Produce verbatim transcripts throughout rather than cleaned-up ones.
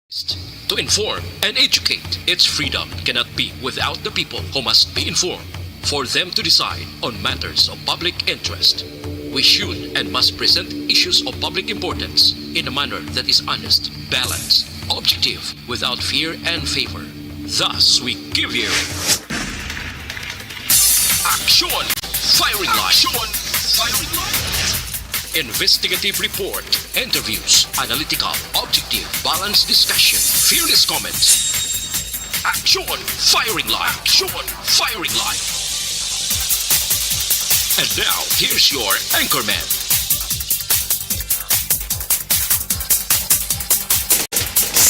To inform and educate, its freedom cannot be without the people who must be informed for them to decide on matters of public interest. We should and must present issues of public importance in a manner that is honest, balanced, objective, without fear and favor. Thus, we give you Action Firing Line. Action Firing Line. Investigative report, interviews, analytical, objective, balanced discussion, fearless comments. Action Firing Line. Action Firing Line. And now, here's your anchorman.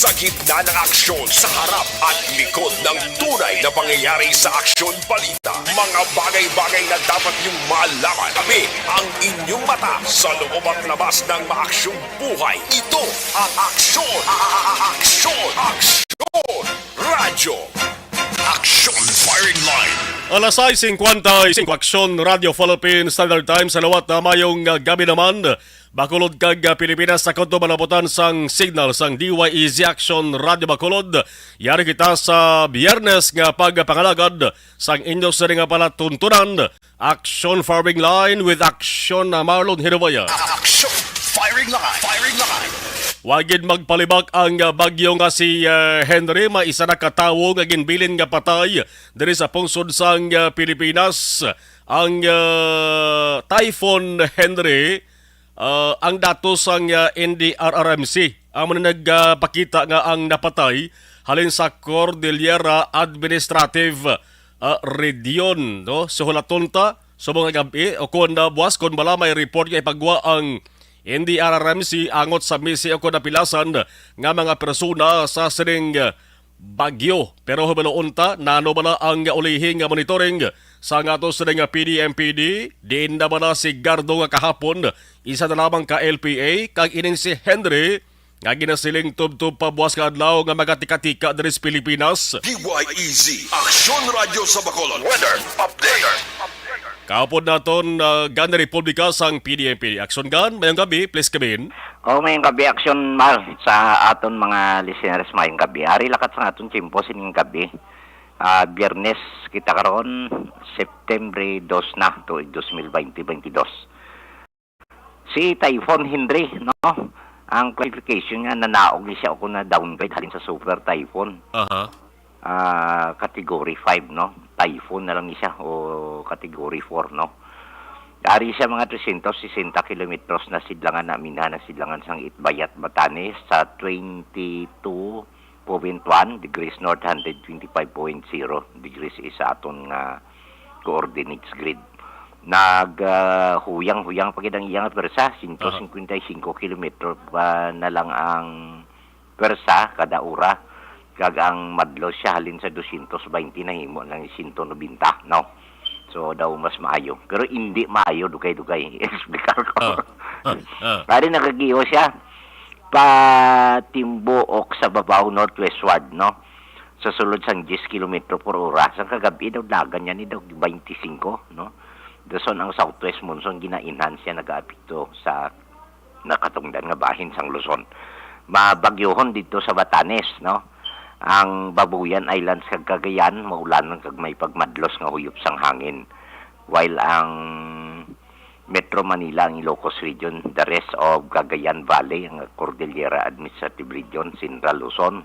Sa gitna ng aksyon, sa harap at likod ng tunay na pangyayari sa aksyon balita, mga bagay-bagay na dapat niyong malaman. Kami ang inyong mata sa loob at labas ng maaksyong buhay. Ito ang aksyon, a- a- a- aksyon, aksyon, radyo, aksyon firing line. Alas sais singkwenta y singko, Aksyon Radyo Philippine Standard Time. Sa liwat na mayong, ah, gabi naman, Bacolod kag, ah, Pilipinas, sa kuto malabutan sang signal sang D Y E Z Aksyon Radyo Bacolod. Yari kita sa Biyernes nga pagpangalagad sang inyo sini nga palatuntunan, Aksyon Firing Line with Aksyon, ah, Marlon Hirubaya. Action Firing Line. Firing Line. Wa gid magpalibak ang, ah, bagyo nga si, ah, Henry. May isa na ka tawo nga ginbilin nga patay diri sa pungsod sang, ah, Pilipinas. Ang, ah, Typhoon Henry, ah, ang datos sang, ah, N D R R M C amo na nagpakita nga ang napatay halin sa Cordillera Administrative, ah, Region, no? So, hulaton ta subong nga gab-i o kon, ah, buwas, kon bala may report nga ipagwa ang N D R R M C angot sa misi o kon napilasan nga mga persona sa sining, ah, bagyo. Pero hibaluon ta, nano bala ang ulihi nga monitoring sa aton sini nga P D M P D? Diin na bala si Gardo nga kahapon isa na lamang ka L P A, kag ining si Henry nga ginasiling tubtob pa buwas nga adlaw nga magatika-tika diri sa Pilipinas? D Y E Z, Aksyon Radyo sa Bacolod. Weather update. Kahapon naton, ah, Gan Republika sang P D M P D. Aksyon Gan, mayong gabi, please come in. Oh, mayong gabi, Aksyon Mar, sa aton mga listeners, mayong gabi. Ari lakat sa aton tiyempo sining gabi. Ah, Biyernes kita karon, September dos na, tuig dos mil baynte, baynte dos. Si Typhoon Henry, no? Ang classification niya, nanaog ni siya o kung na-downgrade halin sa super typhoon. Aha. Ah, category five, no? Typhoon na lang ni siya o category four, no? Ari siya mga trescientos sesenta kilometros na sidlangan, naminha na sidlangan sang Itbayat, Batanes sa twenty-two point one degrees north, hundred twenty-five point zero degrees east sa aton nga coordinates grid. Nag, ah, huyang-huyang pa gid ang iya nga pwersa, Aha. sento singkwenta y singko kilometro pa na lang ang pwersa kada ora, kag ang madlos siya halin sa dosyentos baynte nahimo lang sento nobenta, no? So, daw mas maayo. Pero hindi maayo, dugay-dugay. Explicar ko. Ah, ah, ah. Pare, nagagiho siya pa timbuok sa babaw northwestward, no? Sa sulod sang diyes kilometro por ora. Sa kagabi daw, dagan niya ni daw twenty-five, no? Dason ang southwest monsoon, gina-enhance siya, nagaapekto sa nakatungdan nga bahin sang Luzon. Mabagyohon didto sa Batanes, no? Ang Babuyan Islands kag Cagayan, maulanon kag may pagmadlos nga huyop sang hangin. While ang Metro Manila, ang Ilocos Region, the rest of Cagayan Valley, ang Cordillera Administrative Region, Central Luzon,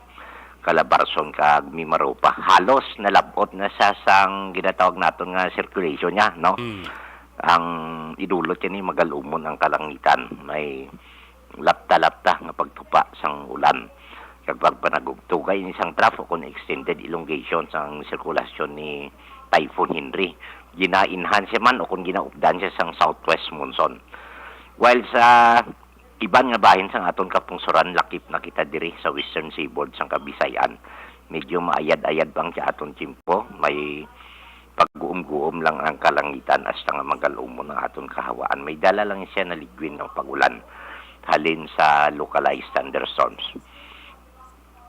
Calabarzon kag Mimaropa, halos nalab-ot na sa sang ginatawag naton nga circulation niya, no? Mm. Ang idulot niya ni magalumon ang kalangitan. May lapta-lapta nga pagtupa sang ulan kag pagpanagtugay ni sang trough o kon extended elongation sang sirkulasyon ni Typhoon Henry. Gina-enhance man o kon ginaupdan siya sang southwest monsoon. While sa iban nga bahin sang aton kapungsoran, lakip na kita diri sa western seaboard sang Kabisayan. Medyo maayad-ayad pa ang sa aton tiyempo. May pag-uom-guom lang ang kalangitan hasta nga magalumon ang aton kahawaan. May dala lang siya na ligwin nga pag-ulan halin sa localized thunderstorms.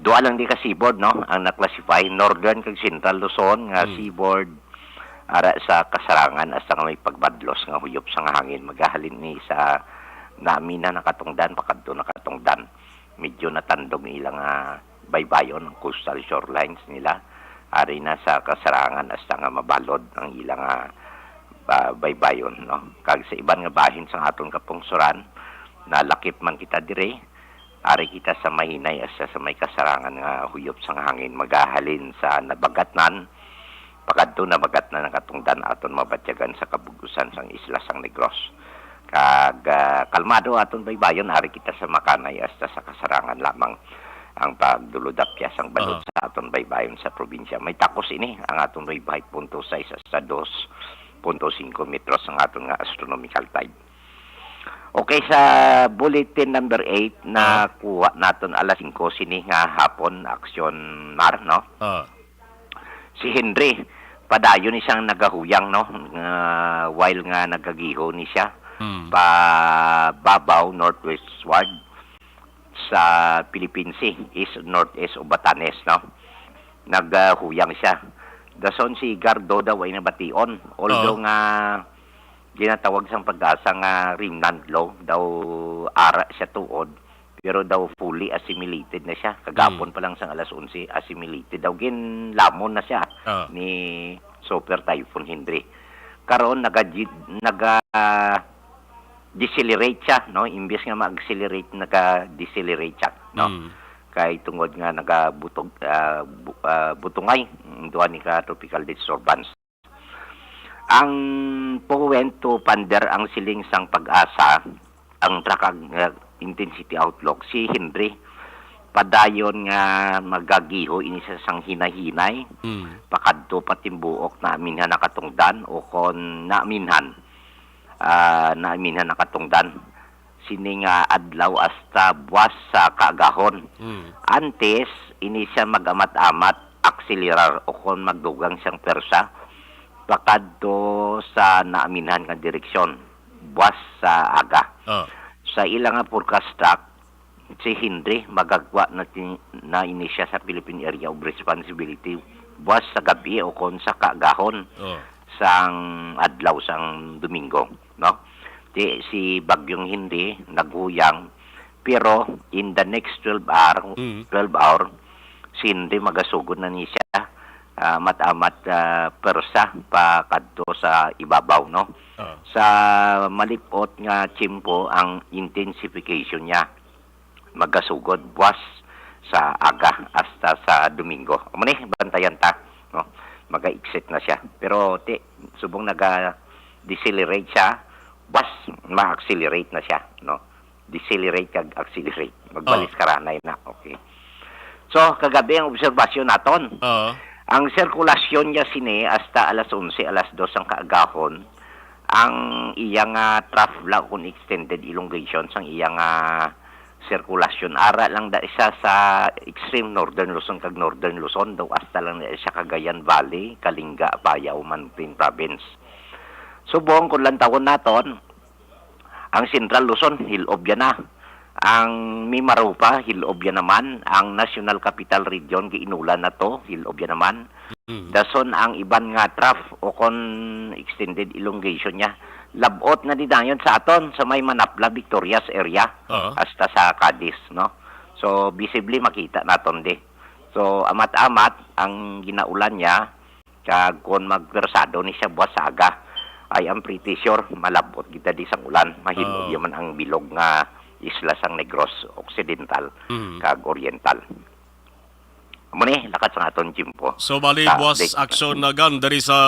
Duha lang di ka seaboard, no, ang na-classify, Northern kag Central Luzon nga Hmm. seaboard, ara sa kasarangan hasta nga may pagmadlos nga huyop sang hangin, magahalin ni sa namin na nakatungdan, pakadto nakatungdan. Medyo natandog ang ilang, ah, baybayon, ang coastal shorelines nila. Ari na sa kasarangan hasta nga mabalod ang ilang, ah, ba-, baybayon, no? Kag sa iban nga bahin sang aton kapungsoran, nalakip man kita diri, ari kita sa mahinay hasta sa may kasarangan nga huyop sang hangin, magahalin sa Nabagatnan, pakadto Nabagatnan ang katungdan aton mabatyagan sa kabug-usan sang isla sang Negros. Kag, ah, kalmado aton baybayon, ari kita sa makanay hasta sa kasarangan lamang ang pagduludapya sang balod Aha. sa aton baybayon sa probinsya. May takos ini ang aton wave height, punto sais hasta dos punto singko metros ang aton nga astronomical tide. Okay, sa bulletin number eight, Aha. nakuha naton alas singko sini nga hapon, Aksyon Mar, no? Ah. Si Henry, padayon ni siyang nagahuyang, no? Nga, while nga nagagiho ni siya, Hmm. pa babaw, northwestward sa Philippine Sea, east, northeast of Batanes, no? Nagahuyang siya. Dason si Gardo daw ay nabation. Although Oo. nga ginatawag sang PAGASA nga remnant low, daw ara siya tuod, pero daw fully assimilated na siya. Kagapon Mm. pa lang sang alas onse, assimilated daw. Ginlamon na siya Oo. ni Super Typhoon Henry. Karon, naga-, naga-, decelerate siya, no? Imbes nga ma-accelerate, naga-decelerate siya, no? Mm. Kay tungod nga nagabutog, ah, bu-, ah, butungay ang duha ni ka tropical disturbance. Ang point to ponder ang siling sang PAGASA, ang track ag-, intensity outlook, si Henry, padayon nga magagiho ini sa sang hinay-hinay, Mm. pakadto pa timbuok naaminhan na katungdan o kon naaminhan, ah, naaminhan na katungdan. Sini nga adlaw hasta buwas sa kaagahon. Mm. Antes, ini siya mag-amat-amat, akselerar o kon magdugang siyang pwersa pakadto sa naaminhan nga direksyon, buwas sa aga. Ah. Sa ila nga forecast track, si Henry magagwa na, ti-, na ini siya sa Philippine Area of Responsibility buwas sa gabi o kon sa kaagahon Oh. sang adlaw sang Domingo, no? Ti, si Bagyong Henry naghuyang, pero in the next twelve hour, Mm. twelve hour, si Henry magasugod na ni siya, ah, mat-amat, ah, persa pa kadto sa ibabaw, no? Ah. Sa malip-ot nga tiyempo ang intensification niya, magasugod buwas sa aga hasta sa Domingo. Amo ni, bantayan ta, no? Maga-exit na siya. Pero ti, subong naga-decelerate siya, buwas ma-accelerate na siya, no? Decelerate kag accelerate. Magbalis Oh. karanay na. Okay. So, kagabi ang obserbasyon naton. Oo. Ang sirkulasyon niya sini hasta alas onse, alas dos ang kaagahon, ang iya nga trough la kung extended elongation sang iya nga sirkulasyon. Ara lang da siya sa extreme northern Luzon kag northern Luzon, daw hasta lang da siya Cagayan Valley, Kalinga, Apayao, Mountain Province. Subong, kung lantawon naton, ang Central Luzon, hilob yan na. Ang Mimaropa, hilob yan naman. Ang National Capital Region, giinulan na to, hilob yan naman. Mm. Dason ang iban nga trough o kon extended elongation niya, labot na di dayon sa aton, sa may Manapla, Victorias area, Oo. hasta sa Cadiz, no? So, visibly makita naton di. So, amat-amat ang ginaulan niya, kag kon magpersado ni siya buwas sa aga, I am pretty sure malabot kita di sang ulan. Mahimo Oo. di man ang bilog nga isla sang Negros Occidental Mm. kag Oriental. Amo ni, lakat sang aton tiyempo. So, bali, Sa buwas update. aksyon na gan diri sa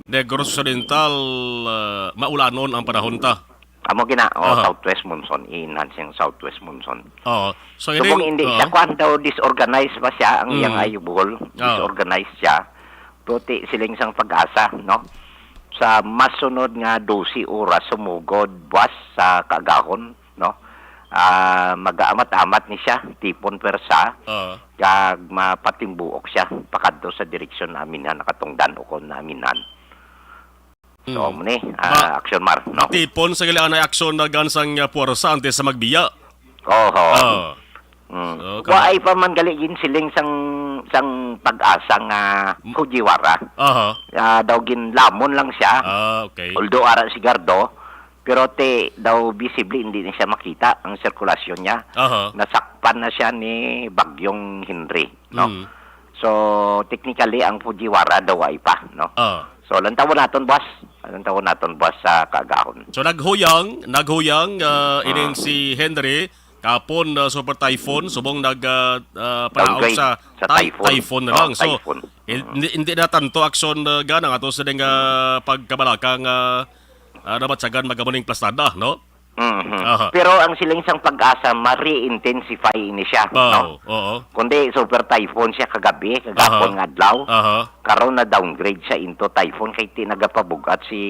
Negros Occidental, ah, maulanon ang panahon ta. Amo gina, o, Aha. southwest monsoon, i-enhance yung southwest monsoon. Oo. So, Subong ining, hindi siya, oo. kwan daw, disorganized ba siya, ang iyang Mm. eyeball, Oo. disorganized siya. Tuti, siling sang PAGASA, no? Sa masunod nga dose oras, sumugod, buwas sa kaagahon, no? Ah, mag-aamat-amat ni siya, tipon pwersa, Oo. kag mapatimbuok siya, pakadto sa direksyon na aminhan nakatungdan o kon naaminhan. So, Mm. amo ni, ah, Ba-, Action Mar, no? Tipon sa gali anay aksyon na gansang, ah, puwersa antes sa magbiya. Oho. Oo. Mm. So, Wa kamo- ay pa man gali ginsiling sang, sang PAGASA nga M-, Fujiwara. Aha. Ah, daw ginlamon lang siya. Ah, okay. Although ara si Gardo, Pero te, daw visible, hindi na siya makita ang sirkulasyon niya. Aha. Nasakpan na siya ni Bagyong Henry, no? Mm. So, technically, ang Fujiwara daw ay pa, no? Ah. So, lantawon naton, boss. Lantawon naton, boss, sa kaagahon. So, naghuyang, naghuyang, ah, Ah. ining si Henry, kapon, ah, super typhoon, subong nag, ah, ah, panaog Downgrade sa sa ty-, typhoon. Typhoon na Oh, lang. So, typhoon. hin-, Mm. hindi, hindi na tanto aksyon, ah, gana nga to sa ding, ah, pagkabalaka nga, ah, nabatyagan magamuning plastada, no? Mhm. Aha. Pero ang siling sang PAGASA, ma-re-intensify ini siya, Wow, no? Oo. Kundi super typhoon siya kagabi, kagahapon Aha. nga adlaw. Aha. Karon na-downgrade siya into typhoon kay ti nagapabug-at si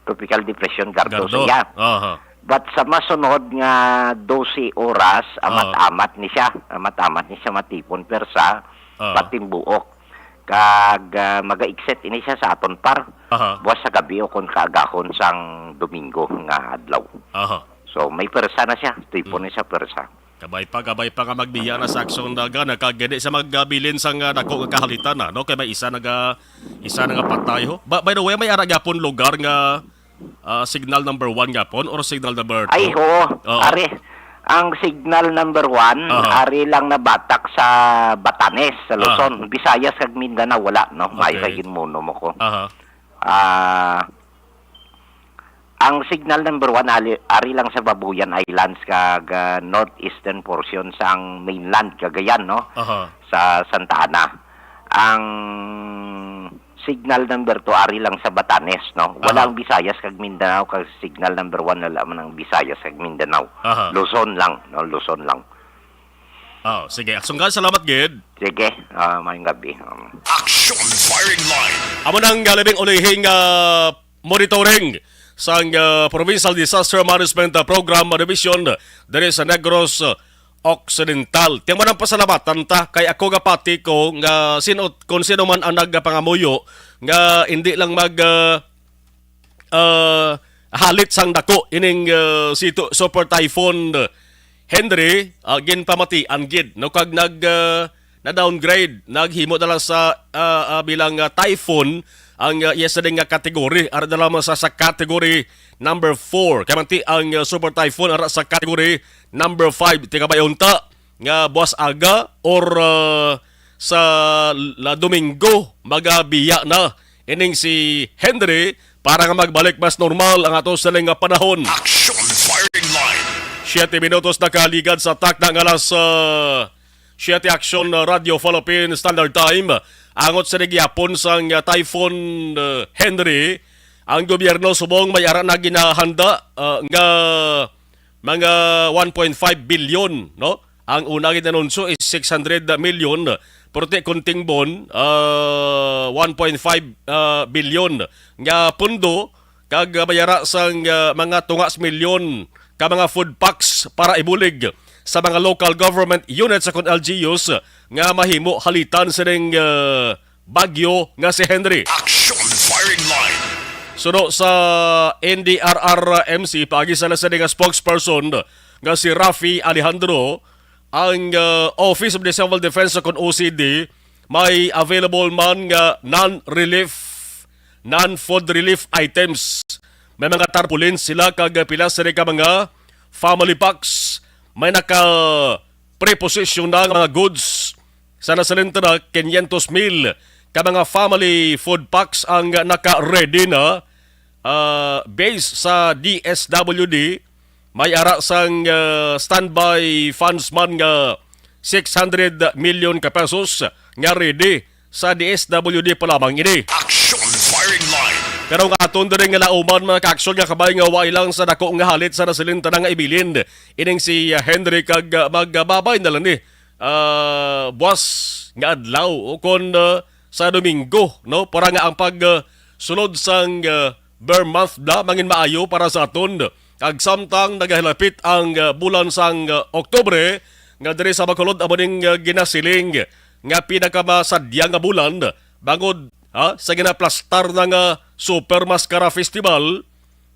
Tropical Depression Gardo Gardo. sa iya. Aha. But sa masunod nga dose oras, Ah. amat-amat ni siya. Amat-amat ni siya matipon persa, Ah. patimbuok. Kag, ah, maga-exit ini siya sa aton par. Aha. Buwas sa gabi o kon kaagahon sang Domingo nga adlaw. Aha. So, may persa na siya. Tipon Hmm. na siya persa. Kabay pa, kabay pa nga magbiya na sa aksyon na gana, kag di sa magabilin sang, ah, dako nga kahalitan na, no? Kay may isa naga-, isa na nga patay, ho. Ba-, by the way, may ara gyapon lugar nga, ah, signal number one gyapon or signal number Ay, two? oo. Oo. Ari, ang signal number one, Aha. ari lang nabatak sa Batanes, sa Aha. Luzon. Visayas kag Mindanao, wala, no? May Okay. kay ginmuno mo ko. Aha. Ah, ang signal number one, ali-, ari lang sa Babuyan Islands kag, ah, northeastern portion sang mainland, Cagayan, no? Aha. Sa Santa Ana. Ang signal number two, ari lang sa Batanes, no? Wala Aha. ang Visayas kag Mindanao, kag signal number one, wala man ang Visayas kag Mindanao. Aha. Luzon lang, no? Luzon lang. Oh, sige. Aksyon ka, salamat gid. Sige, ah, maayong gabi. Um. Action Firing Line. Amo nang, ah, labing ulihing, ah, monitoring sang, ah, Provincial Disaster Management, ah, Program, ah, Division diri sa Negros, ah, Occidental. Tiyan mo nang pasalamatan ta kay ako gapati ko nga sino, kung sino man ang nagpangamuyo nga hindi lang mag, ah, ah, halit sang dako ining, ah, si tu-, Super Typhoon Henry, ah, ginpamatian gid, no, kag nag, ah, na-downgrade, naghimo na lang sa, ah, ah, bilang, ah, typhoon ang, ah, iya sini nga category, ara na lamang sa, sa category number four. Kay manti ang, ah, Super Typhoon ara sa category number five. Tigabayon ta nga buwas aga or, ah, sa la Domingo magabiya na ining si Henry para nga magbalik mas normal ang ato sining nga panahon. Action Firing Line. Siyete minutos nakaligad sa takna nga alas, ah, siyete. Action, ah, Radio Philippine Standard Time. Angot sa gihapon sang, ah, Typhoon, ah, Henry, ang gobyerno subong may ara na ginahanda, ah, nga mga one point five bilyon, no? Ang una gid anunsyo is six hundred million, pero ti kunting bon, ah, one point five, ah, bilyon nga pondo, kag, ah, may ara sang, ah, mga tunga sa milyon ka mga food packs para ibulig sa mga local government units sa kon L G Us nga mahimo halitan sining, ah, bagyo nga si Henry. Action Firing Line. Suno sa N D R R M C, paagi sa sini nga spokesperson nga si Rafi Alejandro, ang, uh, Office of the Civil Defense sa kon O C D, may available man nga non-relief, non-food relief items. May mga tarpaulins sila kag pila sini ka mga family packs. May naka preposisyon na nga mga goods. Sa nasalinta na, quinientos mil ka mga family food packs ang naka-ready na, ah, based sa D S W D. May ara sang, ah, standby funds man nga six hundred million ka pesos nga ready sa D S W D pa lamang ini. Action Firing Line. Pero nga aton diri nga lauman, mga kaaksyon, nga kabay nga wa lang sa dako nga halit sa nasalinta na nga ibilin ining si, ah, Henry kag, ah, magbabay na lang ni, ah, buwas nga adlaw o kon, ah, sa Domingo, no? Para nga ang pag, ah, sulod sang, ah, Ber month na mangin maayo para sa aton. Kag samtang nagahilapit ang, ah, bulan sang, ah, Oktubre, nga diri sa Bacolod amo ning, ah, ginasiling nga pinakamasadya nga bulan, bangod, ha, sa ginaplastar na nga Super Mascara Festival,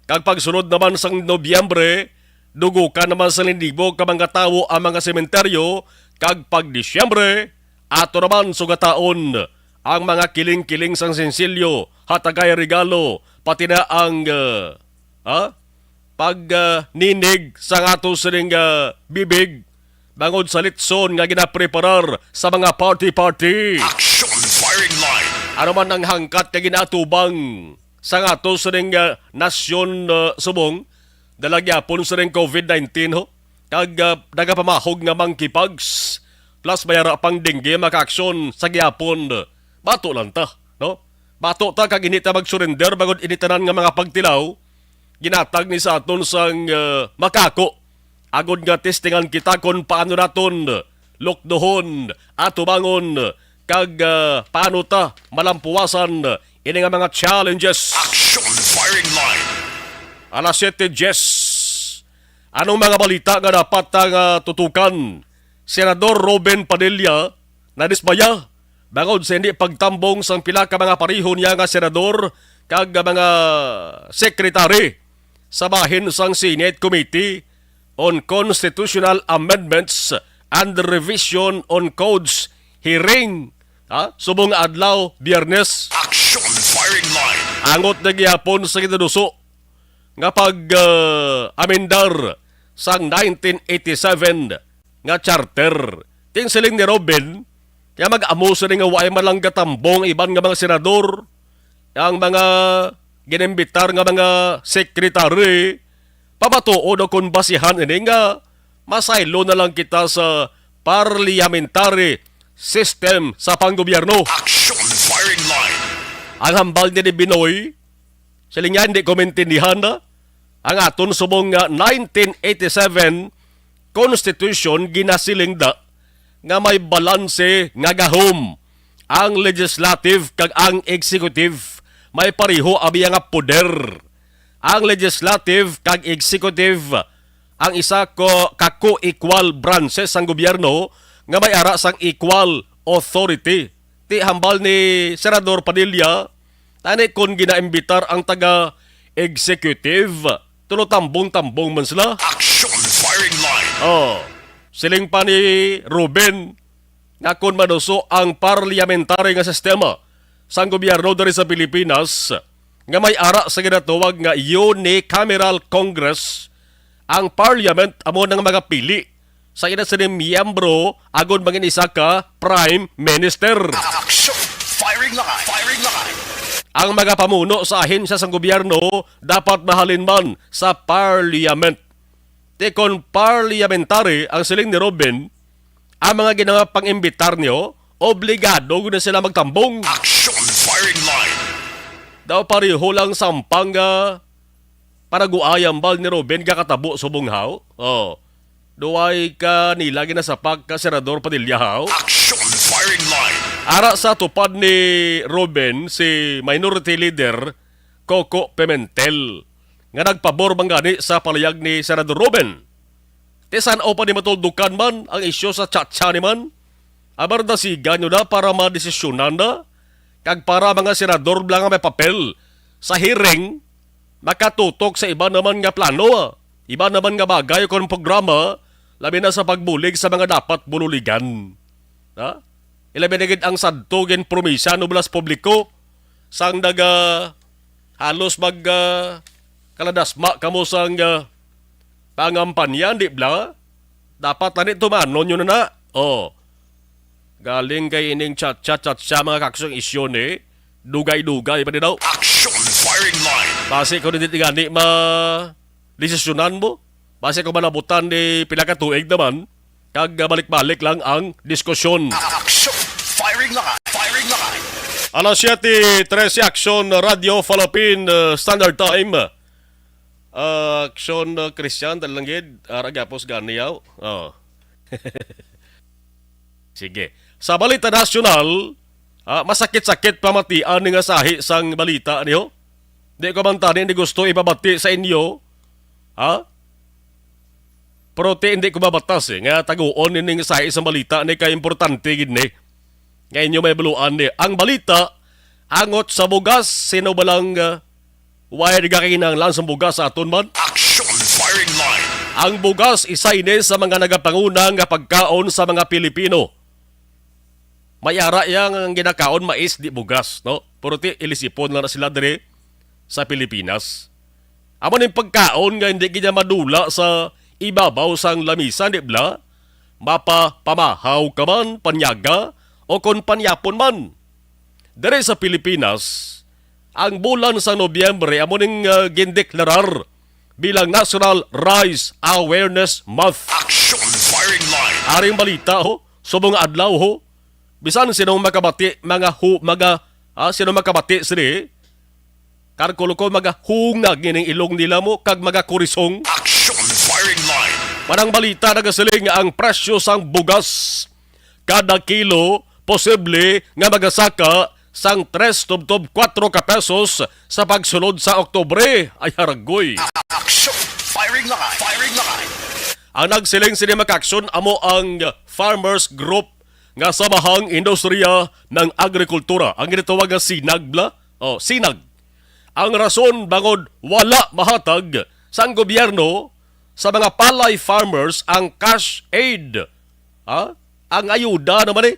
kag pagsulod naman sang Nobyembre, dugukan naman sa linlibo ka mga tawo ang mga sementeryo, kag pag Disyembre, ato naman sugataon ang mga kiling-kiling sang sensilyo, hatagay regalo, pati na ang, ah, ha? pag, ah, ninig sa ato sining, ah, bibig bangod sa litson nga ginapreparar sa mga party-party. Action firing line. Ano man ang hangkat nga ginaatubang sa ato sining, ah, nasyon, ah, subong dala gyapon sining covid nineteen, ho, kag, ah, nagapamahog nga monkeypox, plus may ara pang dengue, makaaksyon sa gyapon. Bato lang ta, no? Bato ta kag hindi ta mag-surrender bangod ini tanan nga mga pagtilaw ginatag ni sa aton sang, ah, makako, agod nga testingan kita kon paano naton lukdohon, atubangon, kag, ah, paano ta malampuwasan ini nga mga challenges. Action firing line. Alas siyete diyes. Anong mga balita nga dapat ta nga tutukan? Senador Robin Padilla nadismaya bangod sa hindi pagtambong sang pila ka mga pareho niya nga senador kag mga sekretary sa bahin sang Senate Committee on Constitutional Amendments and Revision on Codes hearing, ha, subong nga adlaw, Biyernes. Action firing line. Angot na gihapon sa ginaduso nga pag, ah, amendar sang nineteen eighty-seven nga charter. Ting siling ni Robin, kaya mag-amo sila nga waay man lang gatambong iban nga mga senador, ang mga ginimbitar nga mga sekretary, pamatuod o kung basihan ini nga masaylo na lang kita sa parliamentary system sa panggobyerno. Action firing line. Ang hambal ni Binoy, siling niya, hindi ko maintindihan na ang aton subong nga nineteen eighty-seven Constitution ginasiling da nga may balanse nga gahom. Ang legislative kag ang executive may pareho abi nga poder. Ang legislative kag executive ang isa ko ka co-equal branches sang gobyerno nga may ara sang equal authority. Ti hambal ni Senador Padilla, tani kon ginaimbitar ang taga-executive, tulo tambong-tambong man sila. Action firing line. Oh, siling pa ni Ruben nga kon maduso ang parliamentary nga sistema sang gobyerno diri sa Pilipinas nga may ara sa ginatawag nga unicameral Congress, ang parliament amo nang magapili sa ina sini miyembro agod mangin isa ka prime minister. Action! Firing line! Firing line! Ang mga pamuno sa ahensya sang gobyerno dapat mahalin man sa parliament. Ti kon parliamentary ang siling ni Robin, ang mga ginapang-imbitar niyo, obligado gid na sila magtambong. Action! Firing line! Daw pareho lang sampang nga panaguayam bal ni Ruben gakatabo subong haw? Oh. Duway ka nila ginasapak ka Senador Padilla haw? Action firing line. Ara sa tupad ni Ruben si Minority Leader Coco Pimentel nga nagpabor man gani sa palayag ni Senador Ruben. Ti san-o pa ni matuldukan man ang isyu sa chatcha ni man? Abardasigan nyo na para madesisyonan na, kag para mga senador lang nga may papel sa hearing, makatutok sa iba naman nga plano, iba naman nga bagay kon programa, labi na sa pagbulig sa mga dapat bululigan. Ha? Ilabi na gid ang sadto ginpromisa nublas publiko sang naga halos mag, ah, kaladasma kamo sang, ah, pangampanya, di bala? Dapat tani tumanon nyo na na. Oh. Galing kay ining chat-chat-chat siya, mga kaksong isyu ni. Dugay-dugay pa ni daw. Action firing line. Basi ko hindi gani ma desisyonan mo. Basi ko manabutan ni pila ka tuig naman. Kag, ah, balik-balik lang ang diskusyon. Action firing line. Firing line. Alas siyete trese, Action Radio Philippine, ah, Standard Time. Ah, Action, ah, Christian, dali lang gid. Ara gyapos gani yaw. Oh. Sige. Sa balita nasyonal, ah, masakit-sakit pamatian ni nga sahi sang balita niyo. Di ko man tani ni gusto ipabati sa inyo. Ha? Pero ti hindi ko mabatas, eh, nga taguon nining sahi sang balita ni kay importante gid ni. Nga inyo may baluan ni. Ang balita, angot sa bugas, sino ba lang, ah, why nagakinahanglan sa bugas sa aton man? Action firing line. Ang bugas, isa ini sa mga nagapanguna nga pagkaon sa mga Pilipino. May ara iya nga ang ginakaon mais, di bugas, no? Pero ti, ilisipon lang na sila diri sa Pilipinas. Amo ning pagkaon nga hindi gid niya madula sa ibabaw sang lamisa, di bala? Mapapamahaw ka man, panyaga, o kon panyapon man. Diri sa Pilipinas, ang bulan sa Nobyembre amo ning, ah, gindeklarar bilang National Rice Awareness Month. Action Firing Line. Aring balita, ho, subong nga adlaw, ho, bisan sino makabati, mga hu-, mga, ah, sino makabati sini, kalkulo ko, magahungag ining ilong nila mo kag magakurisong. Action Firing Line. Manang balita nagasiling nga ang presyo sang bugas kada kilo posible nga magasaka sang tres tubtob kuwatro ka pesos sa pagsulod sa Oktubre. Ay, haragoy. Action Firing Line. Firing Line. Ang nagsiling sini, makaaksyon, amo ang Farmers Group nga Samahang Industriya ng Agrikultura, ang ginatawag nga sinag, bala? Oh, sinag. Ang rason bangod wala mahatag sang gobyerno sa mga palay farmers ang cash aid, ha? Ang ayuda naman, eh,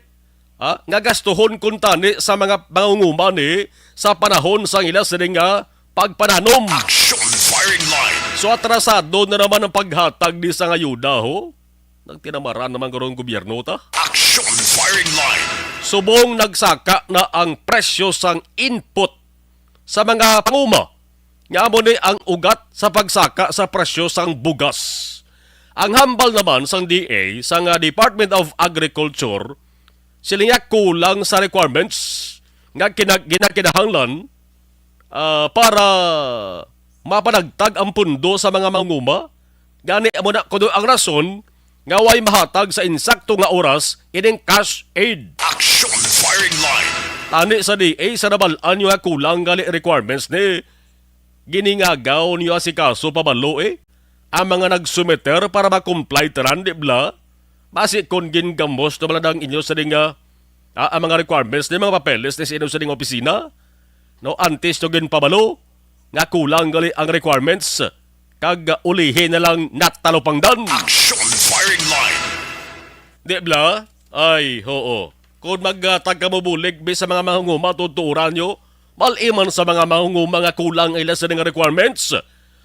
ha? Nga gastuhon kuntani sa mga mangunguma ni sa panahon sang ila sini nga pagpananom. Action Firing Line. So, atrasado na naman ang paghatag ni sang ayuda, ho? Nagtinamaran naman guro ang gobyerno, ta? Action Firing Line. Subong nagsaka na ang presyo sang input sa mga panguma, nga amo ni ang ugat sa pagsaka sa presyo sang bugas. Ang hambal naman sang D A, sang, ah, Department of Agriculture, sila nga kulang sa requirements nga kinag-, ginakinahanglan, ah, para mapanagtag ang pundo sa mga mangunguma. Gani, amo na kuno ang rason nga way mahatag sa insakto nga oras ining cash aid. Action Firing Line. Tani sa D A, sa nabal-an nyo nga kulang gali requirements ni, giningagaw nyo asikaso pabalo, eh, ang mga nagsumiter para ma-comply tanan, di bala? Basi kon gingamos na bala ang inyo sa dinga, ah, ang mga requirements ni, mga papeles ni sa inyo sa dinga opisina, no, antes nyo ginpabalo nga kulang gali ang requirements, kag ulihi na lang natalupangdan. Action Firing Line. Di bala? Ay, hoo. Kon maghatag kamo bulig bi sa mga mangunguma, tuturan nyo, mal-i man sa mga mangunguma nga kulang ila sa nga requirements,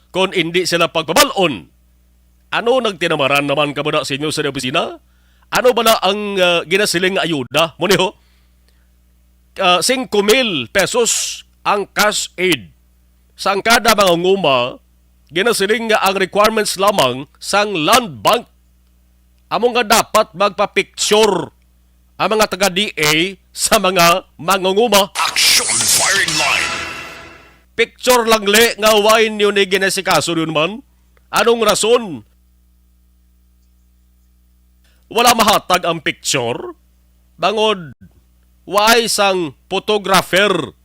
kon indi sila pagpabal-on. Ano, nagtinamaran naman kamo na sa inyo sa opisina? Ano bala ang, ah, ginasiling nga ayuda? Mo ni, ho? Ah, singko mil pesos ang cash aid. Sang kada mangunguma, ginasiling nga ang requirements lamang sang Land Bank amo nga dapat magpa-picture ang mga taga D A sa mga mangunguma. Action Firing Line. Picture lang gali nga way nyo ni ginasikaso yun man. Anong rason? Wala mahatag ang picture? Bangod way sang photographer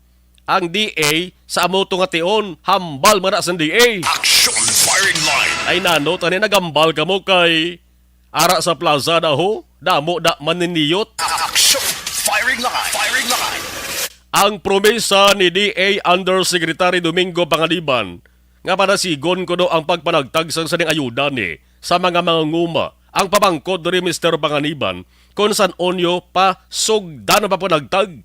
ang D A sa amo to nga tion, hambal man na sang D A. Action Firing Line. Ay nano, tani nagambal kamo kay ara sa plaza na, ho, damo na maniniyot. Action Firing Line. Firing Line. Ang promesa ni D A Undersecretary Domingo Panganiban nga panasigon kuno ang pagpanagtag sang sining ayuda ni sa mga mangunguma. Ang pamangkot diri, Mister Panganiban, kung san-o nyo pa sugdan ang pagpanagtag.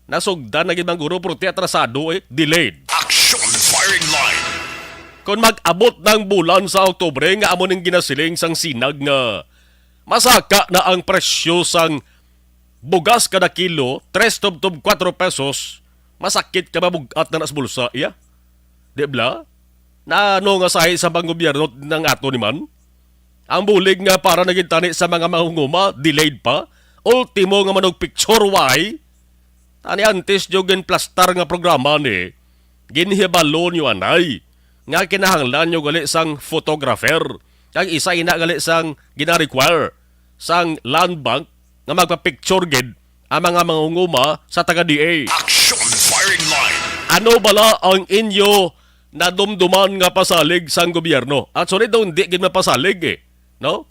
Nasugdan na gid man guro, pero ti atrasado, eh, delayed. Action Firing Line. Kung mag-abot na ang bulan sa Oktubre, nga amo ning ginasiling sang sinag nga masaka na ang presyo sang bugas kada kilo, tres tubtob kuwatro pesos, masakit ka mabug-at na nas bulsa, iya? Di bala? Na ano nga sahi sa panggobyerno ng ato ni man? Ang bulig nga para na gid tani sa mga mangunguma, delayed pa. Ultimo nga manugpicture, why? Tani antes nyo ginplastar nga programa ni, ginhibalo nyo anay nga kinahanglan nyo gali sang photographer, kag isa ina gali sang gina-require sang Land Bank nga magpa-picture gid ang mga mangunguma sa taga D A. Action Firing Line. Ano bala ang inyo nadumduman nga pasalig sang gobyerno? Actually, daw hindi gid mapasalig, eh, no?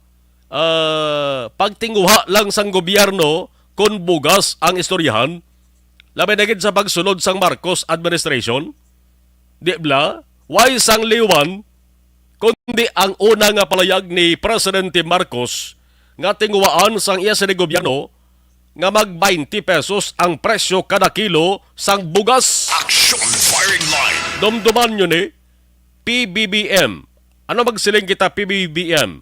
Ah, pagtinguha lang sang gobyerno kung bugas ang istoryahan, labi na gid sa pagsulod sang Marcos administration. Di bala? Way sang liwan, kundi ang una nga palayag ni Presidente Marcos nga tinguhaan sang iya sini gobyerno nga mag twenty pesos ang presyo kada kilo sang bugas. Action Firing Line. Dumduman nyo ni, P B B M. Ano magsiling kita, P B B M?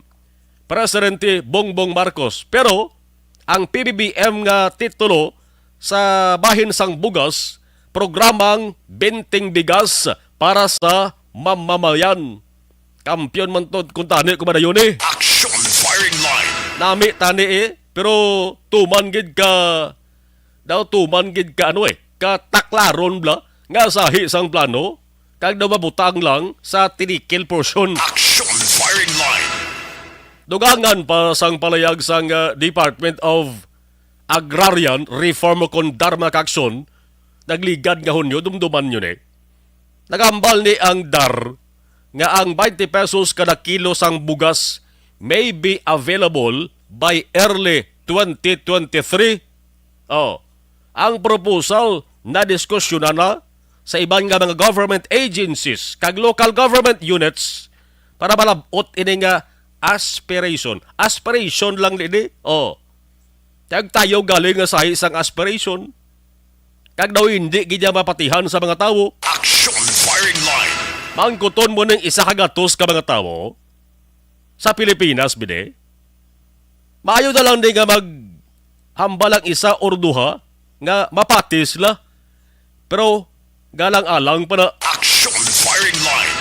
Presidente Bongbong Marcos. Pero ang P B B M nga titulo sa bahin sang bugas, programang Binting Bigas para sa Mamamayan. Kampiyon man to, kung tani ko ba na yun eh. Action firing line. Nami tani eh, pero tuman gid ka, daw tuman gid ka ano eh, kataklaron bla, nga sahi sang plano, kag daw mabutang lang sa tinikil portion. Action firing line. Dugangan pa sang palayag sang, ah, Department of Agrarian Reform o kon DAR, mga kaaksyon, nagligad nga Hunyo, dumduman nyo ni. Nagambal ni ang DAR nga ang twenty pesos kada kilo sang bugas may be available by early twenty twenty-three. Oh, ang proposal na diskusyonan na sa iban nga mga government agencies kag local government units para malab-ot ini nga aspiration. Aspiration lang ini. Oh. Tag tayo galing nga sahi sang aspiration. Kag daw hindi gid niya mapatihan sa mga tawo. Action firing line. Mangkuton mo ning isa ka gatos ka mga tawo sa Pilipinas, bide. Maayo na lang di nga maghambal ang isa or duha nga mapati sila. Pero galang-alang pa na. Action firing line.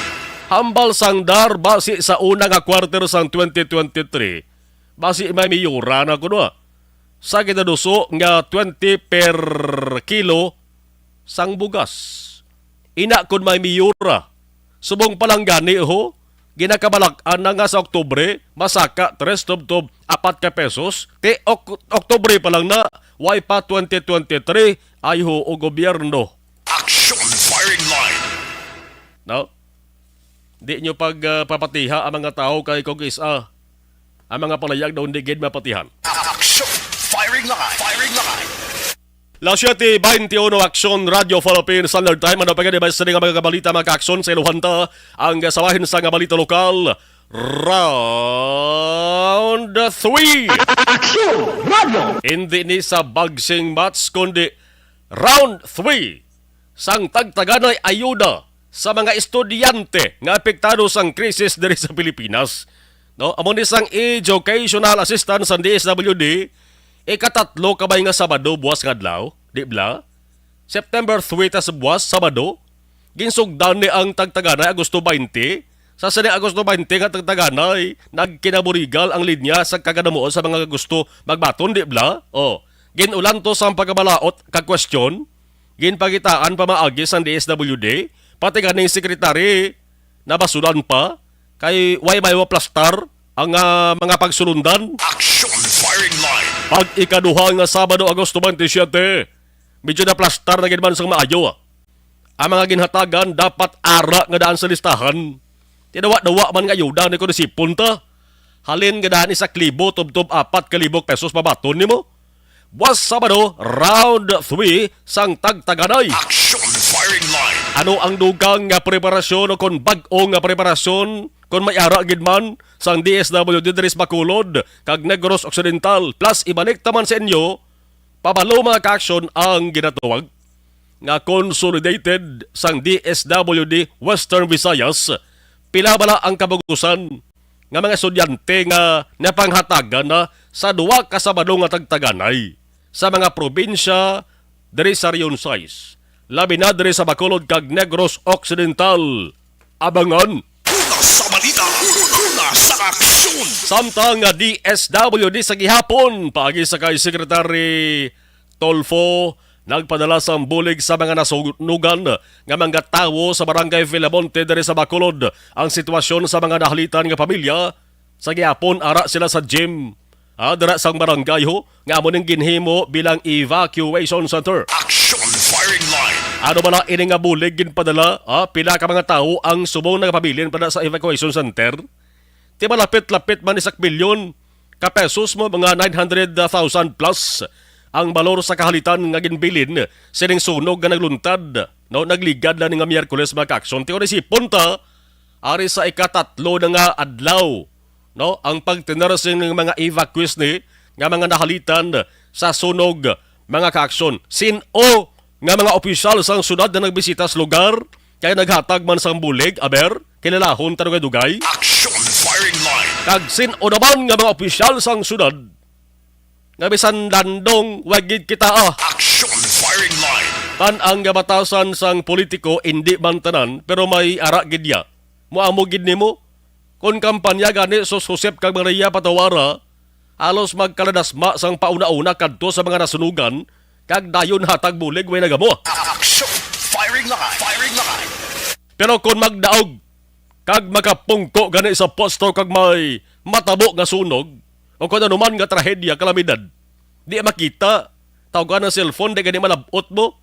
Hambal sang DAR basi sa una nga quarter sang twenty twenty-three, basi may miyura na kuno, ah, sa ginaduso nga twenty per kilo sang bugas. Ina kon may miyura, subong pa lang gani, ho, ginakabalak-an na nga sa Oktubre masaka tres tubtob apat ka pesos, ti Ok-, Oktubre pa lang na, way pa twenty twenty-three, ay ho, o gobyerno. Action firing line. No? Di nyo pag, ah, papatiha ang mga tao kay kung isa ang mga palayag daw hindi gid mapatihan. Action firing line. Firing line. Las siete veintiuno, Aksyon, Radyo Philippines Standard Time. Ano pa gani ba sa mga balita, mga kaaksyon, sa iluhan ta ang kasawahin sa nga balita lokal? Round three. Aksyon, Radyo. Hindi ni sa boxing match, kundi round three sang tagtaganay ayuda sa mga estudyante nga apektado sang krisis diri sa Pilipinas. No, amo ni sang educational assistance sang D S W D, ikatatlo ka bay nga Sabado buwas nga adlaw, di bala? September three ta sa buwas, Sabado. Ginsugdan ni ang tagtaganay Agosto twenty. Sa sini Agosto twenty nga tagtaganay, nagkinaburigal ang linya sa kaganamuon sa mga gusto magbaton, di bala? Oh, ginulantos ang pagkabalaot kag kwestiyon. Ginpangitaan pamaagi sang D S W D, pati ganing sekretary nabasulan pa, kay way may maplastar ang, ah, mga pagsulundan. Action firing line. Pag ikaduha nga Sabado, Agosto twenty-seven, medyo naplastar na gid man sang maayo, ah. Ang mga ginhatagan dapat ara nga daan sa listahan. Tinawa-dawa man nga ayuda ni kuno sipon ta. Halin nga daan isa klibo, tubtob apat ka libo pesos pabaton nimo. Buwas Sabado, round three sang tagtaganay. Action firing line. Ano ang dugang nga preparasyon o kon bag-o nga preparasyon, kon may ara gid man, sang D S W D diri sa Bacolod kag Negros Occidental? Plus, ibalik ta man sa inyo, pabalo, mga kaaksyon, ang ginatawag nga Consolidated sang D S W D Western Visayas. Pila bala ang kabagusan nga mga estudyante nga napanghatagan na sa duha ka Sabado nga tagtaganay sa mga probinsya diri sa Region sais, labi na diri sa Bacolod kag Negros Occidental? Abangan. Una sa balita, una sa aksyon. Samtang nga D S W D sa gihapon, paagi sa kay Secretary Tulfo, nagpadala sang bulig sa mga nasunugan nga mga tawo sa Barangay Villamonte diri sa Bacolod. Ang sitwasyon sa mga nahalitan nga pamilya, sa gihapon ara sila sa gym, ah, dira sang barangay, ho, nga amo ning ginhimo bilang evacuation center. Action firing line. Ano bala ini nga bulig ginpadala, ah? Pila ka mga tawo ang subong nagapabilin para sa evacuation center? Ti malapit-lapit man ni sa milyon ka pesos mo, mga nine hundred thousand plus ang balor sa kahalitan nga ginbilin sining sunog nga nagluntad, no, nagligad lang ni nga Miyerkules, mga kaaksyon. Ti kung isipon ta, ari sa ikatatlo na nga adlaw, no, ang pagtener sing mga evacuees ni nga mga nahalitan sa sunog, mga kaaksyon. Sin-o nga mga opisyal sang syudad na nagbisita sa lugar, Kay naghatag man sang bulig, aber, kilalahon ta dugay-dugay. Action firing line. Kag sin-o naman nga mga opisyal sang syudad nga bisan landong, wa gid kita, ah. Action firing line. Tan ang kabatasan sang politiko, indi man tanan, pero may ara gid ya. Muamo gid nimo? Kon kampanya gani, Sos Josep kag Maria Patawara, halos magkaladasma sang pauna-una kadto sa mga nasunugan, kag dayon hatag bulig, way nagamo. Action! Firing line! Firing line! Pero kon magdaog kag makapungko gani sa posto kag may matabo nga sunog o kon anuman nga trahedya, kalamidad, di makita, tawgan ang cellphone, di gani malab-ot mo.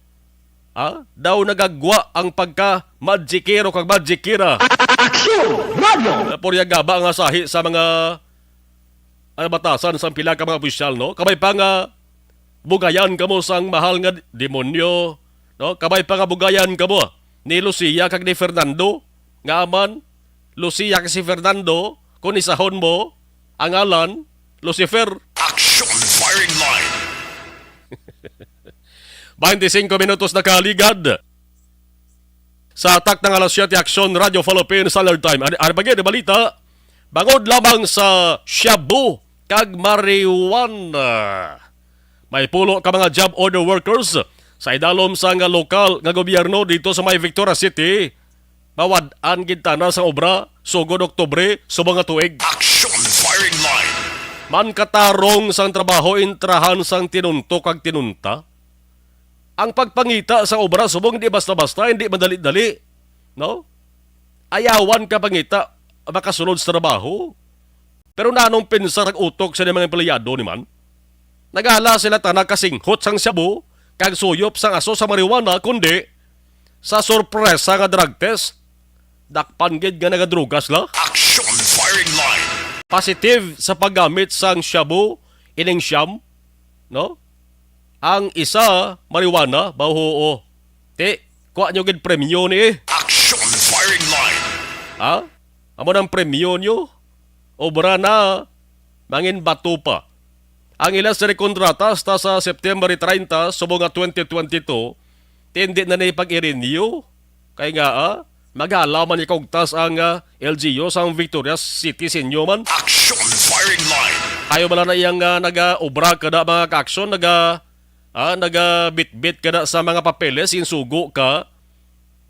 Ha? Daw nagagwa ang pagka-magikero kag magikera. Action! Radyo! Purya gaba nga sahi sa mga, ah, batasan sang pila ka mga opisyal, no? Kabay pa nga bugayan kamo sang mahal nga demonyo, no? Kabay pa nga bugayan kamo ni Lucia kag ni Fernando, nga aman, Lucia kag si Fernando, kung isahon mo ang ngalan, Lucifer. Action firing line. Twenty-five minutos na kaligad. Sa takna nga alas siyete, Aksyon Radyo Philippines Standard Time. Ano, ano pa gid ang balita? Bangod lamang sa shabu kag marijuana, may pulo ka mga job order workers sa idalom sa nga lokal nga gobyerno dito sa may Victoria City. Mawad-an gid tana sang obra sugod Oktubre subong nga tuig. Action firing line. Man katarong sang trabaho, intrahan sang tinunto kag tinunta. Ang pagpangita sa obra subong hindi basta-basta, hindi madali-dali, no? Ayawan ka pangita, makasulod sa trabaho. Pero nanong pensar ang utok sa mga empleyado ni man? Nagala sila tana kasinghot sang shabu kag suyop sang aso sa marijuana, kundi sa sorpresa nga drug test, dakpan gid nga nagadruga sila. Action firing line. Positive sa paggamit sang shabu ining siyam, no? Ang isa, marijuana, bahuo. Ti, kuha nyo gid premyo ni. Action firing line. Ha? Amo nang premyo nyo? Obra na, mangin bato pa. Ang ila sa kontrata hasta sa September treinta, subong nga twenty twenty-two, ti hindi na ni pag-i-renew. Kay nga, ah, maghala man ni kaugtas ang, ah, L G U sa Victoria City sa inyo man. Action firing line. Kayo bala na iyang, ah, naga-obra kada mga ka-aksyon, naga, ah, nagabitbit kada sa mga papeles, insugo ka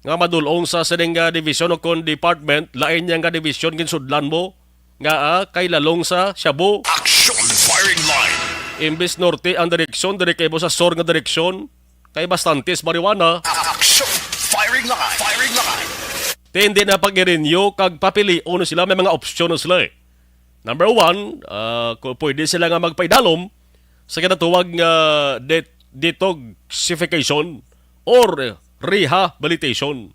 nga madulong sa sining nga division o kon department, lain niya nga division ginsudlan mo nga, ah, kay lalong sa shabu. Action firing line. Imbis norte ang direksyon, diri kay mo sa sur nga direksyon, kay bastantes marijuana. Action firing line. Firing line. Ti hindi na pag-i-renew kag papilion na sila, may mga opsyon na sila, eh. Number one, ah, ku-, pwede sila nga magpaidalom sa ginatawag nga det-, detoxification or rehabilitation.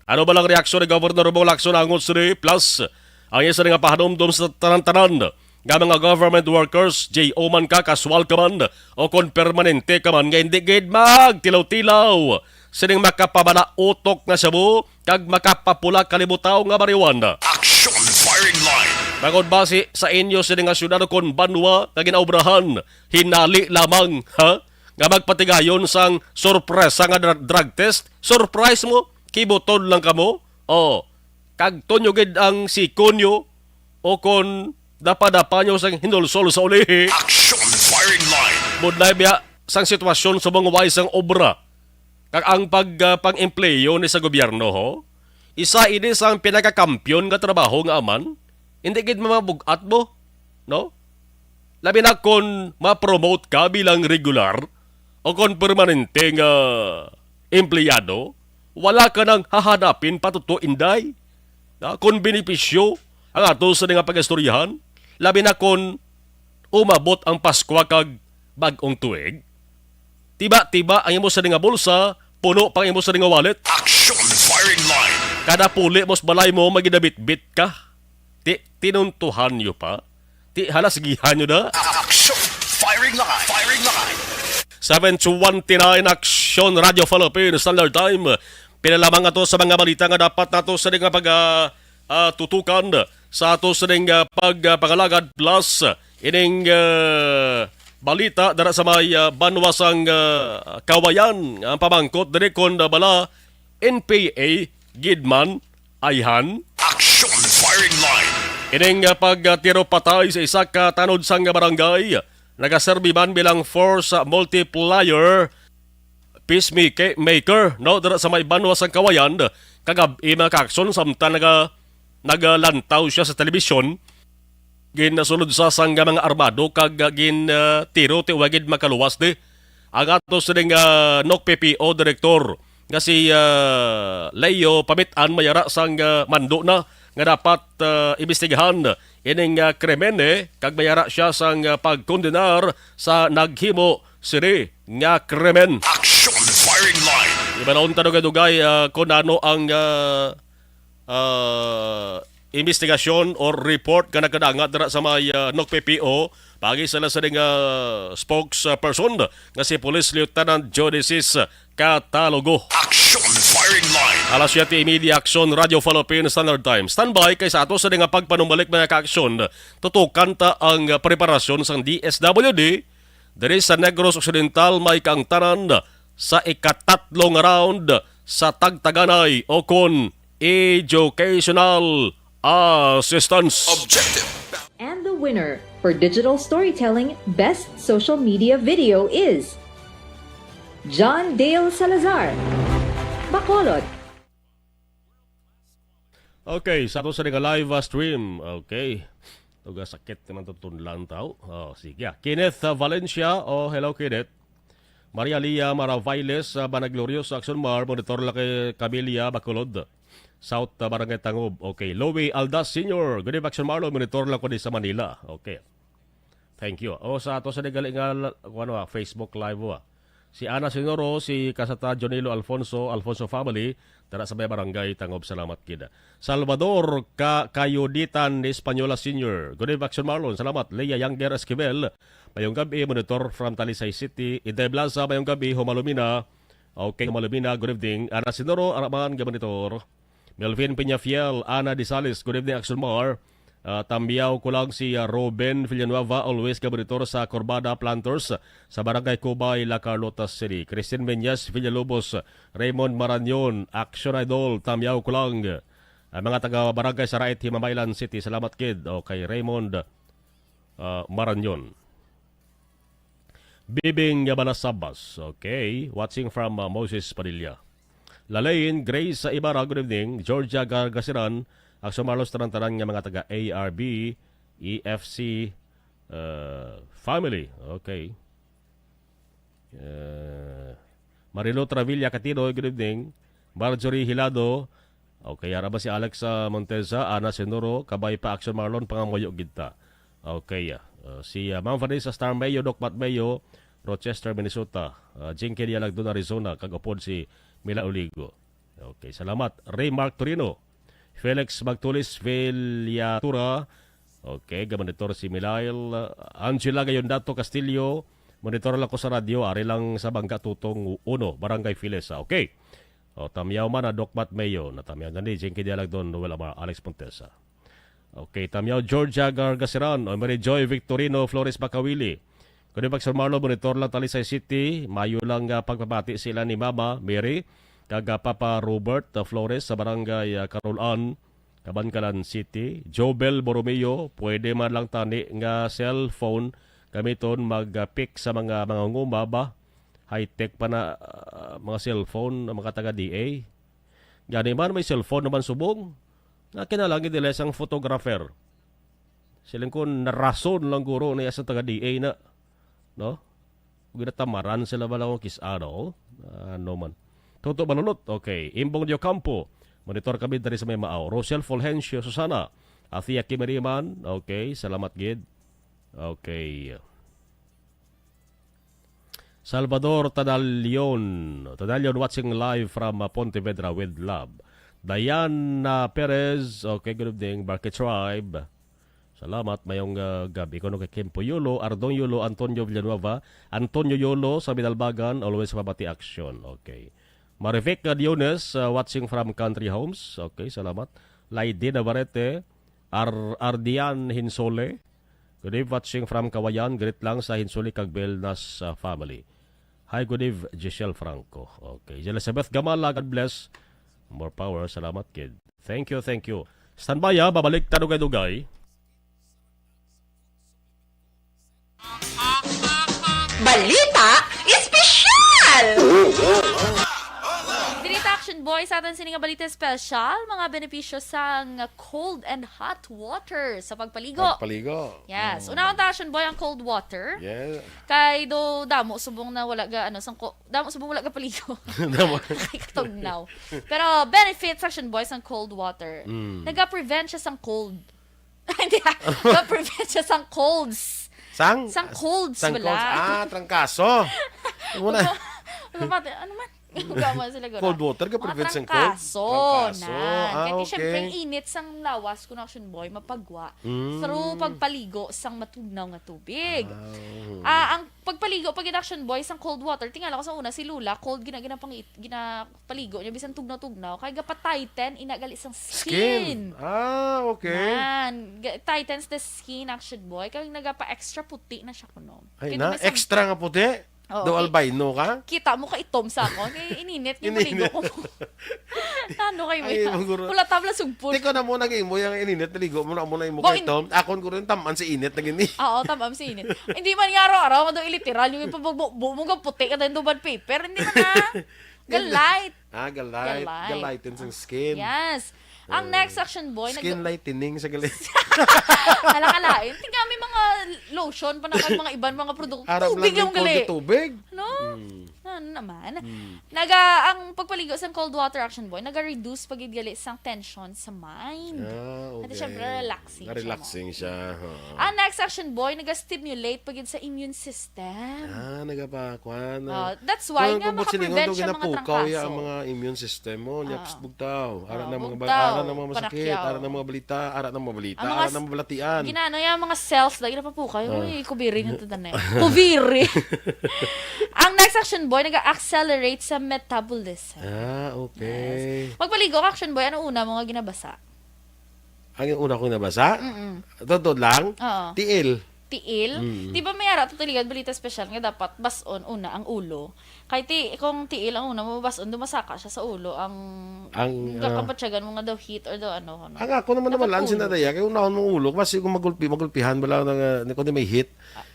Ano ba lang reaksyon ni Governor Bong Lacson angot sini? Plus, ang iya sini nga pahanumdom sa tanan-tanan nga mga government workers, J O man ka, kaswal ka man, o kon permanente ka man, nga hindi gid magtilaw-tilaw sining makapamala-utok nga shabu kag makapapula kalibutaw nga marijuana. Action firing line. Bangod basi sa inyo sini nga syudad o kon banwa nga ginaobrahan, hinali lamang, ha? Nga magpatigayon sang sorpresa nga dra-, drug test? Surprise mo? Kibutod lang kamo? Oh, kag tunyo gid ang siko nyo o kon dapa-dapa nyo sang hinulsol sa ulihi. Action firing line. Budlay biya sang sitwasyon subong way sang obra kag ang pag, ah, pang-empleyo ni sa gobyerno, ho? Isa ini sang pinakakampiyon nga trabaho nga aman. Hindi gid mamabug-at mo, no? Labi na kon ma-promote ka bilang regular o kon permanente nga empleyado, wala ka nang hahanapin pa, tuto, Inday. Na kon benepisyo ang ato sa nga pag-istoryahan, labi na kon umabot ang Paskwa kag bag-ong tuig. Tiba-tiba ang imo sa nga bulsa, puno pang imo sa nga wallet. Action firing line. Kada puli mo sa balay mo, magidabitbit ka. Ti-, tinuntuhan niyo pa? Ti, hala, sigihan niyo na. Action! Firing line! Firing line! Seven twenty-nine, Action Radio Philippines Standard Time. Pila lamang ato sa mga balita nga dapat nato sa nga pag, ah, ah, tutukan sa ato sa nga pag, ah, pangalagad. Plus, ining, ah, balita dara sa may, ah, banwa sang, ah, Kawayan. Ang pamangkot diri kon, ah, bala N P A gid man, ayhan. Action firing line. Ining, ah, pagtiro patay sa isa ka tanod sang barangay, nagaserbi man bilang force multiplier, peacemaker, no, dira sa may banwa sang Kawayan, kagab-i, mga ka-aksyon, samtang naga-, nagalantaw siya sa telebisyon. Ginsulod sa sang mga armado kag, ah, gin, ah, tiro ti wa gid makaluwas di. Ang ato sining, ah, N O C P P O direktor nga si, ah, Leo Pamitan mayara sang, ah, mando na nga dapat, ah, imbestigahan ining, ah, krimen, eh, kag mayara siya sang, ah, pagkondenar sa naghimo sini nga krimen. Action firing line. Ibanahon ta dugay-dugay, ah, kung ano ang, ah, ah, investigasyon or report nga nagkadanga dira sa may, ah, N O C P P O, pagi sa sila sa nga spokesperson nga si Police Lieutenant Geodesis Catalogo. Action firing line. Alas siyete y media, Action Radio Philippines Standard Time. Standby kay sa ato sa nga pagpanumbalik, mga ka-aksyon, tutukan ta ang preparasyon sang D S W D diri sa Negros Occidental, may kaangtanan sa ikatatlo nga round sa tagtaganay o kon educational assistance. Objective. And the winner for digital storytelling best social media video is John Dale Salazar, Bacolod. Okay, sa ato sa nga live, ah, stream. Okay. Tuga sakit naman to tunlan tao. Oh, sige. Ah, Kenneth, ah, Valencia. Oh, hello, Kenneth. Maria Lia Maravailes, ah, Banaglorios, Action Mar, monitor lang kay Camilla Bacolod. South, ah, Barangay Tangob. Okay. Louie Aldas Senior, good evening, Action Marlon, monitor lang ko di sa Manila. Okay. Thank you. O, sa ato sa nagali nga la-, kung ano, ah, Facebook Live, ah. Si Ana Sinoro, si Kasata Jonilo Alfonso, Alfonso family, tara sa may barangay, Tangob, salamat gid. Salvador Ka-, Kayuditan Española Senior. Good evening, Action Marlon. Salamat. Leia Younger Esquivel. Mayong gabi, monitor from Talisay City. Inday Blaza, mayong gabi, Humalumina. Okay, Humalumina, good evening. Ana Sinoro, Araman, ga monitor. Melvin Peñafiel, Ana Disales, good evening, Action Mar. Ah, tamyaw ko lang si, ah, Ruben Villanueva, always ka monitor sa Corbada Planters, sa Barangay Cubay, La Carlota City. Christine Meñas Villalobos, Raymond Marañon, Action Idol, tamyaw ko lang. Ang mga taga Barangay Sarait, Himamaylan City, salamat gid. O kay Raymond, ah, Marañon. Bibing Manasabas. Okay. Watching from, uh, Moses Padilla. Lalain, Grace sa Ibarra, good evening. Georgia Gargasiran, Action Marlon, tanan-tanan nga mga taga A R B, E F C, uh, family. Okay. Uh, Marilo Travilla Catino, good evening. Marjorie Hilado, okay, ara ba si Alex, ah, Montesa, Ana Senoro, kabay pa Action Marlon, pangamuyo gid ta. Okay, ah, uh, si, ah, Ma'am Vanessa Star Mayo, Doc Pat Mayo, Rochester, Minnesota, ah, Jinky Dialagdon, Arizona, kag upod si Mila Oligo. Okay, salamat. Ray Mark Torino, Felix Magtulis Villatura, okay, gamonitor si Milail, ah, Angela Gayondato Castillo, monitor lang ko sa radyo, ari lang sa Bangka Tutong uno, Barangay Filesa. Okay. O, tamyaw man na Doc Mat Mayo. Natamyaw na ni Jinky Dialagdon, Noel Amar, Alex Montesa. Okay, tamyaw Georgia Gargasiran, o Mary Joy Victorino Flores Bakawili. Kundi pag Sir Marlo, monitor lang Talisay City. Mayo lang nga pagpamati sila ni Mama Mary, kag, ah, Papa Robert, ah, Flores sa barangay, ah, Carolan, Kabankalan City. Jobel Borromeo, pwede man lang tani nga cellphone gamiton mag, ah, pick sa mga, mga nguma ba? High-tech pa na, ah, mga cellphone ng mga taga D A. Gani man, may cellphone naman subong. Nga kinahanglan gid nila sang photographer. Siling ko, narason lang guro na sa taga D A na. No? Kung ginatamaran sila ba lang kis-, ano? Ano man. Toto Manunot, okay. Imbong Diocampo, monitor kami dari sa may Maaw. Rosel Fulgencio, Susana, Athea Kimiriman, okay. Salamat gid. Okay. Salvador Tadalion. Tadalion watching live from, uh, Pontevedra with love. Diana Perez, okay, good evening, Barque Tribe. Salamat, mayong, uh, gabi. Kuno kay Kimpo Yulo, Ardong Yulo, Antonio Villanueva, Antonio Yulo sa Bidalbagan, always mabati action. Okay. Marivic Diones, uh, watching from Country Homes. Okay, salamat. Lady Navarrete, Ar-, Ardian Hinsole. Good eve, watching from Kawayan. Greet lang sa Hinsole kag Belnas, uh, family. Hi, good eve, Giselle Franco. Okay. Elizabeth Gamala, God bless. More power. Salamat, kid. Thank you, thank you. Standby, ah. Babalik ta dugay-dugay. Balita Espesyal! Diri ta, Action Boy, sa aton sini nga balita espesyal, mga benepisyo sang cold and hot water sa pagpaligo. Pagpaligo. Yes. Mm. Unahon ta, Action Boy, ang cold water. Yeah. Kay do damo subong na wala ga, ano, sang ko, damo subong wala ga paligo. Damo. Kay katugnaw. Pero benefits, Action Boy, sang cold water. Mm. Naga-prevent siya sang cold. Hindi, ah. Naga-prevent siya sang colds. Sang? Sang colds, sang wala. Colds. Ah, trangkaso. Ano na? Ano ba? Ano man? Huwag mo sila gura. Cold water, ka-prevent sang cold? Trangkaso. Trangkaso. Ah, okay. Kaya siyempre, ang init sang lawas, kun, Action Boy, mapagwa through pagpaligo sang matugnaw nga tubig. Ah, oo. Ah, ang pagpaligo, pag Action Boy, sang cold water, tingala ko sa una, si Lola, cold, gina-, ginapangit-, ginapaligo niya, bisan tugnaw-tugnaw, kay gapa-tighten, ina gali sang skin. Skin. Ah, okay. Nan, ga-, tightens the skin, Action Boy, kay nagapa-extra puti na siya kuno. Ay, kay na, extra nga puti? Oo, do albino ka? Kita mo ka itom sa akon. Kay ininit nga maligo ko. Ano kayo? Ay, maguro. Wala tabla sugpon. Tiko na mo nag-imo yung ininit, naligo mo na mo na imo kay itom. Akon guro yung taman sa init na gini. Oo, taman sa init. Hindi man nga araw-araw, nga daw iliteral yung ipabugbo mo, nga puti ka dahil duban paper. Hindi man na. Galite. Ah, galite. Galite. Galitin sa skin. Yes. Ang next, Action Boy, nag- Skin lightening sa gali. Hala, kalain. Tingnan, may mga lotion pa na kag mga iban mga produkto. Tubig lang gali. Tubig. No? Mm. Ano naman? Mm. Naga, ang pagpaligo sa cold water, Action Boy, naga-reduce pa gid gali sang tension sa mind. Ah, okay. At syempre, relaxing siya. Relaxing siya. Ang next, Action Boy, naga-stimulate pa gid sa immune system. Ah, nagapa-, kwan. Oh, that's why nga makaprevent siya mga trangkaso. Ang mga immune system mo, nya, bugtaw. Ara na mga ba-, ara na mga masakit, ara na mga balita, ara na mga balita, ara na mga balatian. Ginano ya mga cells, lagi na papukaw. Uy, kubiri nga to, tanay. Kubiri. Ang next, Action Boy, nag-accelerate sa metabolism. Ah, okay. Yes. Magpaligo ka, Action Boy, ano una mo nga ginabasa? Ang una kong nabasa? Mm-mm. Totoo lang? Oo. Tiil. Tiil? Mm. Di ba may ara to, Tiligan, balita special nga dapat bas-on una ang ulo? Kay ti-, kung tiil ang una mo bas-on, dumasaka siya sa ulo. Ang, ang, ah, kabatyagan mo nga daw heat or daw ano, ano. Ang ako naman, dapat naman lang ulo. Sinadaya, kay unahon mong ulo, kasi kung magulpi, magulpihan, wala na nga, kung di may heat,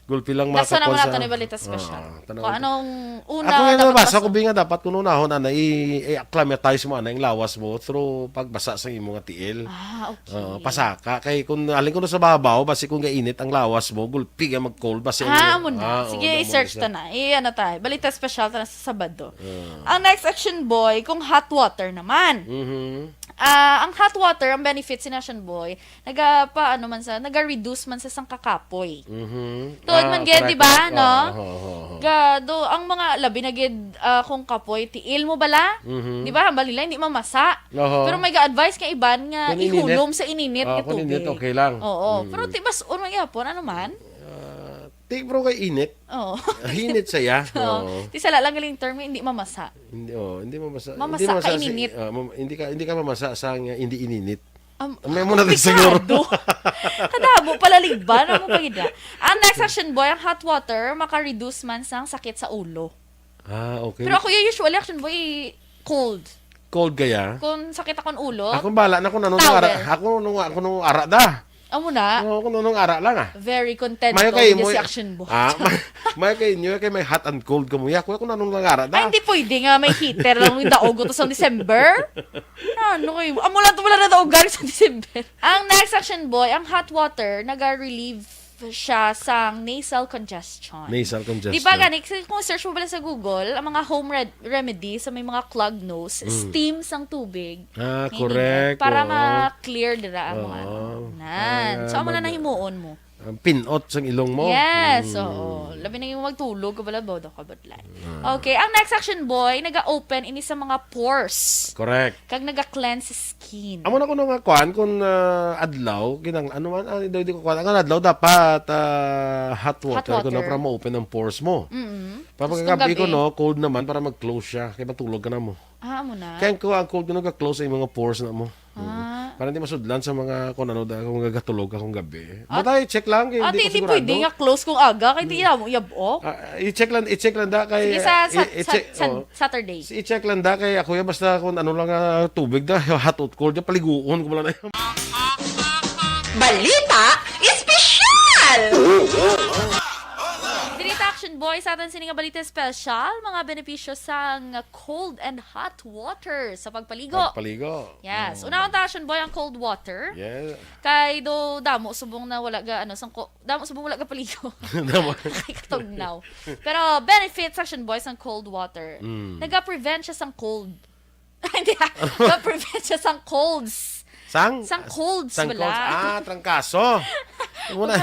gulpi lang. Nasa naman nato ni balita special. Ah, tanaw. Kung anong una. Ako nga dapat nabasa ko, basa. Bi nga dapat kung unahon, ana, i-, i-acclimatize mo, ana, yung lawas mo through pagbasa sa imo nga tiil. Ah, okay. Oo, pasaka. Kay kung alin ko na sa babaw, basi kung gainit ang lawas mo, gulpi ka mag-cold, basi ang, ah, amo na. Ah, sige, oo, i-search ta na. I-, ano ta, balita special ta na sa Sabado. Ah. Ang next, Action Boy, kung hot water naman. Mhm. Ah, ang hot water, ang benefits ni Action Boy, naga, pa, ano man sa, naga-reduce man sa sang kakapoy. Mhm. Tuod man gid, di ba, no? Ah, correct, correct. Oo, oo, oo. Ga, do, ang mga labi na gid, ah, kung kapoy, tiil mo bala? Mhm. Di ba, hambal nila, hindi mamasa. Oho. Pero may ga-advise nga iban nga ihulom sa ininit nga tubig. Kung ininit, okay lang. Oo. Mm. Pero ti bas-on man gihapon, ano man? Ah, ti, pero kay init. Oo. Init saya. Oo. Oo. Ti sala lang galing term, hindi mamasa. Hindi, oh, hindi mamasa. Mamasa ka, ininit. Ah, mam-, hindi ka, hindi ka mamasa sa nga hindi ininit. May mo na din siguro. Kadamo pala ligban, amo pa gid na. Ang next, Action Boy, ang hot water maka-reduce man sang sakit sa ulo. Ah, okay. Pero ako, usually, Action Boy, cold. Cold kaya? Kung sakit akong ulo, ako, bala na kung ano nung ara, towel. Ako nung, ako nung ara da. Amo na. Oo, kung nung ara lang, ah. Very content si Action Boy. Ah, may, may kay inyo, kay may hot and cold ka mo. Ya, kuya, kung anong lang ara da. Ay, hindi pwede nga may heater lang yung daog to sa December. Ano kayo? Amo lang to, wala na daogan sa December. Ang next, Action Boy, ang hot water, naga-relieve siya sang nasal congestion. Nasal congestion. Di ba gani, kasi kung search mo pala sa Google, ang mga home red-, remedy sa may mga clogged nose, mm, steam sang tubig. Ah, ininit, correct. Para, oo, ma-clear dira ang mga, oo, ano. Nan. Ah, so, amo na mag-, nahimuon mo. Ang pinot sang ilong mo. Yes, mm, oo. Labi na yung magtulog ka pala, bodo ka ba? Ah. Okay, ang next, Action Boy, naga-open ini sa mga pores. Correct. Kag naga-cleanse skin. Amo na kuno nga kuan, kung, ah, adlaw, kinang-, ano man, ah, di, di ko kuan. Ang adlaw dapat, ah, hot water, hot water, kuno para ma-open ang pores mo. Mm-mm. Para pagkagabi ko, no, cold naman para mag-close siya. Kaya matulog ka na mo. Ah, amo na. Kaya ang, ang cold ko nag-close sa imong pores na mo. Ah, Para di masudlan sa mga kung ano da, kung gagatulog ka kung gabi. At But I check lang, kay Ate, hindi ko hindi sigurado. pwede nga close kung aga, kay di Hmm. mo yabok. Ah, i-check lang, i-check lang da kay, Sige, sa, sa, i-, i-check, sa, sa oh. Saturday. I-check lang da kay ako ya, basta kung ano lang nga tubig da, hot or cold, ya, paliguon ko lang na. Balita Espesyal! Diri ta, Action Boy, sa aton sini nga balita espesyal, mga benepisyo sang cold and hot water sa pagpaligo. Pagpaligo. Yes. Mm. Unahon ta, Action Boy, ang cold water. Yeah. Kay do damo subong na wala ga, ano, sang ko-, damo subong wala ga paligo. Damo. Kay katugnaw. Pero benefits, Action Boy, sang cold water. Mm. Naga-prevent siya sang cold. Hindi, ah. Naga-prevent siya sang colds. Sang? Sang colds, Sang wala. colds. Ah, trangkaso. Ano na?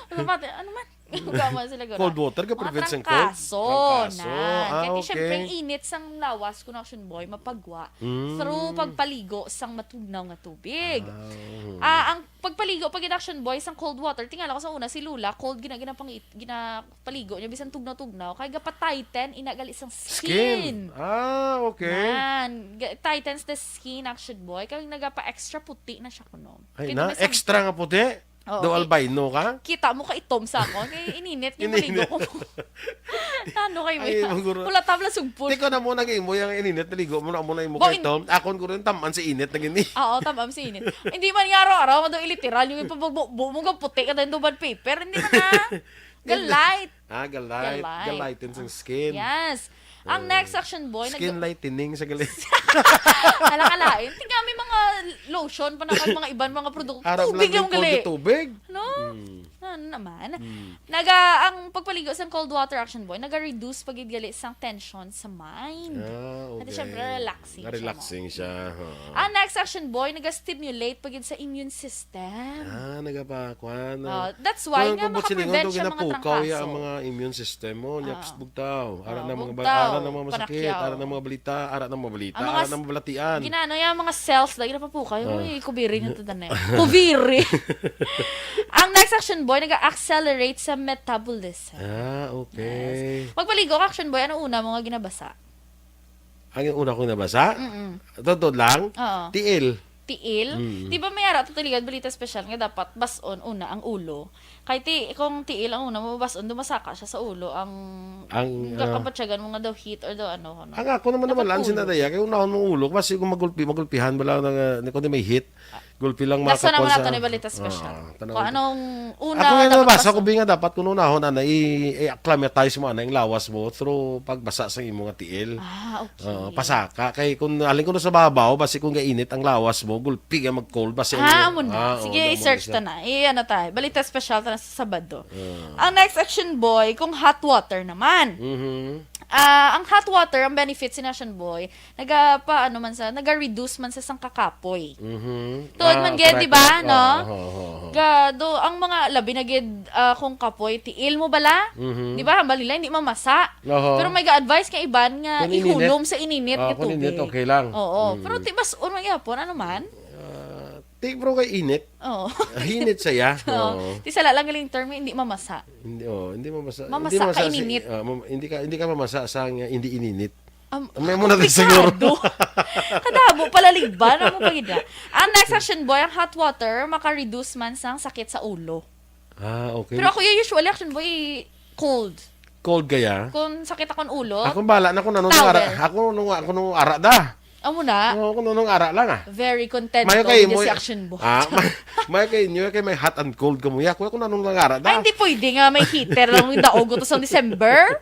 Ano ba? Ano man? Huwag man sila gura. Cold water, ka Mga prevent sang cold? trangkaso, Trangkaso. na. Ah, Kaya okay. siyempre, ang init sang lawas, kun, Action Boy, mapagwa Mm. through pagpaligo sang matugnaw nga tubig. Ah, oo. Ah, ang pagpaligo, pag Action Boy, sang cold water, tingala ko sa una, si Lola, cold, gina-, ginapangit-, ginapaligo niya, bisan tugnaw-tugnaw, kay gapatighten, ina gali sang Skin. skin. Ah, okay. Nan, ga-, tightens the skin, Action Boy, kay nagapa-extra puti na siya kuno. Ay, Kay na, may sab- extra nga puti? Oo, Do ki-, albino ka? kita mo ka itom sa akon. Kay ininit nga Ininit. maligo ko. Ano kayo Ay, yan? maguro. Wala tabla sugpon. Tiko na mo nag-imo yung ininit, naligo mo na mo na imo Bo, kay in- Tom. Akon ko rin, taman sa init na gini. Oo, taman sa init. Hindi man nga araw-araw, nga daw iliteral, yung ipabugbo mo, nga puti ka dahil duban paper. Hindi man na. Hindi. Galight. Ah, galight. Galight. Galighten sa skin. Yes. Ang Oh. next, Action Boy, nag- Skin lightening sa gali. Hala, kalain. Tingnan, may mga lotion pa na kag mga iban mga produkto. Arang Tubig lang lang yung gali. cold tubig. No? Mm. Ano naman? Mm. Naga, ang pagpaligo sa cold water, Action Boy, naga-reduce pa gid gali sang tension sa mind. Ah, At okay. syempre, relaxing siya, Relaxing no? siya, oo. Ang next, Action Boy, naga-stimulate pa gid sa immune system. Ah, nagapa-, kwan, Oh, ah. that's why Kung nga kung buot silingon, makaprevent daw siya mga ginapukaw ya trangkaso. ang mga immune system mo, nya, Ah. pst, bugtaw. Ara Ah, na mga ba-, bugtaw, ara na mga masakit, panakyaw. ara na mga balita, ara na mga balita, Ang mga ara s-, na mga balatian. ginano ya, mga cells, lagi na papukaw. Ah. Uy, kubiri nga to, tanay. Kubiri. Ang next, Action Boy, nag-accelerate sa metabolism. Ah, okay. Yes. Magpaligo ka, Action Boy, ano una mo nga ginabasa? Ang una kong nabasa? Mm-mm. Totoo lang? Oo. Tiil. Tiil? Mm. Di ba may ara to, Tuligan, balita special nga dapat bas-on una ang ulo? Kay ti-, kung tiil ang una mo bas-on, dumasaka siya sa ulo. Ang, Ang, ang ah, kabatyagan mo nga daw heat or daw ano, ano. Ang ako naman Dapat naman lang ulo. sinadaya, kay unahon mong ulo, kasi kung magulpi, magulpihan, wala na nga, ni, kundi may heat. Gulpi lang Nasa makakuha naman sa nato ni balita special. Ah, tanaw Kung ko. anong una Ako nga dapat nabasa ko, basa? Bi, nga dapat kung unahon, ana, i-, i-acclimatize mo, ana, yung lawas mo through pagbasa sa imo nga tiil. Ah, okay. Oo, pasaka. Kay kung alin ko na sa babaw, basi kung gainit ang lawas mo, gulpi nga mag-cold, basi Ah, ang amo na. ah, oo, Sige, amo na i-search siya. ta na. I-, ano tayo, balita special ta na sa Sabado. Ah. Ang next, Action Boy, kung hot water naman. Mhm. Ah, ang hot water, ang benefits ni Action Boy, naga pa, ano man sa, naga-reduce man sa sang kakapoy. Mhm. Tuod Ah, man gid, correct, di ba, correct. no? Oo, oo, oo, oo. Ga, do, ang mga labi na gid, ah, kung kapoy, tiil mo bala? Mhm. Di ba, hambal nila, hindi mamasa. Oho. Pero may ga-advise nga iban nga Kung ininit. ihulom sa ininit Ah, nga kung ininit, tubig. okay lang. Oo. Mm. Pero ti bas-on man gyapon, ano man? Ah, ti, bro, kay init. Oo. Hinit siya. Oo. Oo. Ti sala lang galing term, hindi mamasa. Hindi, oh, hindi mamasa. Mamasa Hindi ka mamasa sa, ininit. ah, mam-, hindi ka, hindi ka mamasa sa nga hindi ininit. Am-, May mo na din komplikado. siguro. Kadamo pala ligban, amo pa gid na. Ang next, Action Boy, ang hot water maka-reduce man sang sakit sa ulo. Ah, okay. Pero ako, usually, Action Boy, cold. Cold kaya? Kung sakit akong ulo, Ako bala na kung anong Towel. ara. Ako nung, ako nung ara da. Amo na. Oo, kung anong ara lang, ah. Very content Mayo daw kay hindi mo si Action Boy. Ah, may, may kay inyo kay may hot and cold ka mo. Ya, kuya, kung anong lang ara da. Ay, hindi pwede nga may heater lang yung daog to sa December.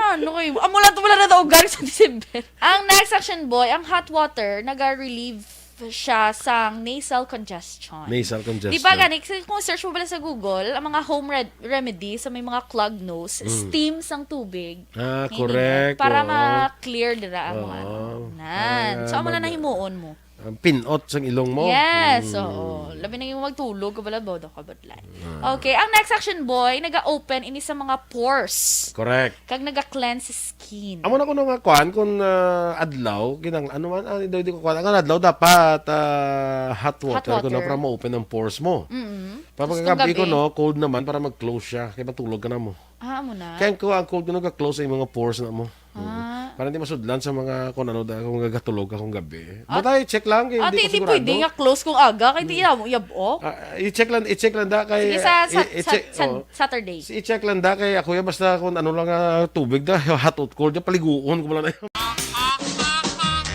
Ano kayo? Amo lang to, wala na daogan sa December. Ang next, Action Boy, ang hot water, naga-relieve siya sang nasal congestion. Nasal congestion. Di ba gani, kasi kung search mo pala sa Google, ang mga home red-, remedy sa may mga clog nose, Mm. steam sang tubig. Ah, Ininit. correct. Para Oo. ma-clear dira ang mga Oo. ano. Nan. Ah, So, amo na mag- nahimuon mo. Ang pinot sang ilong mo. Yes, Mm. oo. Labi na yung magtulog ka pala, bodo ka, budlay. Ah. Okay, ang next, Action Boy, naga-open ini sa mga pores. Correct. Kag naga-cleanse skin. Amo na kuno nga kuan, kung, ah, adlaw, kinang-, ano man, ah, di, di ko kuan. Ang adlaw dapat, ah, hot Hot water, kuno water. para ma-open ang pores mo. Mm-mm. Para Tapos kung pagkagabi gabi? kuno, cold naman para mag-close siya, kay matulog ka na mo. Ah, amo na. Kaya ko ang cold kuno ga-close ang mga pores na mo. Ah, Para di masudlan sa mga kung ano da, kung gagatulog ka kung gabi. At But I check lang, kay Ate, hindi ko hindi sigurado. Pwede nga close kung aga, kay di mo yabok. Ah, i-check lang, i-check lang da kay Sige, sa, sa, i- i-check, sa, sa oh. Saturday. Si i-check lang da kay ako ya basta kung ano lang nga tubig da, hot or cold, ya paliguon ko lang na.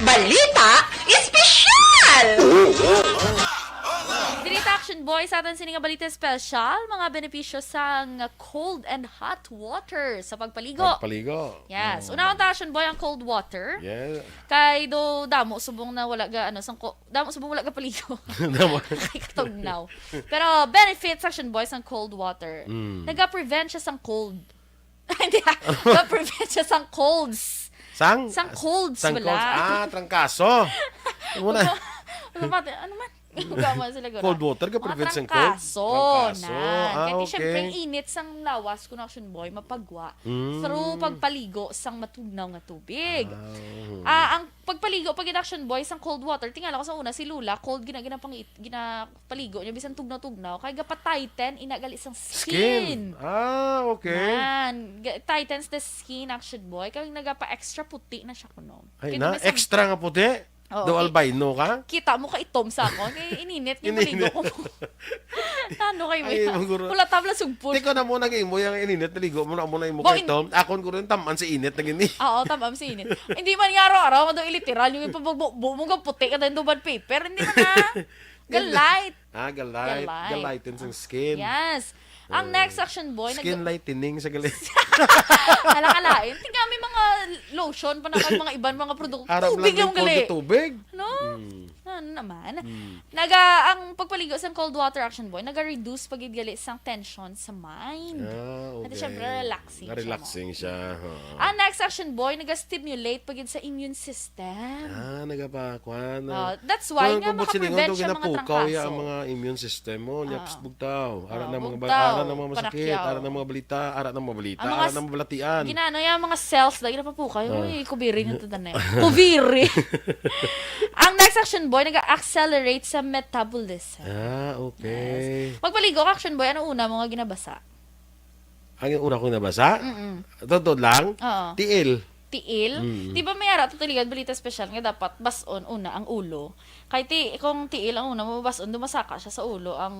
Balita espesyal! Diri ta, Action Boy, sa atan sini nga balita espesyal, mga benepisyo sang cold and hot water sa pagpaligo. Pagpaligo. Yes. Mm. Unahon ta, Action Boy, ang cold water. Yeah. Kay do damo subong na wala ga, ano, sang ko-, damo subong wala ga paligo. Damo. Kay katugnaw. Pero benefits, Action Boy, sang cold water. Mm. Naga-prevent siya sang cold. Hindi, ah. Naga-prevent siya sang colds. Sang? Sang colds, Sang wala. Colds. Ah, trangkaso. Ano na? Ano ba? Ano man? Gama sila gura. Cold water ka Mga prevent sang cold? Trangkaso. Trangkaso. Na. Ah, Kaya okay. Siyempre, ang init sang lawas, kun Action Boy, mapagwa Mm. through pagpaligo sang matugnaw nga tubig. Ah, oo. Ah, ang pagpaligo, pag Action Boy, sang cold water, tingala ko sa una, si Lola, cold gina-, ginapangit-, ginapaligo niya, bisan tugnaw-tugnaw, kay gapa-tighten, ina gali sang Skin. skin. Ah, okay. Nan, ga-, tightens the skin, Action Boy, kay nagapa-extra puti na siya kuno. Ay, Kay na, bisan extra nga puti? Oo, Do ki-, albino ka? Kita mo ka itom sa akon. Kay ininit nga Ininit. Maligo ko. Ano kay Ay, mo? Maguro. Wala tabla sugpon. Ikaw na mo nag-imo yung ininit, naligo mo na mo na imo Bo, kay in- Tom. Akon ko rin, taman si init na gini. Oo, taman si init. Hindi man nga araw-araw, mado iliteral, yung ipabugbo mo nga puti ka dahil duman paper. Hindi man na. Galite. Ah, galite. Galite. Galite sa skin. Yes. Ang Oh. Next, Action Boy, nag- Skin lightening sa gali. Hala ka lain. Tingnan, may mga lotion pa na kag mga iban mga produkto. Arap Tubig lang lang yung gali. Cold tubig. No? Mm. Ano naman? Mm. Naga, ang pagpaligo sa cold water, Action Boy, naga-reduce pa gid gali sang tension sa mind. Ah, okay. At syempre, relaxing siya mo. Relaxing siya, ha. Ang next, Action Boy, naga-stimulate pa gid sa immune system. Ah, nagapakuan na. Oh, that's why Kung nga kung buot silingon, makaprevent daw siya mga ginapukaw ya trangkaso. Ang mga immune system mo, niya Ah. pst bugtaw. Ara Ah, na mga ba-, bugtaw, ara na mga masakit, panakyaw. Ara na mga balita, ara na mga balita, Ang mga ara na s-, mga balatian. Ginano ya mga cells, lagi na papukaw. Ah. Uy, kubiri na to, tanay. Kubiri! Ang next, Action Boy, nag-accelerate sa metabolism. Ah, okay. Yes. Pagpaligo ka, Action Boy, ano una mo nga ginabasa? Ang una kong nabasa? Mm-mm. Totoo lang? Oo. Tiil. Tiil? Mm. Di ba may ara to, Tiligan, balita special nga dapat bas-on una ang ulo? Kay ti-, kung tiil ang una mo bas-on, dumasaka siya sa ulo. Ang,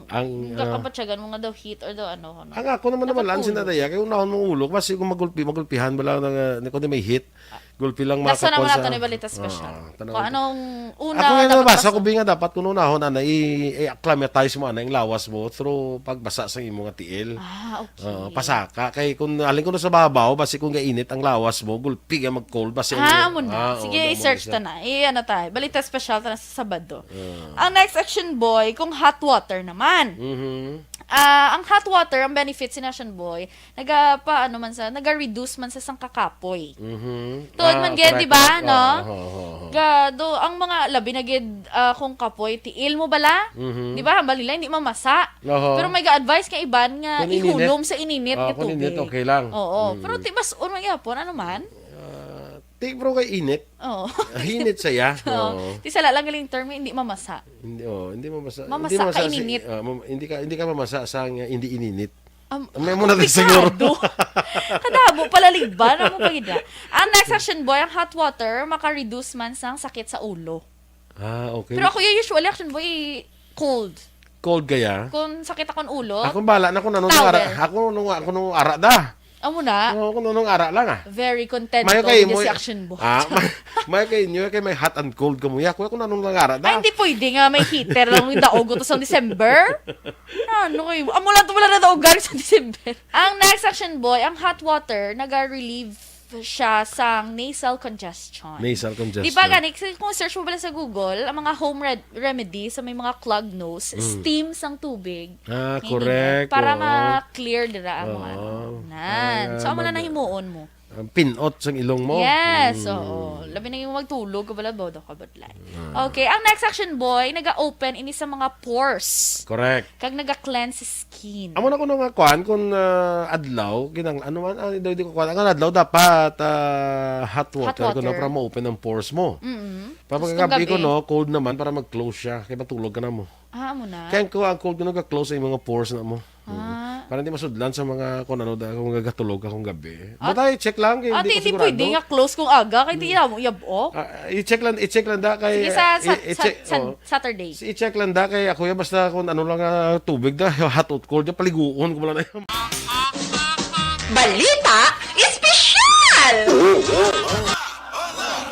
Ang, ang ah, kabatyagan mo nga daw heat or daw ano, ano. Ang ako naman Dapat naman lang ulo. Sinadaya, kay unahon mong ulo, kasi kung magulpi, magulpihan ba lang na, na, kung may heat, Ah. Gulpi lang Laso naman makakapon nato sa ni balita special. Ah, tanaw Kung ko. Anong una Ako nga dapat nabasa ko, bas-on? Bi, nga dapat kung unahon, ana, i-, i-acclimatize mo, ana, ang lawas mo through pagbasa sa imo nga tiil. Ah, okay. Oo, pasaka. Kay kung alin ko na sa babaw, basi kung gainit ang lawas mo, gulpi ka mag-cold, basi Ah, ang amo na. Ah, oo, Sige, amo na i-search siya. Ta na. I-, ano tayo, balita special ta na sa Sabado. Ah. Ang next, Action Boy, kung hot water naman. Mhm. Ah, ang hot water, ang benefits ni Action Boy, naga pa, ano man sa, naga-reduce man sa sang kakapoy. Mhm. Tuod Ah, man gid, correct, di ba, correct. No? Oo, oo, oo, oo. Ga, do, ang mga labi na gid, ah, kung kapoy, tiil mo bala? Mhm. Di ba, hambal nila, hindi mamasa. Oho. Pero may ga-advise nga iban nga Kung ininit. Ihulom sa ininit Ah, nga kung ininit, tubig. Okay lang. Oo. Mm. Pero ti-, bas-on man gyapon, ano man? Ah, ti-, pero kay init. Oo. Ah, init saya. Oo. Oo. Ti sala lang galing term, hindi mamasa. Hindi, oh, hindi mamasa. Mamasa Hindi mamasa ka si-, ininit. Ah, mam-, hindi ka, hindi ka mamasa sa nga hindi ininit. Am-, May mo na din komplikado. Siguro. Kadamo pala liban, amo pa gid na. Ang next, Action Boy, ang hot water maka-reduce man sang sakit sa ulo. Ah, okay. Pero ako, yung usually, Action Boy, cold. Cold kaya? Kung sakit akong ulo, Ako bala na kung ano nung Towel. Ara. Ako nung, ako nung ara da. Amo na. Oo, kung ano nung ara lang, ah. Very content Mayo to, kay hindi mo, si Action Boy. Ah, may, may kay inyo, kay may hot and cold ka mo. Ako, ako nung ara da. Ay, hindi pwede nga may heater lang yung daog to sa December. Ano kayo? Amo lang to wala na daogan sa December. Ang next, Action Boy, ang hot water, naga-relieve siya sa nasal congestion. Nasal congestion. Di ba gani, kasi kung search mo pala sa Google, ang mga home red-, remedy sa may mga clog nose, Mm. steam sang tubig. Ah, Hindi correct, na. Para oo. Ma-clear dira ang Oo. Mga ano. Nan. Ay, So, amo na mag- nahimuon mo. Ang pinot sang ilong mo. Yes, Mm. Oo. Labi na yung magtulog ka pala, bodo ka ba? Ah. Okay, ang next, Action Boy, naga-open ini sa mga pores. Correct. Kag naga-cleanse skin. Amo na kuno nga kuan, kung, ah, adlaw, kinang-, ano man, ah, di, di ko kuan. Ang adlaw dapat, ah, hot Hot water, kuno water. Para ma-open ang pores mo. Mm-mm. Pag Tapos kung kagabi gabi, kuno, cold naman para mag-close siya, kay matulog ka na mo. Ah, amo na. Kaya ko ang cold kuno ga-close sa imong pores na mo. Ah, Para di masudlan sa mga kung ano da, kung gagatulog ka kung gabi. Ah, But ay, check lang, kay ah, hindi di, ko di sigurado. Pwede nga close kung aga, kay di na mo yab-ok. Ah, i-check lang, i-check lang da kay, Sige, sa, sa, i-, i-check, sa, oh. Saturday. I-check lang da kay ako ya, basta kung ano lang nga tubig da, hot or cold, ya, paliguon ko lang na. Balita Espesyal!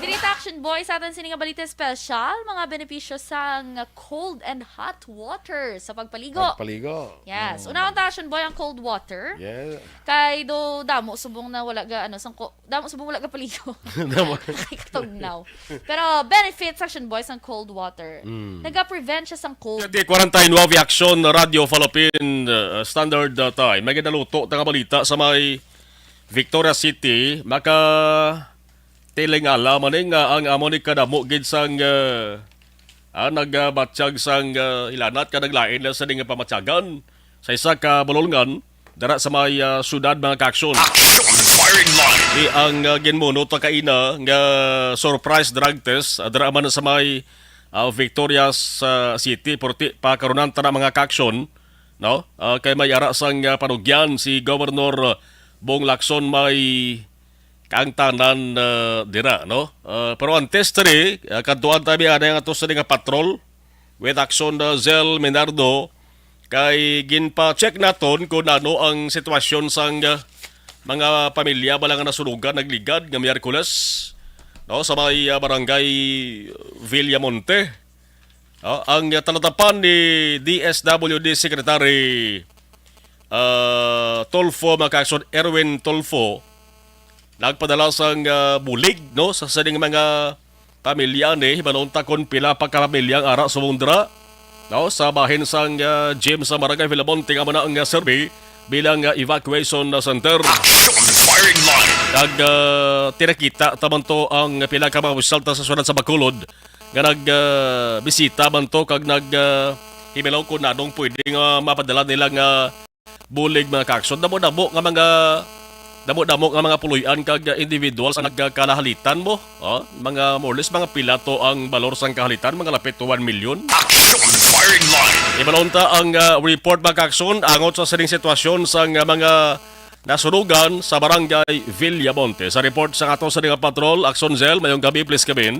Diri ta, Action Boy, sa aton sini nga balita espesyal, mga benepisyo sang cold and hot water sa pagpaligo. Pagpaligo. Yes. Mm. Unahon ta, Action Boy, ang cold water. Yeah. Kay do damo subong na wala ga, ano, sang ko-, damo subong wala ga paligo. Damo. Kay katugnaw. Pero benefits, Action Boy, sang cold water. Mm. Naga-prevent siya sang cold. Di forty-nine Action Radio Philippine, uh, Standard, uh, Time. May ginaluto ta nga balita sa may Victoria City. Maka Tilingala man ni nga ang amo ni kadamo gid sang, ah, ah, nagabatyag sang, ah, hilanat ka naglain na sa ning pamatyagan sa isa ka bulolngan dara sa may, ah, syudad, mga ka-aksyon. Action Firing Line. Di ang, ah, ginmuno ta kaina nga surprise drug test, ah, dara man sa may, ah, Victorias, ah, City, purti pa karunan ta na, mga ka-aksyon, no? Ah, kay may ara sang, ah, panugyan si Governor Bong Lacson may kaangtanan, ah, dira, no? Ah, pero antes diri, ah, kadtuan ta mi anay nga ato sa nga patrol with Action, ah, Zell Minardo, kay ginpa-check naton kung ano ang sitwasyon sang, ah, mga pamilya bala nga nasunugan nagligad nga Miyerkules, no, sa may, ah, barangay Villamonte. Ah, ang, ah, talatapan ni D S W D Secretary, ah, Tulfo, mga ka-aksyon, Erwin Tulfo, nagpadala sang, ah, bulig, no, sa sining mga pamilya ni, hibaluon ta kon pila pa ka pamilya ang ara subong dira, no, sa bahin sang, ah, gym sa Barangay Villamonte nga amo na ang, ah, serbi bilang, ah, evacuation, ah, center. Action Firing Line. Nag, ah, tinakita ta man to ang pila ka mga opisyal ta sa syudad sa Bacolod nga nag, ah, bisita man to kag nag, ah, hibaluon kon nanong pwede nga mapadala nila nga bulig, mga ka-aksyon. Damo-damo nga mga, damo-damo nga mga puloy-an kag, ah, individual sa nagkalahalitan mo. Oh, mga more or less, mga pila to ang balor sang kahalitan, mga lapit to one million. Action Firing Line. Hibaluon ta ang, ah, report, mga ka-aksyon, angot sa sining sitwasyon sang, ah, mga nasunugan sa Barangay Villamonte. Sa report sa ato sa nga patrol, Action Zell, mayong gabi, please come in.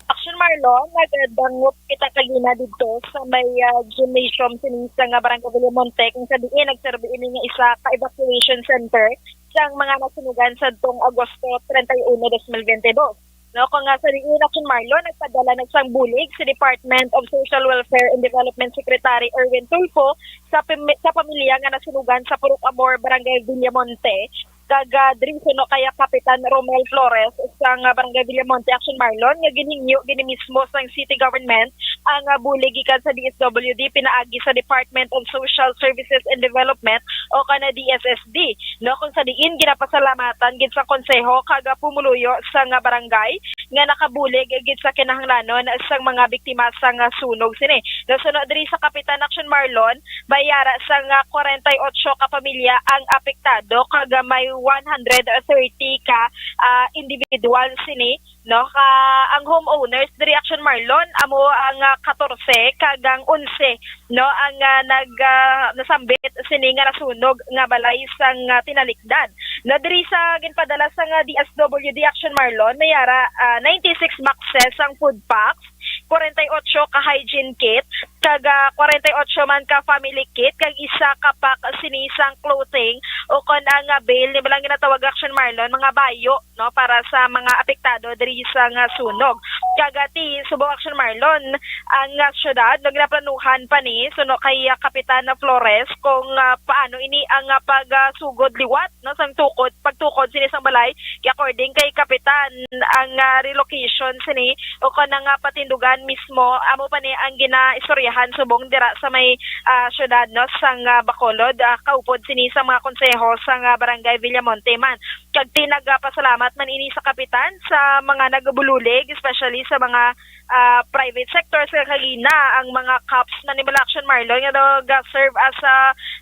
Action Marlon, nagdangop kita kagina didto sa may, ah, gymnasium sini sa nga Barangay Villamonte, kung sa diin nagserbi ini nga isa ka evacuation center sang mga nasunugan sadtong Agosto treinta y uno, dos mil veintidós. No, kung nga sa diin, Action Marlon, nagpadala na sang bulig si Department of Social Welfare and Development Secretary Erwin Tulfo sa pami-, sa pamilya nga nasunugan sa Purok Amor, Barangay Villamonte, kag, ah, diri suno kay Kapitan Romel Flores sang, ah, Barangay Villamonte, Action Marlon, nga ginhingyo gini mismo sang city government ang, ah, bulig gikan sa D S W D pinaagi sa Department of Social Services and Development o kana D S S D, no, kung sa diin ginapasalamatan gid sa konseho kag, ah, pumuluyo sang, ah, barangay nga nakabulig gid sa kinahanglanon sang mga biktima sang, ah, sunog sini. No, suno diri sa Kapitan, Action Marlon, may ara sang, ah, kwarenta y otso ka pamilya ang apektado kag may one hundred thirty ka, ah, individual sini, no? Ka, ang homeowners diri, Action Marlon, amo ang, ah, katorse kag ang onse, no, ang, ah, nag, ah, nasambit sini nga nasunog nga balay sang, ah, tinalikdan. No, diri sa ginpadala sang, ah, D S W D, Action Marlon, may ara, ah, ninety-six boxes ang food packs, kwarenta y otso ka hygiene kit, kag, ah, kwarenta y otso man ka family kit, kag isa ka pack sini sang clothing, o kon ang, ah, bale, ni lang ginatawag, Action Marlon, mga bayo, no, para sa mga apektado diri sa nga sunog. Kag, ah, ti, subong, Action Marlon, ang, ah, syudad, no, ginaplanuhan pa ni, suno kay, ah, Kapitan Flores, kung, ah, paano ini ang, ah, pagsugod liwat, no, sang tukod, pagtukod sini sang balay, kay according kay Kapitan, ang, ah, relocation sini o kanang, ah, patindugan mismo, amo pa ni ang ginaistoryahan subong dira sa may, ah, syudad, no, sang, ah, Bacolod, ah, kaupod sini sa mga konseho sang, ah, Barangay Villamonte man. Kag ti nagapasalamat man ini sa Kapitan sa mga nagabulig, especially sa mga, ah, private sector sa kagina, ang mga cops na ni Action Marlon nga daw ga-serve as a,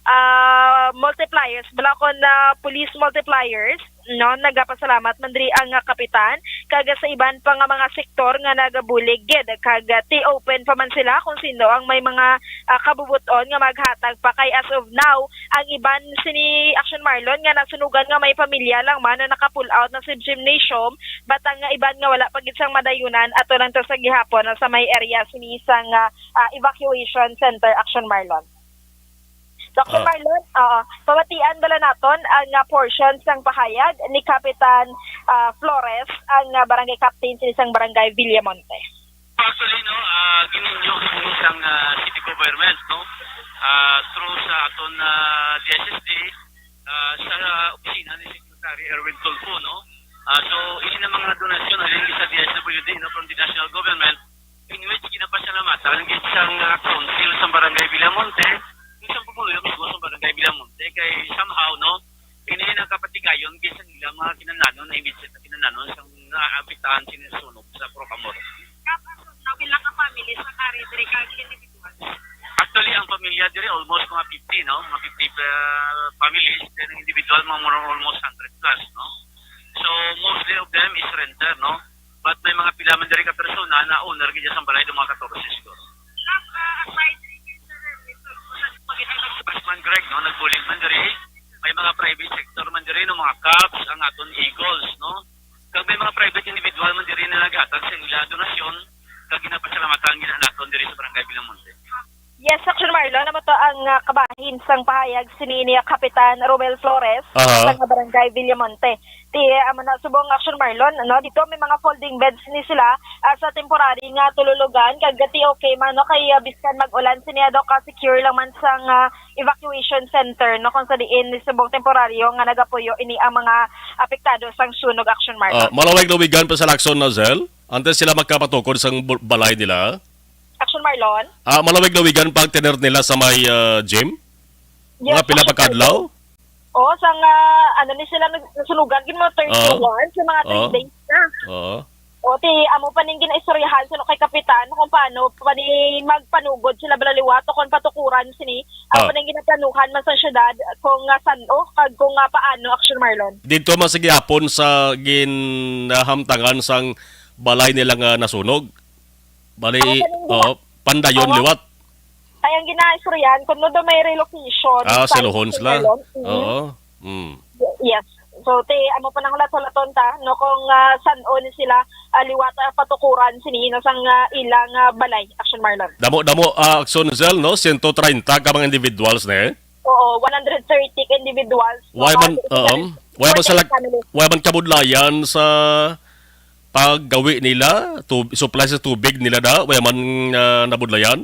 ah, multipliers, bala kon, ah, police multipliers. no, nagapasalamat man diri ang, ah, kapitan, kag sa iban pa nga mga sektor nga nagabulig gid, kag, ah, ti open pa man sila kung sino ang may mga, ah, kabubot-on nga maghatag pa, kay as of now, ang iban sini, Action Marlon, nga nasunugan nga may pamilya lang man na naka-pull out na sa gymnasium, but ang iban nga wala pa gid sang madayunan, ato lang to sa gihapon, no, sa may area sini sang, ah, ah, evacuation center, Action Marlon. Doctor Ah. Marlon, oo. Pamatian bala naton ang, ah, portion sang pahayag ni Kapitan, ah, Flores, ang, ah, barangay captain sini sang barangay Villamonte. Actually, no, ah, gininyo kini sang, ah, city government, no? Ah, through sa aton, ah, D S S D, ah, sa opisina ni Secretary Erwin Tulfo, no? Ah, so, ini na mga donasyon halin sa D S W D, no, from the national government, in which ginapasalamatan gid sang, ah, council sa Barangay Villamonte, yung sa pumuluyo mismo sa Barangay Villamonte, kay somehow, no, ini nakapatigayon gid sa ila mga kinahanglanon na immediate na kinahanglanon sa naapektahan sini sunog sa Purok Amor. Tapos, no, pila ka family sa kari diri ka individual? Actually, ang pamilya diri almost mga fifty, no? Mga fifty, uh, families, then ang individual, mga more or almost hundred plus, no? So, mostly of them is renter, no? But may mga pila man diri ka persona na owner gid sa balay, do mga katorse siguro. Mas man, Greg, no, nagbulig man diri. May mga private sector man diri, no, mga Cubs, ang aton Eagles, no. Kag may mga private individual man diri na naghatag sa ila donasyon, kag ginapasalamatan gid naton diri sa Barangay Villamonte. Yes, Action Marlon, amo to ang, ah, kabahin sang pahayag sini ni Kapitan Romel Flores Aha. sa Barangay Villamonte. Ti, amo na subong, Action Marlon, no, dito may mga folding beds ni sila, ah, sa temporary nga tululugan, kag ti okay man, no, kay, ah, biskan mag-ulan sini, ado ka secure lang man sang, ah, evacuation center, no, kung sa diin ni subong temporaryo nga nagapuyo ini ang mga apektado sang sunog, Action Ah, Marlon. Malawig lawigan pa sa Lacson, Nozel, antes sila makapatukod sang bu-, balay nila. Action Marlon? Ah, malawig lawigan pag tener nila sa may, ah, gym? Yes, Mga pila Action pa kadlaw? Marlon. Oo, sang, ah, ano ni sila nag-, nasunugan, gid mga thirty-one Oo. sa mga three Oo. days na. Oo. O, ti, amo pa ning ginaistoryahan sa kay Kapitan kung paano pa ni magpanugod sila balaliwat o kung patukuran sini. Amo Ah. pa ning ginaplanuhan man sa syudad kung, ah, san-o, kag kung, ah, paano, Action Marlon. Dito man sa gihapon sa ginahamtangan sang balay nila nga nasunog. Bali, Amo pa ning oo, pandayon Oo. liwat. Kay ang ginaistoryahan, kung no daw may relocation Ah, sa site Luhon sa sila. Talon. Mm. Oo. Mm. Y-, yes. So, ti, amo pa nang hulat-hulaton ta, no, kung, ah, san-o ni sila, ah, liwat, ah, patukuran sini, no, sang, ah, ilang, ah, balay, Action Marlon. Damo, damo, ah, Action Zel, no? Siyento treinta ka mga individuals, ne? Oo, one hundred thirty ka individuals, no, Why man, mga um, why man sa lag-, family. Why man kabudlayan sa paggawi nila, tub-, supply sa tubig nila da, wala man, ah, nabudlayan?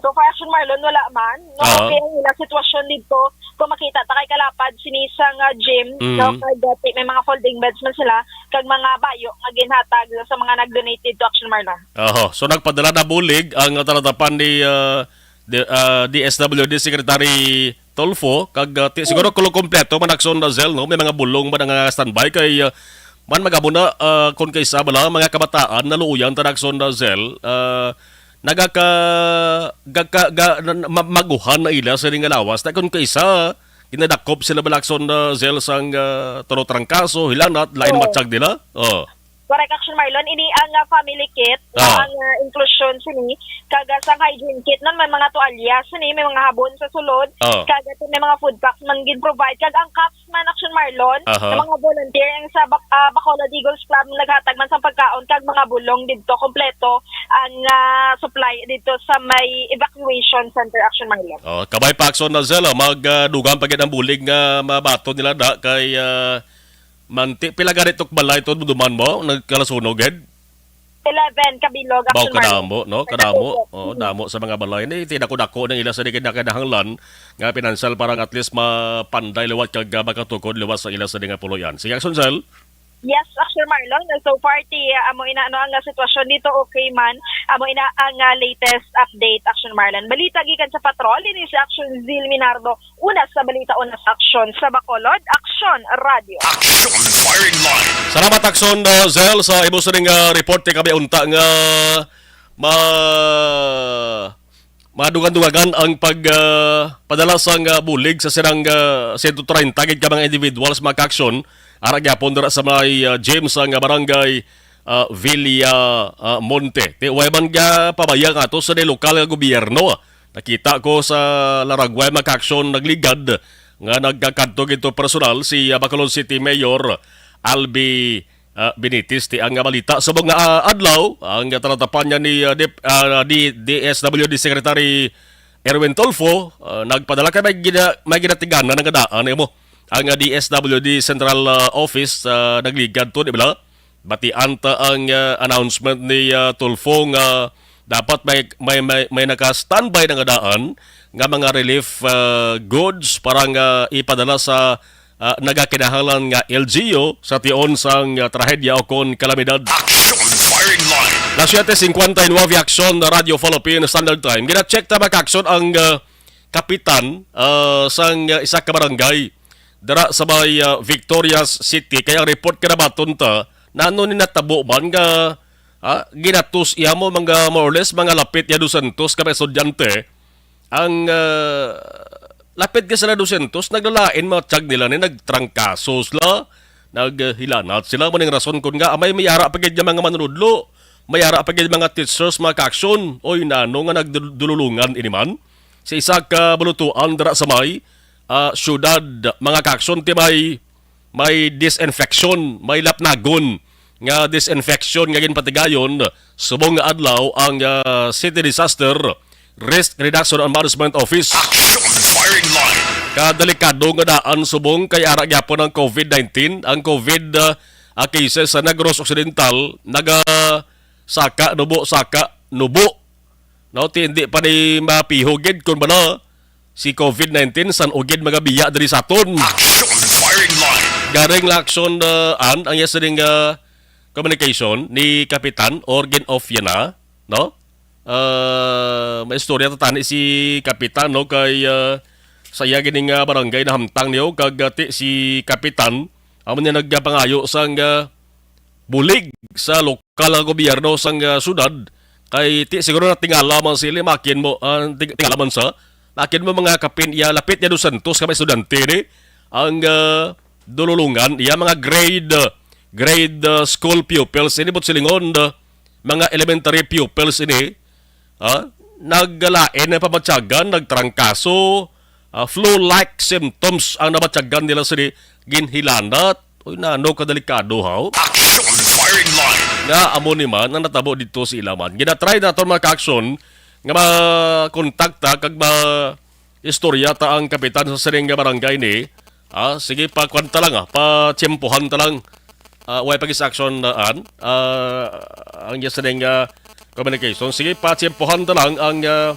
So far, Action Marlon, wala man. No, Ah. Okay ang ilang sitwasyon dito. Kung makita ta kay kalapad sini sa nga gym, Mm. no, kay dati may mga folding beds man sila, kag mga bayo nga ginhatag sa mga nag-donate dito, Action Marlon. Oho. So, nagpadala na bulig ang talatapan ni, ah, D-, ah, D S W D Secretary Tulfo, kag, ah, ti-, siguro Mm. kulo kompleto man, Action Zel, no? May mga bulong man nga standby kay, ah, man magabo na, ah, kung kaysa bala, mga kabataan, naluoyan ta, Action Zel, ah, nagaka-, gaka-, ga-, na-, na-, ma-, maguhan na ila sa ining lawas. Na kung kaysa, ginadakop sila bala, Action Zel, sang, ah, turo trangkaso, hilanat, lain Oo. matsyag nila. Oh. Correct, Action Marlon. Ini ang, ah, family kit, Ah. ang, ah, inclusion sini, kag, ah, sang hygiene kit, non, may mga tuwalya sini, may mga habon sa sulod, Ah. kag, ah, may mga food packs man gin-provide, kag ang cups man, Action Marlon, Aha. sa mga volunteer, ang sa Bac-, ah, Bacolod Eagles Club, naghatag man sang pagkaon, kag mga bulong dito, kompleto ang, ah, supply dito sa may evacuation center, Action Marlon. Oh, kabay pa, Action Zel, ah, mag, ah, dugang pa gid ang bulig nga mabaton nila da kay, ah, Manti, pila gani tok balay to, duman mo, nagkalasunog gid? Eleven kabilog, Baw, Action Marlon. Kadamo, no? Kadamo. Nagkatutok. Oo, Mm. damo sa mga balay. Ni, ti dako-dako ng ila sa di kinakadahanglan nga pinansyal para at least mapanday liwat kag, ah, makatukod liwat sa ila sa di nga puloy-an. Sige, Action Zel. Yes, Action Marlon. So far, ti, ah, amo ina, ano, ang, ah, sitwasyon dito, okay man. Amo ina ang, ah, latest update, Action Marlon. Balita gikan sa patrol, ini si Action Zil Minardo. Una sa balita, una sa aksyon sa Bacolod, Aksyon Radio. Action Firing Line. Salamat, Aksyon, uh, Zel, sa imo sa ning, uh, report. Kay kami unta nga ma-, madungan-dungagan ang pag, uh, padala sang, uh, bulig sa sirang, uh, siyento treinta gid ka mga individuals, mga ka-aksyon, Ara gyapon dira sa may, ah, gym sang, ah, barangay, ah, Villa, ah, Monte. Ti, way man nga pabaya nga to sa di lokal nga gobyerno. Nakita ko sa Laragway, mga kaaksyon, nagligad nga nagkakadto gito personal si, ah, Bacolod City Mayor Albi, ah, Benitez. Ti ang, ah, balita sa mga, ah, adlaw, ang, ah, talatapan niya ni, ah, Dep-, ah, di D S W D Secretary Erwin Tulfo, ah, nagpadala kay may gina-, may ginatiganan nga daan, eh, mo. Ang, ah, D S W D Central, ah, Office, ah, nagligad to, di ba? Batian ta ang, ah, announcement ni, ah, Tulfo nga dapat may, may, may, may naka-standby na nga daan nga mga relief, ah, goods para nga ipadala sa, ah, nagakinahanglan nga L G U sa tion sang, ah, trahedya o kon kalamidad. Action Firing Line. Las siete cincuenta y nueve, Aksyon, Radyo Philippine Standard Time. Gina-check ta, mga kaaksyon, ang, ah, kapitan, ah, sang, ah, isa ka barangay dira sa may, ah, Victorias City. Kaya ang report kanabaton ta, nano ni natabo man nga, ah, ginatos iya mo mga more or less, mga lapit ya dosyentos ka mga estudyante. Ang, ah, lapit ka sila dosyentos, naglalain mga tiyag nila ni nagtrangkaso sila, naghilanat sila. Mo ning rason kun nga, amay may ara pa gid nga mga manunudlo, may ara pa gid mga teachers, mga kaaksyon. Oy, nano nga nagdululungan ini man? Sa isa ka balutuan dira sa may, ah, syudad, mga kaaksyon, ti may, may disinfection, may lapnagon nga disinfection nga ginpatigayon subong nga adlaw ang, ah, City Disaster Risk Reduction and Management Office. Action Firing Line. Kadelikado nga daan subong kay ara gyapon ang covid nineteen, ang covid, ah, ah, cases sa Negros Occidental, naga saka nubo, saka nubo. No, ti hindi pa ni mapiho gid kun bala si covid nineteen san-o gid magabiya diri sa aton. Action Firing Line. Garing la aksyon, ah, an, ang iya sining, ah, communication ni Kapitan Orgin of Yana, no? Ah, may istorya ta tani si Kapitan, no, kay, ah, sa iya gini nga barangay nahamtang niyo kag, ah, ti si Kapitan amo niya nagpangayo sang, ah, bulig sa lokal nga gobyerno sang, ah, syudad. Kay ti siguro natingala man sila, makin mo, ah, ting-, tingala man sa, makin mo mga kapin iya, lapit niya dosyentos ka mga estudyante ni ang, ah, dululungan iya mga grade, ah, grade, ah, school pupils ini, but silingon, ah, mga elementary pupils ini, ah, naggalain ang pamatyagan, nagtrangkaso, ah, flu-like symptoms ang namatyagan nila sini, ginhilanat. Uy, nano kadelikado, haw? Action Firing Line. Nga amo ni man ang natabo dito sa ila man. Ginatry naton, mga kaaksyon, nga makontakta kag ma-istorya ta ang kapitan sa sining nga barangay ni. Ah, sige, pa kuwan ta lang, ah, pa tiyempohan ta lang. Ah, way pag-action na an, ah, ang iya sining, ah, communication. Sige, pa tiyempohan ta lang ang, ah,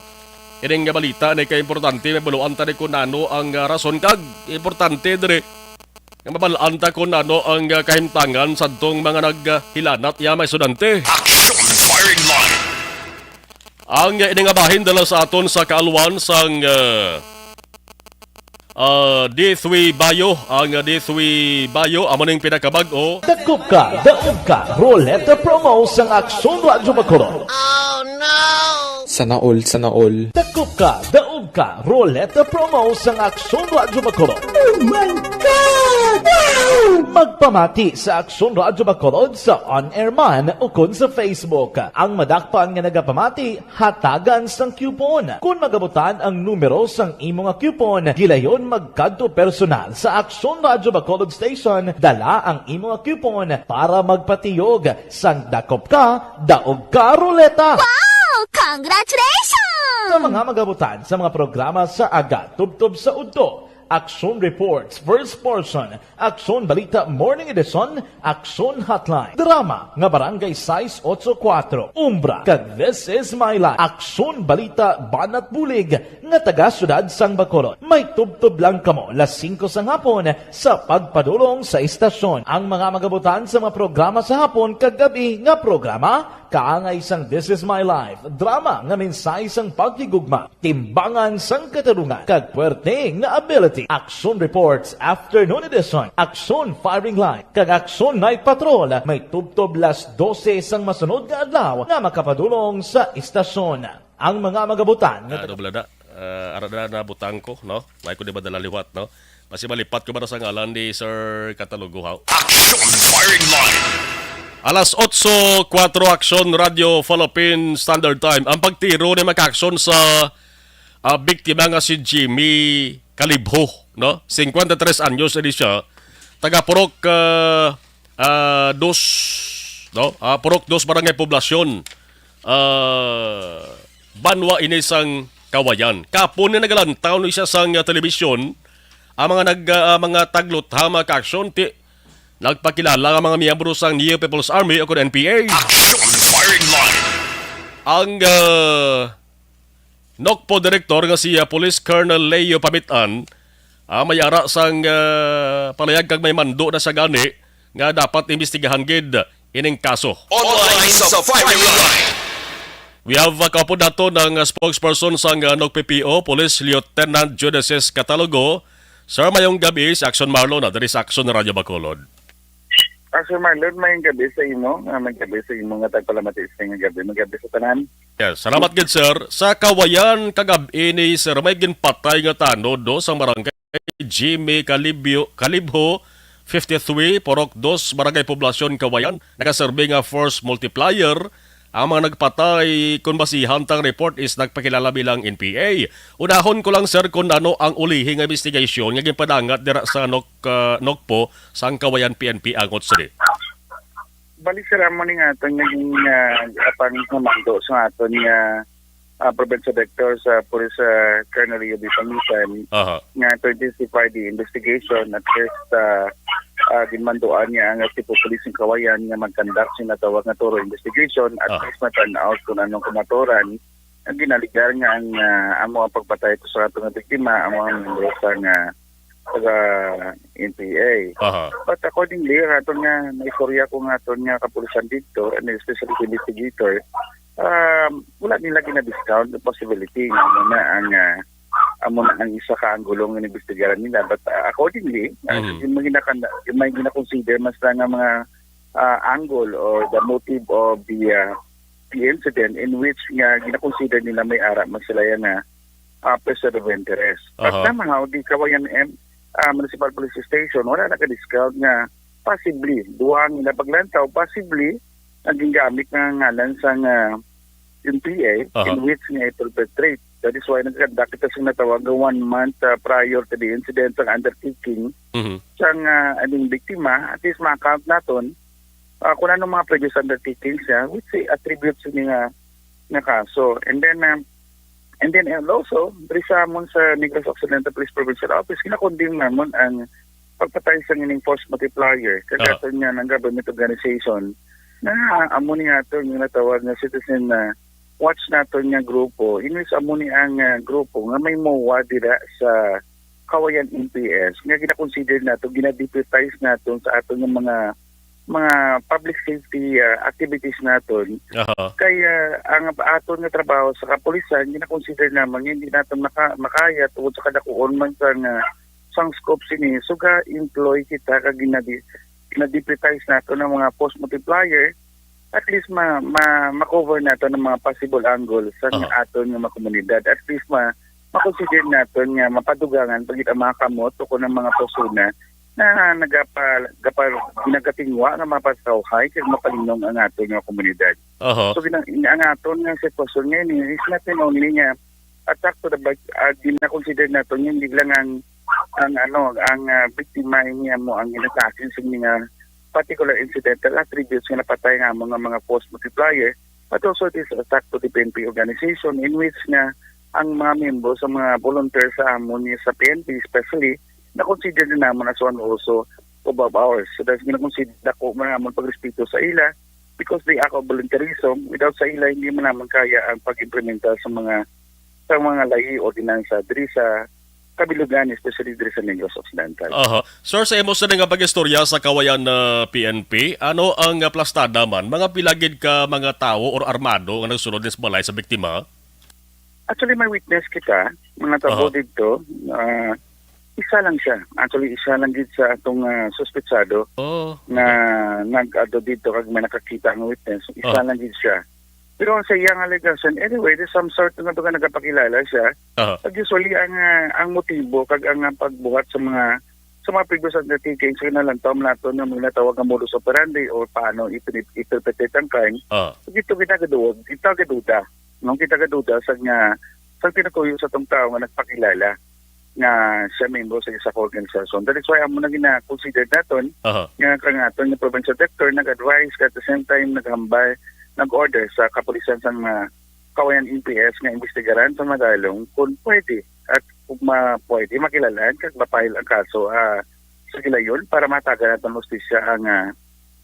ining nga balita ni kay importante, mabaluan ta ni kung ano ang, ah, rason kag importante diri nga mabalaan ta kung ano ang, ah, kahimtangan sadtong mga naghilanat iya mga estudyante. Action Firing Line. Ang, ah, ini nga bahin dala sa aton sa kaalwan sang, ah, ah, D three Bio. Ang, ah, D three Bio amo ning pinakabag-o. Dakop ka, daog ka, Roleta Promo sang Aksyon Radyo Bacolod. Sana all, sana all. Dakop ka, daog ka, Roleta Promo sang Aksyon Radyo Bacolod. Oh my God! Wow! Magpamati sa Aksyon Radyo Bacolod sa on-air man o kon sa Facebook. Ang madakpan nga nagapamati, hatagan sang coupon. Kon magabutan ang numero sang imo nga coupon, gilayon magkadto personal sa Aksyon Radyo Bacolod Station, dala ang imo nga coupon para magpatiyog sang dakop ka, daog ka, Roleta. Wow! Congratulations! Sa mga magabutan sa mga programa sa aga, tubtob sa udto, Aksyon Reports, First Portion, Aksyon Balita Morning Edition, Aksyon Hotline, drama nga Barangay sais otso kuwatro, Umbra, kag This Is My Life, Aksyon Balita Banat Bulig nga taga Siyudad sang Bacolod. May tubtob lang kamo las singko sang hapon sa pagpadulong sa istasyon. Ang mga magabutan sa mga programa sa hapon kag gab-i nga programa, kaangay sang This Is My Life, drama nga mensahe sang paghigugma, timbangan sang katarungan, kag puwerte nga ability. Action Reports Afternoon Edition, Action Firing Line, kag Action Night Patrol may tubtob las dose sang masunod nga adlaw nga makapadulong sa istasyon. Ang mga magabutan nga Ah, taga- Doblada, ah, ara na nabutang ko, no? May ko di madala liwat, no? Kasi malipat ko ba na sa ngalan ni Sir Catalugo, ha? Action Firing Line. Alas otso kuwatro, Action Radio Philippine Standard Time. Ang pagtiro ni Maka-Action sa, ah, biktima nga si Jimmy Calibjo, no? Singkwenta tres anyos na di siya. Taga Purok, ah, ah, Dos, no? Ah, Purok Dos, Barangay Poblacion. Ah, banwa ini sang Kawayan. Kapon ni nagalantaw ni siya sang, ah, telebisyon. Ang mga nag-, ah, mga tagluthama ka-aksyon, ti-, nagpakilala ang mga miyembro sang Neo People's Army o kon N P A. Action Firing Line. Ang, ah, NOCPO Director nga si, ah, Police Colonel Leo Pamitan, ah, may ara sang, ah, palayag kag may mando na sa gani nga dapat imbestigahan gid ining kaso. Online sa Firing Line. We have, uh, kaupod naton ang, uh, spokesperson sang, uh, NOCPPO, Police Lieutenant Judices Catalogo. Sir, mayong gabi, si Action Marlon, na diri sa Action Radio Bacolod. Ah, Sir Marlon, mayong gabi sa imo, ah, mayong gabi sa imo nga tagpalamati sa nga gabi, mayong gabi sa tanan. Yes, salamat gid, sir. Sa Kawayan kagab-i ni, sir, may ginpatay nga tanod, no, sang barangay Jimmy Calibio, Calibjo, fifty-three, Purok Dos, Barangay Poblacion, Kawayan. Nagaserbi nga force multiplier ang mga nagpatay, kung basihan tang report, is nagpakilala bilang N P A. Unahon ko lang, sir, kung ano ang ulihi nga investigasyon nga ginpadangat dira sa NOC, ah, NOCPPO sang Kawayan P N P angot sini. Bali, sir, amo ni nga aton naging, ah, apang komando sa aton nga, ah, provincial director sa police, ah, Colonel Leo B. Pangitan, Aha. nga to intensify the investigation at first, ah, ah, ginmanduan niya ang chief of police ng Kawayan nga mag-conduct sa natawag nga thorough investigation at Aha. first matan-aw kung anong kumaturan ang ginaligar nga ang, ah, amo ang pagpatay ko sa ato nga biktima, amo ang membro sa nga taga N P A. Aha. But accordingly, ang aton nga naistorya ko nga aton nga kapulisan dito, and especially the investigator, um, wala nila gina-discount the possibility nga amo na ang, ah, amo na ang isa ka anggulo nga inimbestigaran nila. But, ah, accordingly, ah, Mhm. yung may ginakan-, yung may ginakonsider mas lang nga mga, ah, angle or the motive of the, ah, the incident in which nga ginakonsider nila may ara man sila yan nga, ah, person of interest. But Aha. somehow, the Kawayan M-, ah, Municipal Police Station, wala naka-discount nga possibly, duha ang ila paglantaw, possibly, ang gingamit nga ngalan sa nga N P A, Aha. in which nga i-perpetrate. That is why nagkanda kita sa natawag nga one month, ah, prior to the incident sa undertaking Mhm. sa nga aning biktima, at least ma-account naton, ah, kung ano mga previous undertakings niya, which i-attribute sa nga, nga kaso. And then, um, and then, and also, diri sa amon sa Negros Occidental Police Provincial Office, kinakondem namon ang pagpatay sa ining force multiplier, Ah. kagaton nga ng government organization, na amo ni nga ato yung natawag nga citizen na watch naton nga grupo, inis amo ni ang, ah, grupo nga may mowa dira sa Kawayan M P S, nga gina-consider nato, gina-deputize nato sa ato nga mga, mga public safety, ah, activities naton. Aha. Kay, ah, ang aton nga trabaho sa kapulisan, gina-consider naman nga hindi nato maka-, makaya tungod sa kadakuon man sa nga, sang scope sini. So, ga-employ kita kag ginadi-, gina-deputize nato ng mga force multiplier, at least ma-, ma-, ma-cover nato ng mga possible angles sa Aha. aton nga mga komunidad. At least ma-, ma-consider nato nga mapadugangan pa gid ang mga kamot o kung ang mga persona na nagapa-, gapa-, ginagatingwa nga mapasawhay kag mapalinong ang aton nga komunidad. Aha. So, gina-, ang aton nga sitwasyon ngayon is not only nga attack to the bike, ah, gina-consider nato nga hindi lang ang, ang ano, ang, ah, biktima niya mo ang ginatake sa mga particular incidental attributes nga napatay nga mga, mga force multiplier, but also it is attack to the P N P organization in which nga ang mga miyembro sa mga volunteer sa amon niya sa P N P especially, na-consider din naman as one also of our, so that's gina-consider ko man amon pagrespeto sa ila because they act of volunteerism. Without sa ila, hindi man naman kaya ang pag-implementar sa mga, sa mga lahi ordinansa diri sa kabilugan, especially diri sa Negros Occidental. Aha. Sir, sa imo sa nga pag-istorya sa Kawayan, ah, P N P, ano ang, ah, plastada man? Mga pila gid ka mga tawo or armado nga nagsulod sa balay sa biktima? Actually, may witness kita, mga tabo Aha. dito. Ah, isa lang siya. Actually, isa lang gid sa atong, ah, suspetsado Oh, nga okay. nag-ado dito kag may nakakita nga witness. Isa Oh. lang gid siya. Pero ang sa iyang allegation, anyway, there's some sort nga nga nagapakilala siya. Aha. Pag usually, ang, ah, ang motibo kag ang, ah, pagbuhat sa mga, sa mga previous undertakings, kinalantaw nato nga mga natawag nga modus operandi or paano ipin-, interpret ang crime. Ah. Dito kita gaduwag, kita gaduda. No? Kita gaduda sa nga, sa tinutuyo sa tong tao nga nagpakilala nga siya membro sa isa ka organisasyon. That is why amo na gina-consider naton Aha. nga kang aton nga provincial director nag-advise, at the same time naghambal, nag-order sa kapulisan sa mga Kawayan M P S nga imbestigaran sa madalong kung pwede at kung ma-, pwede makilalaan kag ma-file ang kaso, ah, sa gilayon para matagan naton hustisya ang, ah,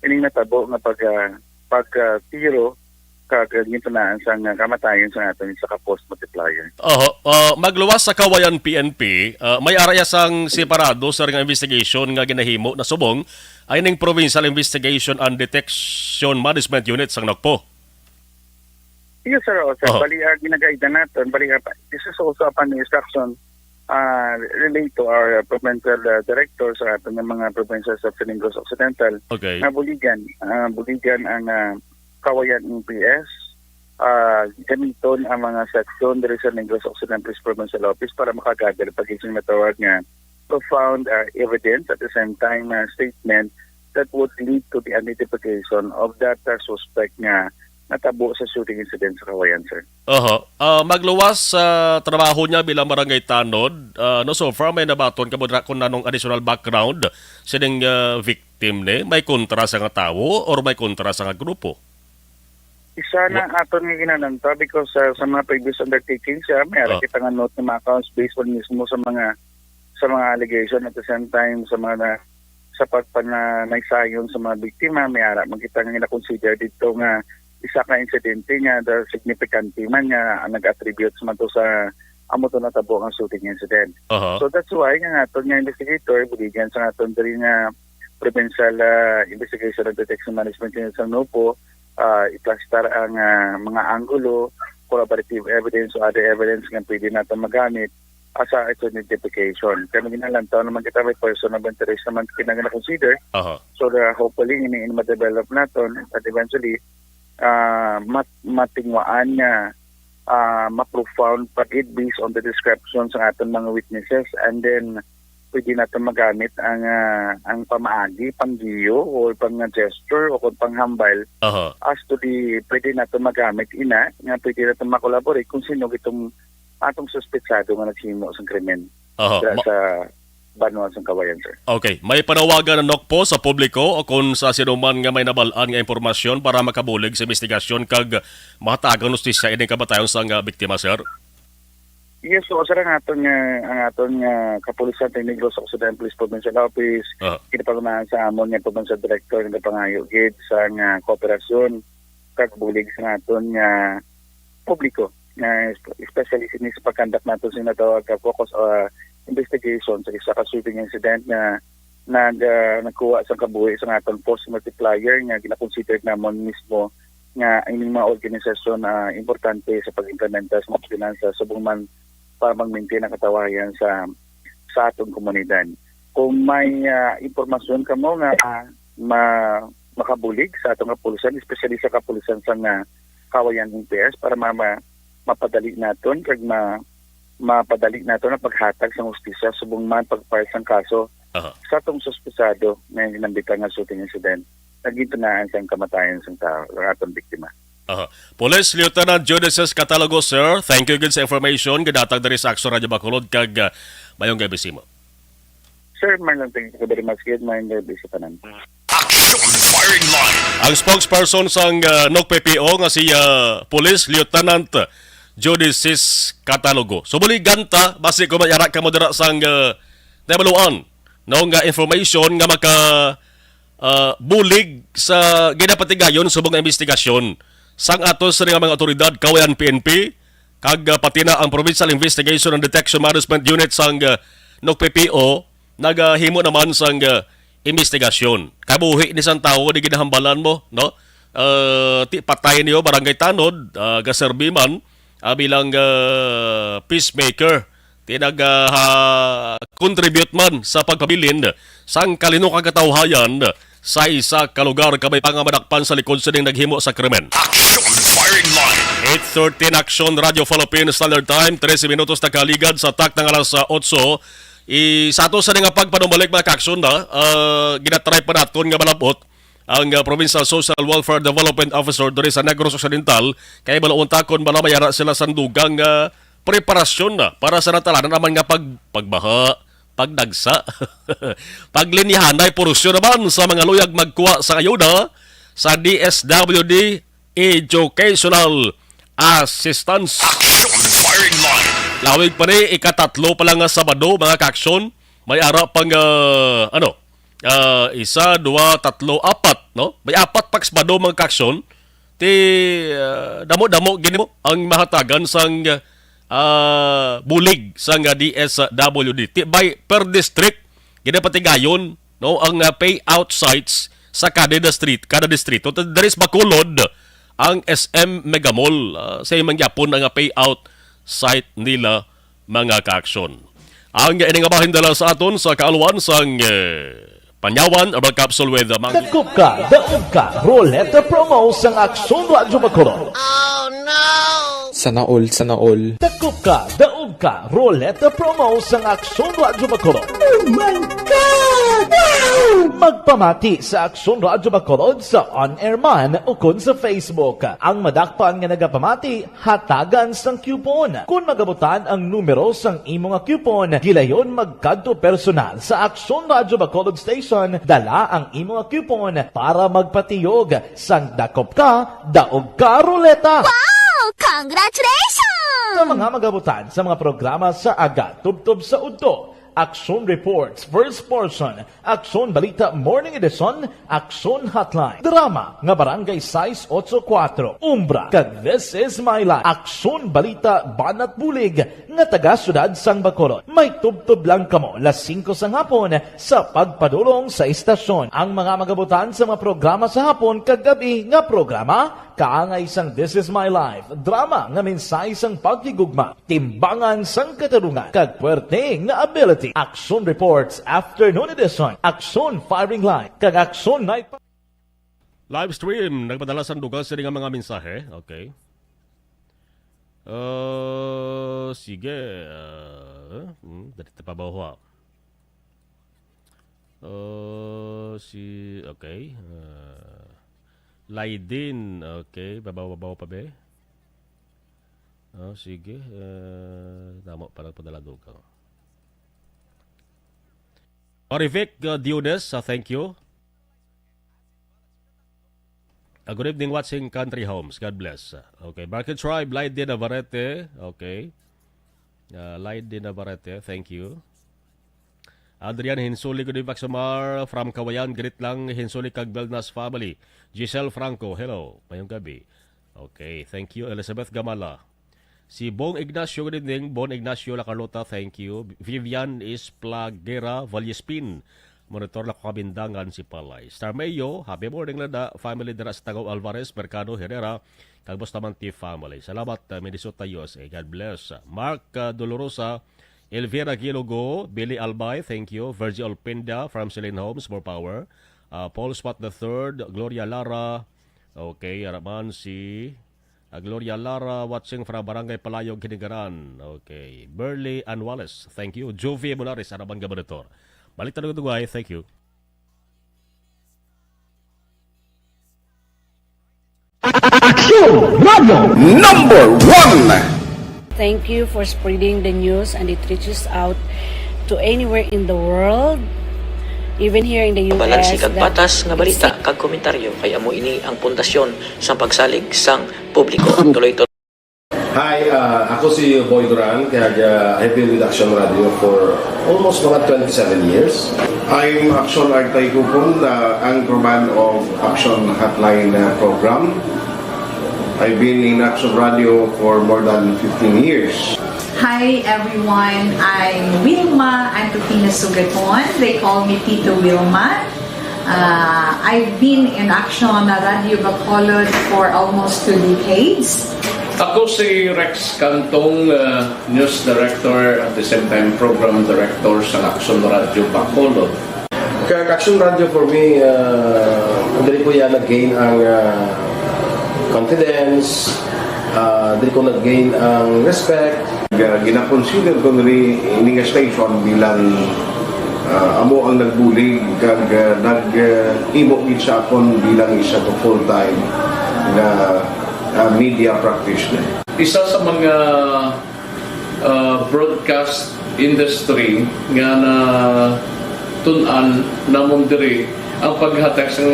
ining natabo nga pag, ah, pag, ah, tiro kag gintunaan sang, ah, kamatayon sa aton isa ka post multiplier. Oho, ah, magluwas sa Kawayan P N P, ah, may ara ya sang separado, sir, nga investigation nga ginahimo na subong ay ning Provincial Investigation and Detection Management Unit sang NOCPO. Yes, sir. O, sir. Oho. Bali, ah, ginagaidan naton. Bali, ah, pa-, this is also upon the instruction, ah, relate to our, ah, provincial, ah, director sa aton nga mga provincial subsidiary Negros Occidental. Okay. Nga buligan, ah, buligan ang, ah, Kawayan M P S, ah, gamiton ang mga seksyon diri sa Negros Occidental Police Provincial Office para makagather pa gid sing natawag nga profound, ah, evidence, at the same time, ah, statement that would lead to the identification of that, ah, suspect nga natabo sa shooting incident sa Kawayan, sir. Oho. Ah, magluwas sa trabaho niya bilang barangay tanod, ah, no, so far may nabaton ka mo dira kung anong additional background sining, ah, victim ni? May kontra sa nga tawo or may kontra sa nga grupo? Isa na Wa- aton nga ginananta because, ah, sa mga previous undertakings, ah, may ara Ah. kita nga note nga mga accounts based on mismo sa mga, sa mga allegation, at the same time sa mga na, sa pagpananaysayon sa mga biktima, may ara man kita nga gina-consider dito nga isa ka insidente nga the significante man nga ang nag-attribute man to sa amo to natabo nga shooting incident. Aha. So that's why nga aton nga investigator, buligan sa aton diri nga Provincial, ah, Investigation and Detection Management Unit sa NOCPO, ah, iplastar ang, ah, mga anggulo, corroborative evidence o other evidence nga pwede nato magamit as a its identification. Kaya ginalantaw naman kita, may person of interest naman kinahanglan na consider. Aha. So, the, hopefully, ini, ini ma-develop naton at eventually, ah, mat-, matingwaan nga, ah, ma-profound pa gid based on the description sa aton mga witnesses, and then pwede naton magamit ang, ah, ang pamaagi, panggiyo, o pang gesture, o kung panghambal Aha. as to the, pwede naton magamit ina nga pwede naton makolaborate kung sino gitong atong suspetsado nga naghimo sang krimen Aha. dira Ma- sa banwa sang Kawayan, sir. Okay. May panawagan ang NOCPO sa publiko o kung sa sinuman nga may nabal-an nga impormasyon para makabulig sa investigasyon kag mahatagan hustisya ining kamatayon sang, ah, biktima, sir? Yes, so, sir, ang aton nga, ang aton nga kapulisan sa Negros Occidental Police Provincial Office, Ah. kinapangunahan sa amon nga provincial director nga pangayo gid sa nga kooperasyon kag bulig sa aton nga publiko, nga espe-, especially sini sa pagkandak nato sa natawag ka focus, ah, investigation sa isa ka shooting incident nga nag, ah, nagkuha sa kabuhi sa aton force multiplier nga gina-consider namon mismo nga ining mga organisasyon, ah, importante sa pag-implementa sa mga ordinansa subong man para mag-maintain ang katawayan sa, sa atong komunidad. Kung may, ah, impormasyon kamo nga, ah, ma-, makabulig sa atong kapulisan, especially sa kapulisan sa nga Kawayan M P S, para ma-, ma-, mapadali naton kag ma-, mapadali naton ang paghatag sa hustisya subong man pag-file sang kaso Aha. sa atong suspetsado nga ginambitan nga shooting incident nga gintunaan sang kamatayon sang tao, ang atong biktima. Aha. Police Lieutenant Judices Catalogo, sir, thank you gid sa information gidatag diri sa Aksyon Radyo Bacolod kag, ah, mayong gabi sa imo. Sir Marlon, thank you very much gid. Mayong gabi sa tanan. Action Firing Line. Ang spokesperson sang, ah, NOCPPO nga si, ah, Police Lieutenant Judices Catalogo. So, buligan ta, basi kung may ara kamo dira sang, ah, nabaluan, no, nga information nga maka, ah, bulig sa ginapatigayon subong nga investigasyon sang aton sa mga awtoridad, Kawayan P N P, kag, ah, pati na ang Provincial Investigation and Detection Management Unit sang, ah, NOCPPO, nagahimo naman sang, ah, investigasyon. Kabuhi ni sang tawo di ginahambalan mo, no? Ah, ti patay niyo, barangay tanod, ah, gaserbi man, ah, bilang, ah, peacemaker. Ti nag, ah, ha, contribute man sa pagpabilin sang kalinong katawhayan sa isa ka lugar, kabay pa nga madakpan sa likod sining naghimo sa krimen. Action Firing Line. Eight thirteen, Action Radio Philippines Standard Time, trese minutos nakaligad sa takna nga alas otso. I, sa ato sa nga pagpanumbalik, mga ka-aksyon, na, ah, ginatry pa naton nga malabot ang, ah, Provincial Social Welfare Development Officer diri sa Negros Occidental, kay balaunta kon bala may ara sila sang dugang, ah, preparasyon na para sa natalanan naman nga pag-, pagbaha, pagdagsa, paglinihanay, porosyon naman sa mga luyag magkuha sa ayuda sa D S W D Educational Assistance. Action Firing Line. Lawig pa ni, ikatatlo pa lang nga Sabado, mga ka-aksyon. May ara pang, ah, ano, ah, isa, dua, tatlo, apat, no? May apat pa ka Sabado, mga ka-aksyon. Ti, ah, damo-damo gini mo ang mahatagan sang, ah, bulig sang, ah, D S W D. Ti, by per district, ginapatigayon, no, ang, ah, payout sites sa kada distrito, kada distrito. Ti, diri sa Bacolod, ang S M Mega Mall, ah, sa imong gyapon ang, ah, payout site nila, mga ka-aksyon. Ang ini nga bahin dala sa aton sa kaalwan sang, eh, Panyawan Herbal Capsule with, uh, Mang- Dakop ka, daog ka, Roleta Promo sang Aksyon Radyo Bacolod. Sana all, sana all. Dakop ka, daog ka, Roleta Promo sang Aksyon Radyo Bacolod. Oh my God! Wow! Magpamati sa Aksyon Radyo Bacolod sa on-air man ukon sa Facebook. Ang madakpan nga nagapamati, hatagan sang coupon. Kon magabutan ang numero sang imo nga coupon, gilayon magkadto personal sa Aksyon Radyo Bacolod Station, dala ang imo nga coupon para magpatiyog sang dakop ka, daog ka ruleta. Wow! Congratulations! Sa mga magabutan sa mga programa sa aga tubtob sa udto, Aksyon Reports, First Portion, Aksyon Balita Morning Edition, Aksyon Hotline, drama nga Barangay sais otso kuwatro, Umbra, kag This Is My Life, Aksyon Balita Banat Bulig nga taga Siyudad sang Bacolod. May tubtob lang kamo las singko sang hapon sa pagpadulong sa istasyon. Ang mga magabutan sa mga programa sa hapon kag gab-i nga programa, kaangay sang This Is My Life, drama nga mensahe sang paghigugma, timbangan sang katarungan, kag puwerte nga ability. Action Reports, Afternoon Edition, Action Firing Line, kag Action Night Pa- Live stream, nagpadala sang dugang sini nga mga mensahe. Okay. Uh, sige. Uh, hmm, dali ta pabawa. Uh, si, okay. Uh, Laiden, okay. Babaw-babaw pa, be. Oh, sige. Uh, tama pa lang padala dugang. Orivic, uh, Diones, uh, thank you. Uh, good evening, watching Country Homes. God bless. Uh, okay, Market Tribe, Laiden Navarrete. Okay. Uh, Laiden Navarrete, thank you. Adrian Hinsuli, good evening, Axomar. From Kawayan, greet lang, Hinsuli kag Belnas family. Giselle Franco, hello. Mayong gabi. Okay, thank you. Elizabeth Gamala. Si Bong Ignacio, good evening. Bon Ignacio La Carlota, thank you. Vivian Isplagera Vallespin, monitor na kabindangan si Palay. Star Mayo, happy morning, Lada family dira sa Tagaw Alvarez, Mercado Herrera, kag Bustamante family. Salamat, uh, Minnesota, U S A. God bless. Mark, uh, Dolorosa, Elvira Gilogo, Billy Albay, thank you. Virgie Olpinda from Celine Homes, more power. Uh, Paul Spot the third, Gloria Lara. Okay, ara man si Ah, Gloria Lara, watching from Barangay Palayog, Kinigaran. Okay. Burley Anwales, thank you. Juvie Monares, Araban Gabanator. Balik tayo dugay, thank you. Aksyon Radio number one. Thank you for spreading the news and it reaches out to anywhere in the world, even here in the U S. Balanse kag patas nga balita kag komentaryo kay amo ini ang pundasyon sang pagsalig sang publiko. Tuloy-tuloy. Hi, uh, ako si Boy Duran, kag uh, I've been with Action Radio for almost mga twenty-seven years. I'm Action Artay Kupon, the anchorman of Action Hotline uh, program. I've been in Action Radio for more than fifteen years. Hi everyone, I'm Wilma Antupina Sugaton. They call me Tito Wilma. Uh, I've been in Action Radio Bacolod for almost two decades. Ako si Rex Cantong, uh, News Director at the same time Program Director sa Action Radio Bacolod. Kag Action Radio for me, uh, diri ko yan nag-gain ang uh, confidence, uh, diri ko nag-gain ang respect. Ginakonsider ko niri ini nga station bilang uh, amo ang nagbulig kag uh, nag-imo gid sa akon bilang isa ka full-time nga uh, media practitioner. Isa sa mga uh, broadcast industry nga na tun-an namon diri ang paghatag sang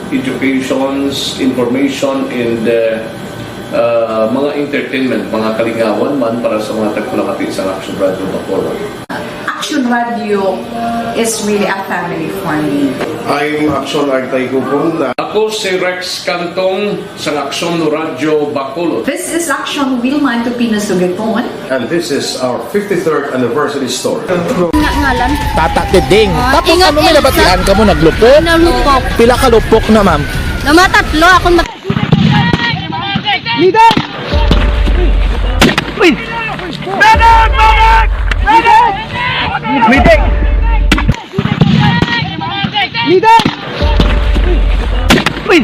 educations, information, and uh, uh, mga entertainment, mga kalingawan man para sa mga tagpalakati sa Action Radio Bacolod. Action Radio is really a family for me. I'm Action Artay Kupon. Ako si Rex Cantong sa Action Radio Bacolod. This is Action Wilma Tupino Sugaton. And this is our fifty-third anniversary story. Nga ngalan? Tata Tiding. Tapos ano may nabatian ka mo? Naglupok? Nalupok. Pila ka lupok na, ma'am? Namatatlo. Ako mat- Leader! Uy! Leader! Leader! Leader! Uy!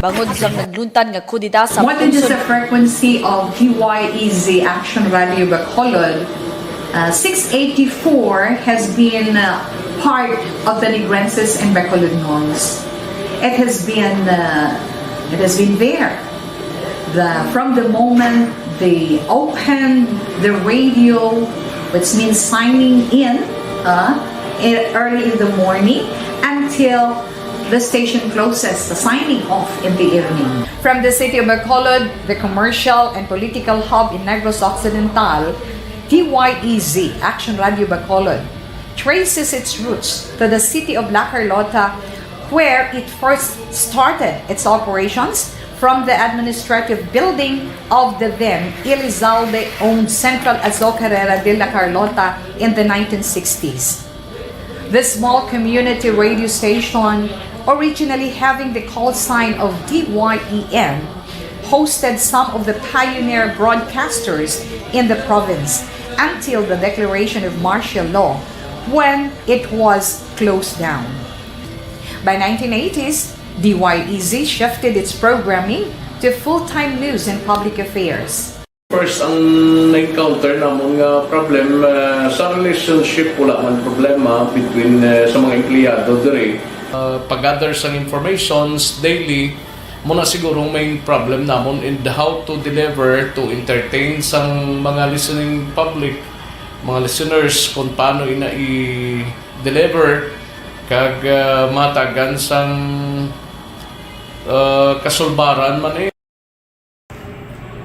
Bangod sang nagluntad nga kudeta sa What is the frequency of T Y E Z Action Radio Bacolod? Uh, six eighty-four has been uh, part of the Negrenses and Bacolodnons. It has been uh, it has been there. The, from the moment they open the radio, which means signing in uh, early in the morning, until the station closes, the signing off in the evening. From the city of Bacolod, the commercial and political hub in Negros Occidental, T Y E Z, Action Radio Bacolod, traces its roots to the city of La Carlota, where it first started its operations from the administrative building of the then Elizalde-owned Central Azocarera de La Carlota in the nineteen sixties. The small community radio station, originally having the call sign of T Y E N, hosted some of the pioneer broadcasters in the province until the declaration of martial law, when it was closed down. By nineteen eighties, D Y E Z shifted its programming to full-time news and public affairs. First, ang na-encounter namon nga problem uh, sa relationship, wala man problema between uh, sa mga empleyado diri. Uh, pag-gather sang informations daily, mo na siguro ang main problem namon in how to deliver, to entertain sang mga listening public, mga listeners, kung paano ina i-deliver kag uh, matagan sang uh, kasulbaran man eh.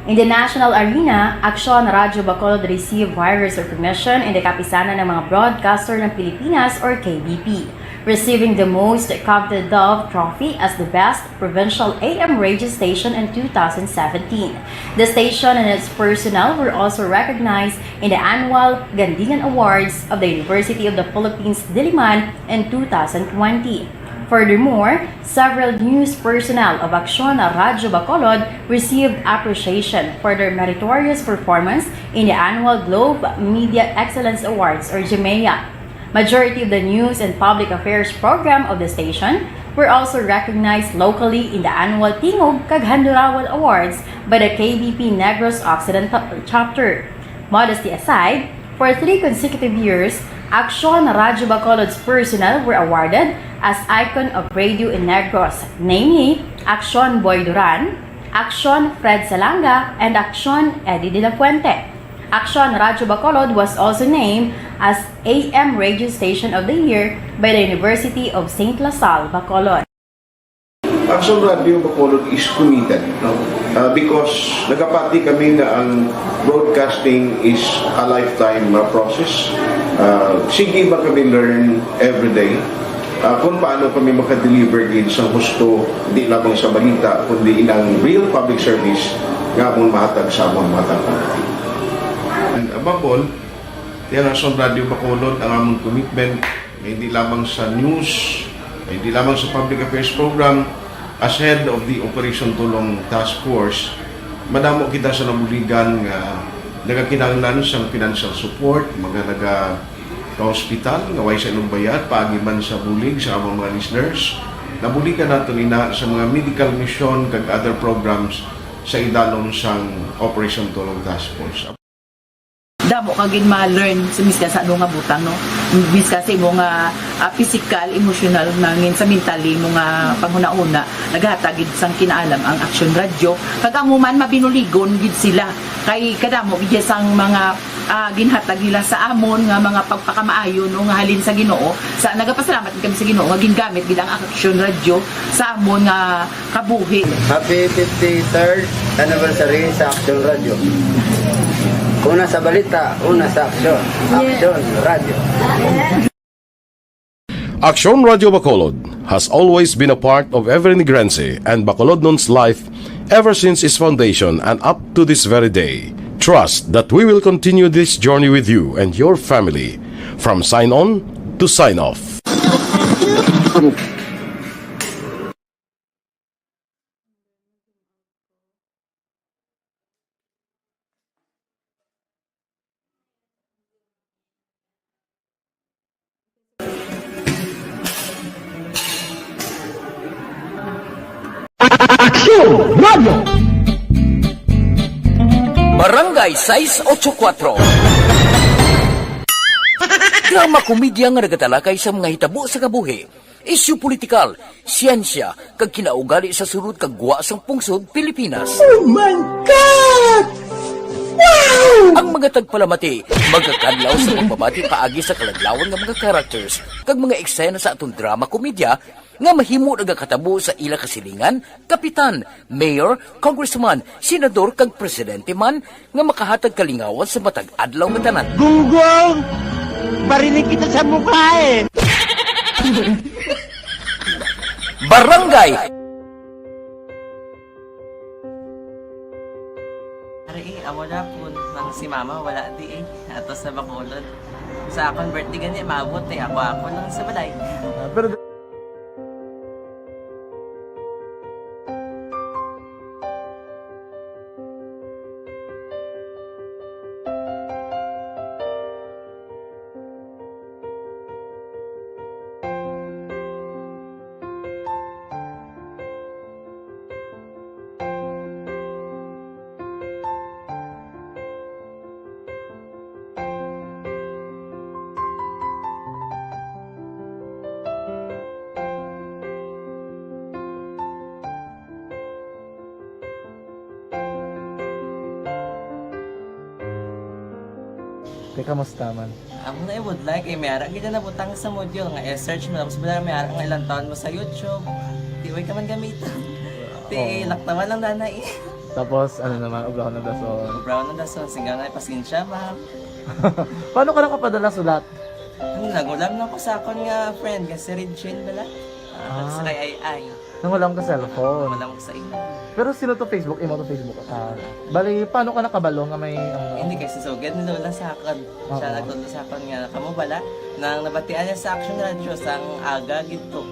In the national arena, Aksyon Radyo Bacolod received virus recognition in the Kapisanan ng mga Broadcaster ng Pilipinas or K B P, receiving the most coveted Dove Trophy as the best provincial A M radio station in two thousand seventeen. The station and its personnel were also recognized in the annual Gandigan Awards of the University of the Philippines Diliman in two thousand twenty. Furthermore, several news personnel of Aksyon Radyo Bacolod received appreciation for their meritorious performance in the annual Globe Media Excellence Awards or GMEA. Majority of the news and public affairs program of the station were also recognized locally in the annual Tingog kag Handurawal Awards by the K B P Negros Occidental Chapter. Modesty aside, for three consecutive years, Aksyon Radyo Bacolod's personnel were awarded as Icon of Radio in Negros, namely Aksyon Boy Duran, Aksyon Fred Salanga, and Aksyon Eddie De La Fuente. Aksyon Radyo Bacolod was also named as A M Radio Station of the Year by the University of Saint La Salle, Bacolod. Action Radio Bacolod is committed, no? Uh, because nagapati kami nga ang broadcasting is a lifetime uh, process. Uh, sige ba kami learn every day? Uh, kung paano kami makadeliver gid sa gusto, hindi lamang sa balita, kundi inang real public service nga among mahatag sa among mga tagpalati. And above all, yan ang Action Radio Bacolod, ang among commitment, hindi lamang sa news, hindi lamang sa public affairs program, as head of the Operation Tulong Task Force, madamo kita sa nabuligan nga Nagakinahanglan sang financial support, mga naga ka-hospital nga way sa inumbayad, paagi man sa bulig sa among mga listeners. Nabuligan naton ina sa mga medical mission kag other programs sa idalom sang Operation Tulong Task Force. Damo ka gid ma-learn sa miskan sa ano nga butang, no? Miskan sa imo nga, ah, physical, emotional, nangin sa mentally mo nga panghunahuna, naghatag gid sang kinaalam ang Action Radio. Kag amo man, mabinuligon gid sila. Kay kadamo gid sang mga, ah, ginhatag nila sa amon nga mga pagpakamaayo, no, nga halin sa Ginoo. Sa, nagapasalamat gid kami sa Ginoo nga gingamit gid ang Action Radio sa amon nga kabuhi. Happy fifty-third anniversary sa Action Radio. Una sa balita, una sa aksyon. Action Radio. Action Radio Bacolod has always been a part of every Negrense and Bacolodnon's life ever since its foundation and up to this very day. Trust that we will continue this journey with you and your family, from sign on to sign off. Aksyon Radio! Barangay sais ocho kuwatro. Drama komedya nga nagatalakay sa mga hitabo sa kabuhi, isyu politikal, siyensya, kag kinaugali sa sulod kag gwa sang pungsod Pilipinas. Oh my God! Wow! Ang mga tagpalamati magakadlaw sa pagbabati paagi sa kaladlawan nga mga characters kag mga eksena sa aton drama komedya nga mahimo nagakatabo sa ila kasilingan, kapitan, mayor, congressman, senador, kag presidente man nga makahatag kalingawan sa matag adlaw nga tanan. Gunggong! Barinig kita sa mukha eh! Barangay! Ari, eh, amo na po. Nang si mama, wala di eh. Ato sa Bacolod. Sa akon birthday gani, maabot eh. Ako, ako lang sa balay. Ah, pero Te, kamusta man? Amo na, I would like, eh, may ara gid na butang sa module nga i-search mo, tapos wala, may ara nga ilang taon mo sa YouTube. Di, way ka man gamiton. Di, Oo. Laktawan lang na na eh. Tapos, ano naman, ubraw na dason. Ubraw na dason, singgaw na, pasensya, ma'am. Paano ka nakapadala sulat? Ano, nagulam lang ko sa akon nga friend, nga si Regine bala. Ah, Ah. Sa kay Ay Ay. Nangulam ka cellphone. Wala ko sa imo. Pero sino to Facebook? Imo to Facebook? Ah, bali, paano ka nakabalo nga may, ano? Hindi, kay si Sugad ni Lola sa akon. Siya Oo. Nagtudlo sa akon nga, kamo bala, nang nabatian niya sa Action Radio, sang aga gid to.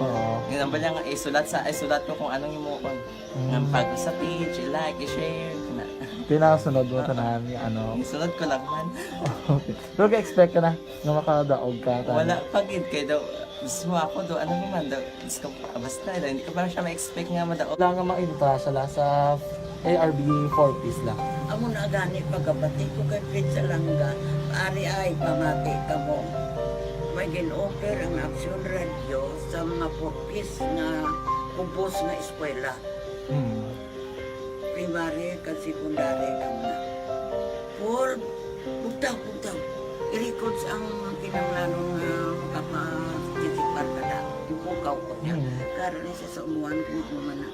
Oo. Yun ang bala nga, isulat sa, isulat ko kung anong himuon. Mm. Nga pag sa page, i-like, i-share, na. Pinasunod mo Oo. Tanan, ano? Isunod ko lang man. Okay. Pero ga-expect ka na nga makadaog ka, tanan? Wala pa gid, kay daw, mismo ako do, ano naman daw, Diyos ko, basta, hindi ko pa siya ma-expect nga madaog. Wala nga ma-entra siya la sa A R B four Ps la. Amo na gani pagkabati ko kay Fred Salanga, ari ay pamati kamo. May gin-offer ang Action Radio sa mga four Ps nga kubos nga eskwela. Hmm. Primary kag secondary kamo na. Paul, bugtaw, bugtaw. I-records ang kinahanglanon nga makapatikipar ka na. Ipukaw ko niya. Hmm. Karon ni sa umuan kung ako man na.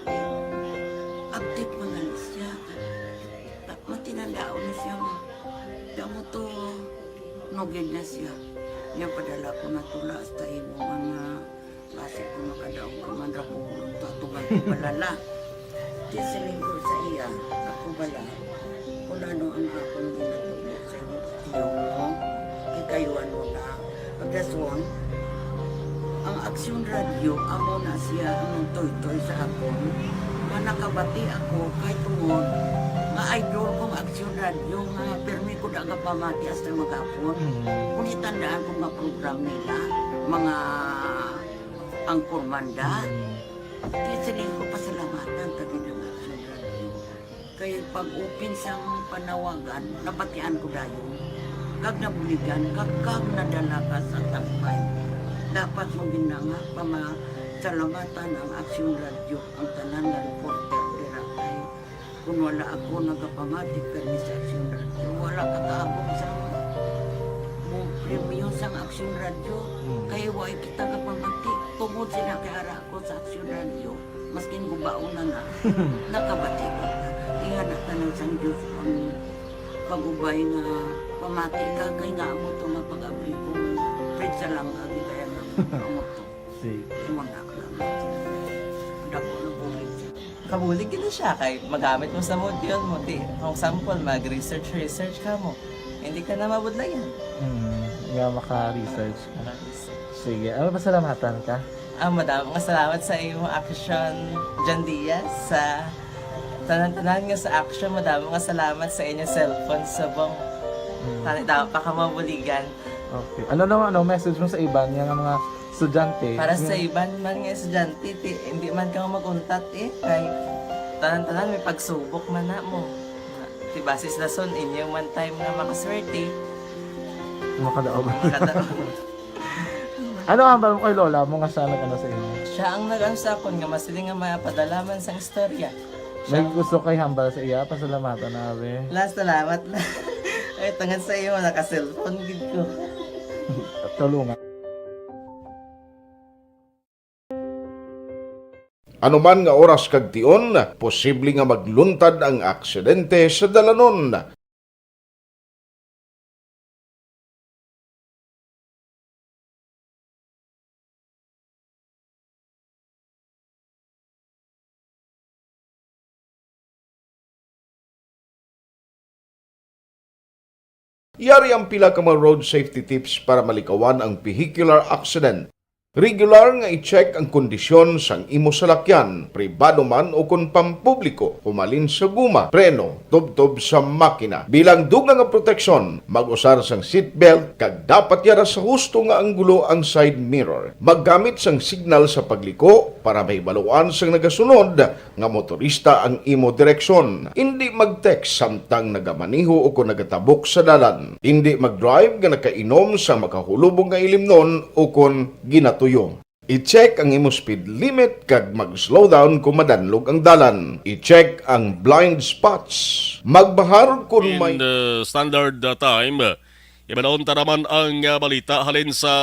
Update man na siya. Ta-, matinandaon na siya. Kamo to, nugid na siya. Niya padala ko na tula hasta imo nga Basi kung makadaog ka man ra ko, tatugan ko balala. Di siling ko sa iya, ako bala, kung ano ang akong ginatubo sa imong tiyo mo, kikayuan mo na. Pagdason, ang Aksyon Radio, amo na siya ang nagtoytoy sa akon, nga nakabati ako kay tungod, Idol kong Aksyon Radyo nga pirmi ko da gapamati hasta maghapon. Mm. Kung itandaan ko nga program nila, mga angkorman da, Mm. di siling ko pasalamatan ta gid ang Aksyon Radyo. Kay pag-open sang panawagan, nabatian ko dayon. Kag nabuligan, kag, kag nadala ka sa tambay. Dapat mo gid na nga pamasalamatan ang Aksyon Radyo, ang tanan nga reporter dira kay Kung wala ako nagapamati kani sa Aksyon Radyo, wala ka kaabot sa mo premyo sang Aksyon Radyo. Hmm. Kay wa kita kapamati. Tungod sila kay ara ako sa Aksyon Radyo, maskin gubaon na na, nakabati ko. Ingana ka na sang Diyos ang pag-ubay nga pamati ka, kay nga amo to nga pag-abri ko, Fred, sa lang agi kaya nga amo to. Sige. Imo na ka. Dako na bulig. Kabulig gid na siya kay magamit mo sa module mo. Di, for example, mag-research, research ka mo. Hindi ka na mabudlayan. Hmm, nga maka-research ka. Maka-research. Sige, ano, pasalamatan ka? Ah, madamo nga salamat sa imo, Action John Diaz, sa tanan-tanan nga sa Action. Madamo nga salamat sa inyo cellphone subong. Hmm. Tani daw pa ka mabuligan. Okay. Ano naman, ano, message mo sa iban nga mga estudyante? Para sa Yung iban man nga estudyante, ti, hindi man ka mag-untat eh. Kay tanan-tanan may pagsubok man na mo. Ti basis lason, inyo man time nga makaswerte. Makadaog. Makadaog. Ano ang hambal mo kay lola mo nga siya nag-ano sa inyo? Siya ang nag-ano sa akon nga masiling nga mapadala man sang istorya. May Siya gusto kay hambal sa iya, pasalamatan na, abi. La, salamat na. Ay, tungod sa iyo, naka-cellphone gid ko. Tulungan. Anuman nga oras kag tion, posible nga magluntad ang aksidente sa dalanon. Yari ang pila ka mga road safety tips para malikawan ang vehicular accident. Regular nga i-check ang kondisyon sang imo salakyan, pribado man o kon pampubliko, humalin sa guma, preno, tubtob sa makina. Bilang dugang nga proteksyon, mag-usar sang seatbelt kag dapat yara sa husto nga anggulo ang side mirror. Maggamit sang signal sa pagliko para mahibaluan sang nagasunod nga motorista ang imo direksyon. Indi mag-text samtang nagamaneho o kon nagatabok sa dalan. Indi mag-drive nga nakainom sa makahulubong nga ilimnon o kon ginatuyo. I-check ang imo speed limit kag mag-slow down kung madanlog ang dalan. I-check ang blind spots. Magbahar kung In may the standard, uh, time, uh, ibalon ta naman ang, uh, balita halin sa,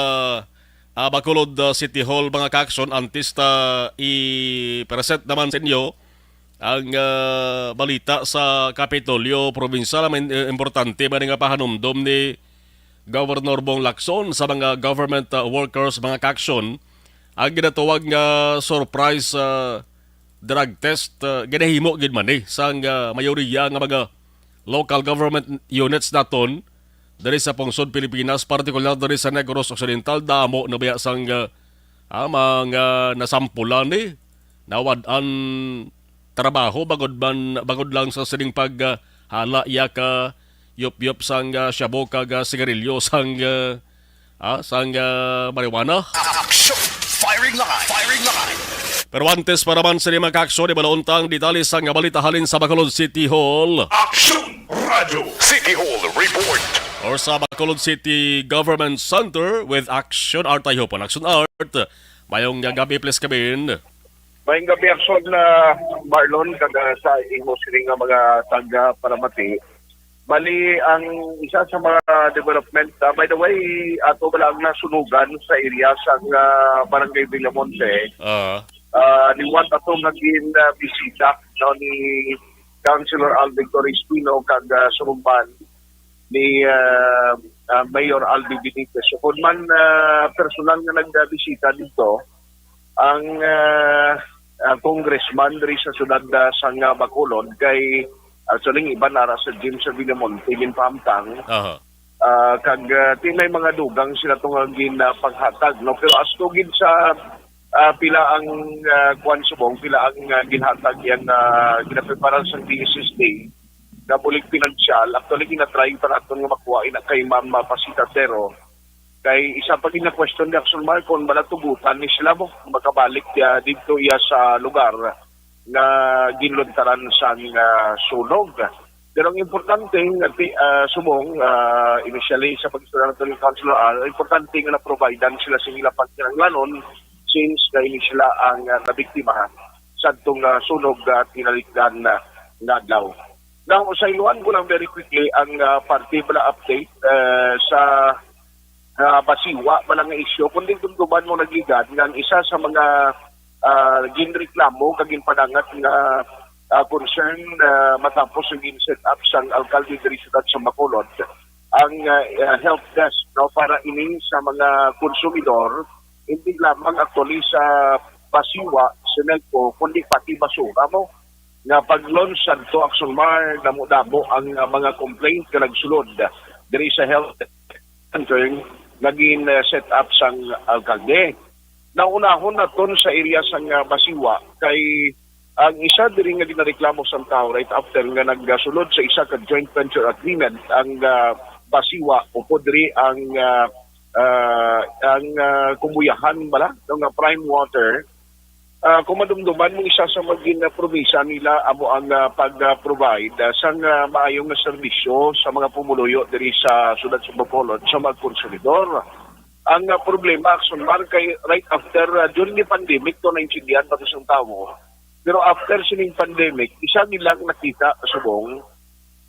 uh, Bacolod, uh, City Hall, mga ka-action. Antes ta i-present naman sa inyo ang, ah, balita sa Kapitolyo Provincial, ang in-, importante ba ni nga pahanumdom ni Governor Bong Lacson sa mga government, ah, workers, mga ka-action, ang ginatawag nga surprise, ah, drug test, ah, ginahimo gid man ni sang, ah, mayoriya nga mga local government units naton diri sa pungsod Pilipinas, partikular diri sa Negros Occidental. Damo na baya sang, ah, ah, mga nasampulan ni nawad-an trabaho bangod man, bangod lang sa sining pag, ah, hala iya ka yop-yop sang, ah, shabu kag, ah, sigarilyo sang, ah, ah, sang, ah, marijuana. Action! Firing line! Firing line! Pero antes pa naman sa mga ka-action, ibalaon ta ang detalye sang balita halin sa Bacolod City Hall. Action! Radyo City Hall Report. Or sa Bacolod City Government Center with Action Art. Tayo po, Action Art. Mayong gabi, please, Kabin. Mayong gabi, Action, ah, Marlon, kag, ah, sa imo sini nga mga taga-paramati. Bali, ang isa sa mga development, ah, by the way, ato ba lang nasunugan sa area sa, ah, Barangay Villamonte. Ah. Ah, liwat ato nga gin, ah, bisita, no, ni Councilor Alvin Torres Pino kag, ah, surumban ni, ah, ah, Mayor Alvin Benitez. So, kung man, ah, personal nga nagbisita dito, ang, ah, ah, congressman diri sa siyudad, ah, sang, ah, Bacolod kay, actually, ang iban ara sa gym sa Villamonte, ginpahamtang. Aha. Ah, kag, ah, ti may mga dugang sila to nga gin, ah, paghatag, no? Pero as to gid sa, ah, pila ang, ah, kuwan subong, pila ang, ah, ginhatag yan, ah, ginapreparar sa D S S D, nga bulig pinansyal. Actually, ginatry pa naton nga makuha ina kay Ma'am, ah, Pasita Tero. Kay isa pa gid nga question ni Action Mar kung malatugutan ni sila mo makabalik, ah, didto iya sa lugar nga ginluntaran sang, ah, sunog. Pero ang importante nga ti-, ah, subong, ah, initially sa pag-istorya nato ni Councilor Al, ang importante nga na-providean sila sa ilang pagkinahanglanon since nga ini sila ang, ah, nabiktima sa atong, ah, sunog, ah, tinalikdan na nga adlaw. Now, sa iluhan ko lang very quickly ang, ah, parte bala update, eh, sa, ah, Basiwa bala nga isyu. Kung di dumduman mo nagligad nga ang isa sa mga, ah, ginreklamo kag ginpadangat nga, ah, concern, ah, matapos ang gin-set up sang alkalde diri sa siyudad sa Bacolod, ang, ah, ah, help desk, no, para ini sa mga konsumidor, hindi lamang actually sa Basiwa, Senelco, kundi pati basura mo nga pag-launch sadto Action Mar, damo-damo ang, ah, mga complaint nga nagsulod diri sa health concern nga gin, ah, set up sang alkalde. Naunahon naton sa area sang, ah, Basiwa kay ang isa diri nga ginareklamo sang tawo right after nga nagsulod sa isa ka joint venture agreement ang, ah, Basiwa, upod diri ang, ah, ah, ang, ah, kumbuyahan bala, no, nga Prime Water. Ah, kung madumduman mo, isa sa mga ginapromisa nila amo ang, ah, pag-provide, ah, sang, ah, maayo nga serbisyo sa mga pumuluyo diri sa siyudad sa Bacolod sa mga konsumidor. Ang, ah, problema, Action Mar, kay right after, ah, during the pandemic, to naintindihan pa to sang tawo. Pero after sining pandemic, isa nilang nakita subong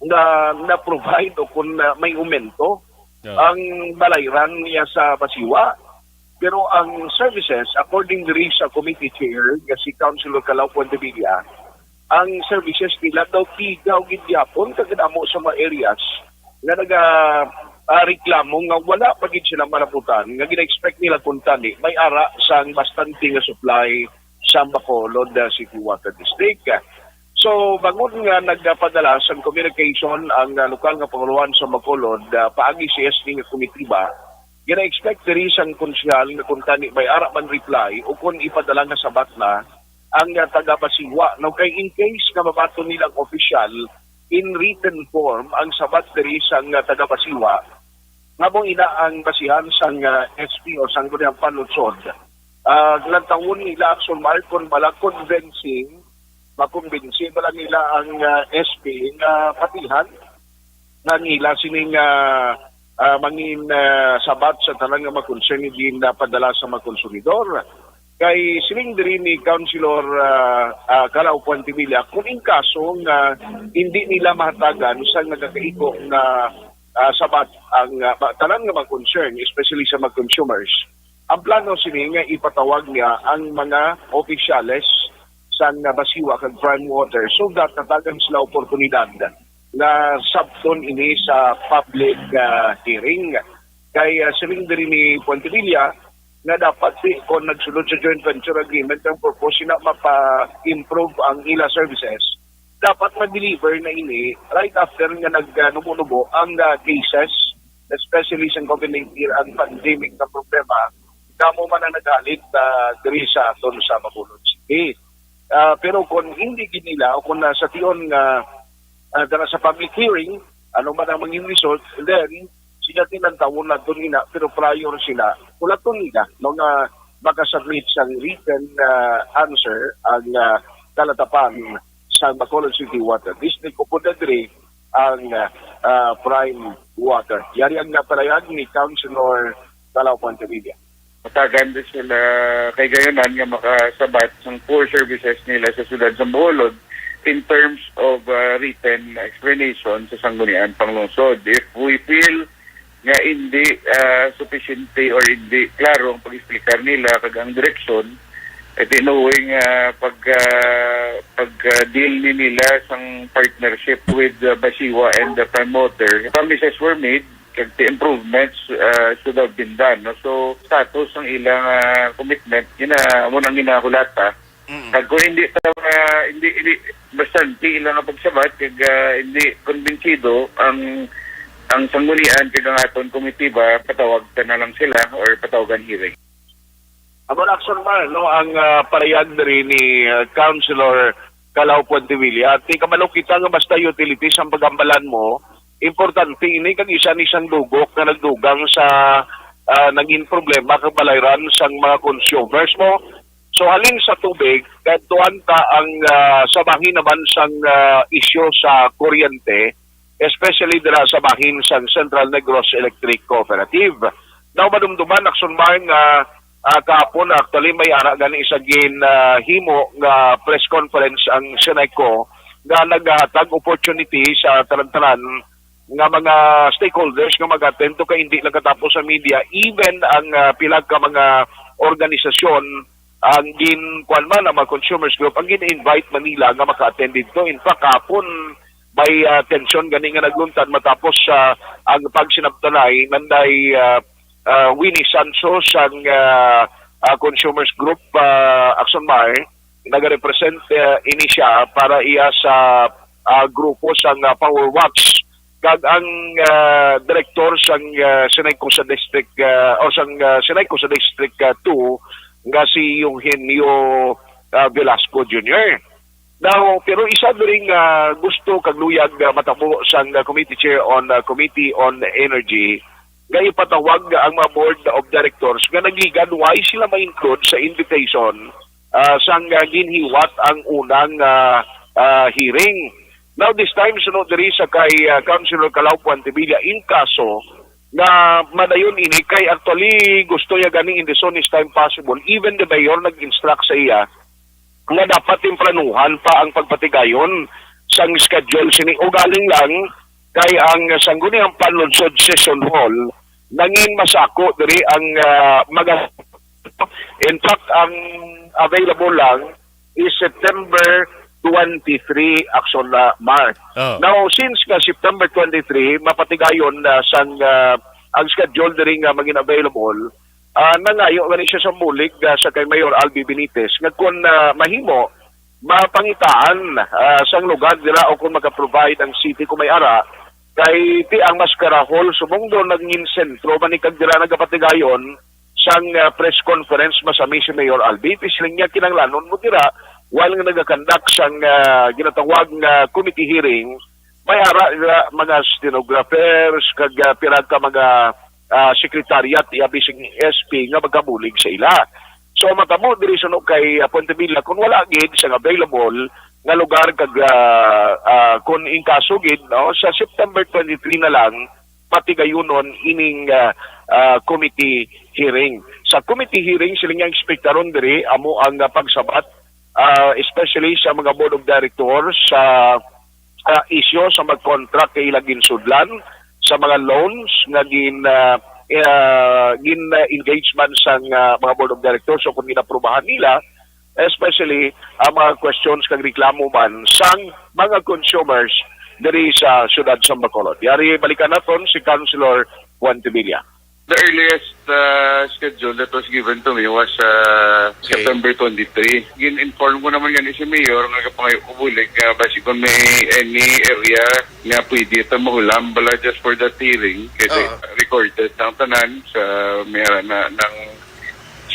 na na-provide o kung, ah, may umento Yeah. ang balayran niya sa Basiwa. Pero ang services, according diri sa committee chair nga si Councilor Calao Fuentebilla, ang services nila daw tigaw gid gyapon kag damo sa mga areas nga naga, ah, reklamo nga wala pa gid sila malaputan nga gina-expect nila kung tani may ara sang bastante nga supply sa Bacolod, ah, City Water District. So, bangod nga nagpadala sang communication ang, ah, lokal nga panguluhan sa Bacolod, ah, paagi sa S D nga komitiba, gina-expect diri sang konsehal nga kung tani may ara man reply o kung ipadala nga sabat na ang, ah, taga Basiwa. Now, kay in case nga mabaton nila ang opisyal in written form ang sabat diri sang, ah, taga Basiwa, nga mo ina ang basihan sang, ah, S P o sang Sangguniang Panlungsod. Ah, lantawon nila, Action Mar, kung bala convincing, makumbinsi bala nila ang, ah, S P nga patihan nga nila sining, ah, ah, mangin, ah, sabat sa tanan nga mga concern nga ginapadala sa mga konsumidor. Kay siling diri ni Councilor, ah, ah, Calao Fuentebilla, kung in kaso nga hindi nila mahatagan sa nagakaigo nga, ah, sabat ang, ah, ba-, tanan nga mga concern, especially sa mga consumers, ang plano sini nga ipatawag niya ang mga opisyales sang, ah, Basiwa kag Prime Water so that natagan sila oportunidad nga sabton ini sa public, ah, hearing. Kay, ah, siling diri ni Fuentebilla nga dapat si, kung nagsulod sa joint venture agreement, ang purpose na mapa-improve ang ila services, dapat ma-deliver na ini right after nga nagnubo-nubo ang, ah, cases, especially sa COVID nineteen, ang pandemic nga problema, damo man ang naghalid, ah, diri sa aton sa Bacolod City. Ah, pero kung hindi gid nila o kung nasa tion nga, ah, dala sa public hearing, ano man ang maging result, then, siya tinantawon naton ina, pero prior sila, ulaton nila, no, nga makasubmit sang written, ah, answer ang, ah, kalatapan sa Bacolod City Water District o pud diri ang, ah, ah, Prime Water. Yari ang napalayag ni Councilor Calao Fuentebilla. Matagan din sila kay gayunan nga makasabat sang core services nila sa siyudad sa Bacolod in terms of, ah, written explanation sa Sangguniang Panlungsod. If we feel nga hindi, ah, supisyente or hindi klaro ang pag-explicar nila kag ang direksyon, eh, di knowing, ah, pag, ah, pag, ah, deal ni nila sang partnership with, ah, Basiwa and the Prime Water, promises were made, kag the improvements, ah, should have been done, no? So, status ang ilang, ah, commitment, yun na, amo nang ginahulata. Mm. Kag kung hindi ta, ah, hindi, hindi, basta hindi ilang pagsabat, kag, ah, hindi kumbinsido ang, ang sanggunian, kag ang aton komitiba, patawag ta na lang sila or patawagan hearing. Amo na, Action Mar, no, ang, ah, parayag diri ni, ah, Councilor Calao, Puentevilla. Ti kabalo kita nga basta utilities ang pagambalan mo, importante ini kag isa ni sang dugok nga nagdugang sa, ah, naging problema kag balayran sang mga consumers mo. So, halin sa tubig, kadtuan ta ang, ah, sa bahin naman sang, ah, isyu sa kuryente, especially dira sa bahin sang Central Negros Electric Cooperative. Now, madumduman, Action Mar, nga, ah, kahapon, actually, may ara gani sa gin, ah, himo nga press conference ang Seneco nga naghatag opportunity sa tanan-tanan nga mga stakeholders nga mag-attend to, kay hindi lang katapos sa media, even ang, ah, pila ka mga organisasyon ang gin, kuwan man, ang mga consumers group ang gin-invite man nila nga maka-attend dito. In fact, kahapon may, ah, tension gani nga nagluntad matapos sa ang pagsinabtanay nanday, ah, ah, Winnie Sancho sang, ah, ah, consumers group, ah, Action Mar, nagarepresent, ah, ini siya para iya sa, ah, grupo sang, ah, Power Watch. Kag ang, ah, direktor sang, ah, Seneco sa district, ah, o sang, ah, Seneco sa district, ah, two nga si Eugenio, ah, Velasco Junior. Now, pero isa diri nga gusto kag luyag nga matabo sang, ah, committee chair on, ah, Committee on Energy nga ipatawag ang mga board of directors nga nagligad why sila ma-include sa invitation, ah, sang, ah, ginhiwat ang unang, ah, ah, hearing. Now, this time, suno diri sa kay, ah, Councilor Calao Puentevilla, in kaso nga madayon ini, kay actually gusto niya gani in the soonest time possible. Even the mayor nag-instruct sa iya nga dapat tempranuhan pa ang pagpatigayon sang schedule sini. Ugaling lang kay ang Sangguniang Panlunsod Session Hall nangin masako diri ang, ah, mga, in fact, ang available lang is September twenty-three, Action, ah, Mar. Oh. Now, since nga September twenty-three, mapatigayon na sang, ah, ang schedule diri nga magin available, ah, nangayo gani siya sa bulig, ah, sa kay Mayor Albi Benitez nga kung, ah, mahimo, mapangitaan, ah, sang lugar dira o kung maka-provide ang city kung may ara, kay ti ang Mascara Hall subong do naging sentro man ni kag dira nagapatigayon sang, ah, press conference masami si Mayor Albi. Ti siling niya kinahanglanon mo dira while nga nagakandak sang, ah, ginatawag nga committee hearing, may ara nga mga stenographers kag, ah, pira ka mga, ah, secretariat, iya bising S P nga magabulig sa ila. So, matabo diri suno kay, ah, Puentevilla, kung wala gid sang available nga lugar kag, ah, ah, kung in kaso gid, no, sa September twenty-three na lang patigayunon ining, ah, ah, committee hearing. Sa committee hearing, sila nga ekspektaron diri amo ang, ah, pagsabat, ah, especially sa mga board of directors sa, ah, isyu sa mga contract kay ila ginsudlan, sa mga loans nga gin, ah, ah, gin, ah, engagement sang, ah, mga board of directors o kung ginaprubahan nila, especially ang mga questions kag reklamo man sang mga consumers diri sa siyudad sa Bacolod. Yari balikan naton si Councilor Juan Tevilla. The earliest, uh, schedule that was given to me was, uh, Okay. September twenty-three. Gin-inform ko naman gani si Mayor nga kapangayo ko bulig nga basi kung may any area nga pwede ito mahulam bala just for that hearing. Kasi Oo. recorded ang tanan sa may ara na ng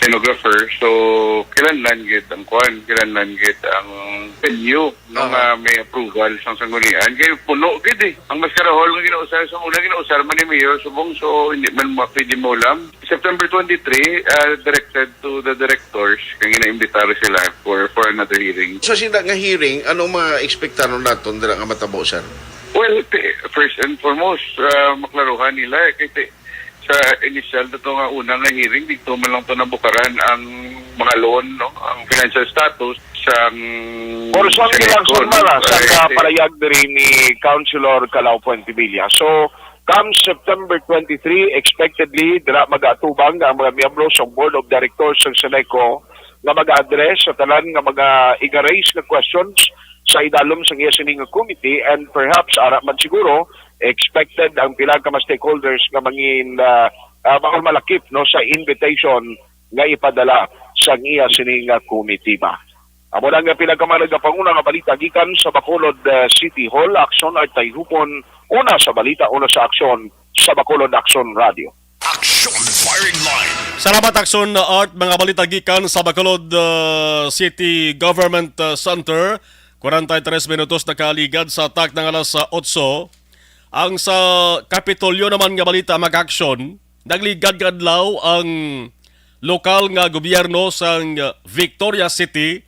stenographer. So, kinahanglan gid ang kwan, kinahanglan gid ang venue, no, Aha. nga may approval sang sanggunian. Kay puno gid eh. Ang Mascara Hall nga ginausar sa una, ginausar man ni Mayor subong, so hindi man ma-, pwede maulam. September twenty-three, uh, directed to the directors, kay ginaimbitar sila for, for another hearing. So, sinda nga hearing, ano mga ekspektaron naton dira nga matabo, sir? Well, ti-, first and foremost, uh, maklaruhan nila, eh, kay ti-, sa initial na to nga una nga hearing, dito man lang to nabukaran ang mga loan, no? Ang financial status sang Porson Seneco, lang, sir, no? Mara, sa Ay, ti- kapalayag diri ni Councilor Calao Puentevilla. So, come September twenty-three, expectedly, dira mag-atubang ang mga miyembro sa Board of Directors sa Seneco nga mag-address sa tanan nga mga iga-raise nga questions sa idalom sa iya sini nga committee, and perhaps ara man siguro expected ang pila ka mga stakeholders nga mangin, ah, ah, maol malakip, no, sa invitation nga ipadala sa iya sini nga komitiba. Amo na nga pila ka mga nagapanguna nga balita gikan sa Bacolod, ah, City Hall. Aksyon, Artay Hupon, una sa balita, una sa aksyon sa Bacolod Aksyon Radio. Action Firing Line. Salamat, Aksyon Art. Mga balita gikan sa Bacolod, ah, City Government, ah, Center. Kwarenta y tres minutos nakaligad sa takna nga alas otso. Ang sa Kapitolyo naman nga balita, mga kaaksyon, nagligad nga adlaw ang lokal nga gobyerno sang Victoria City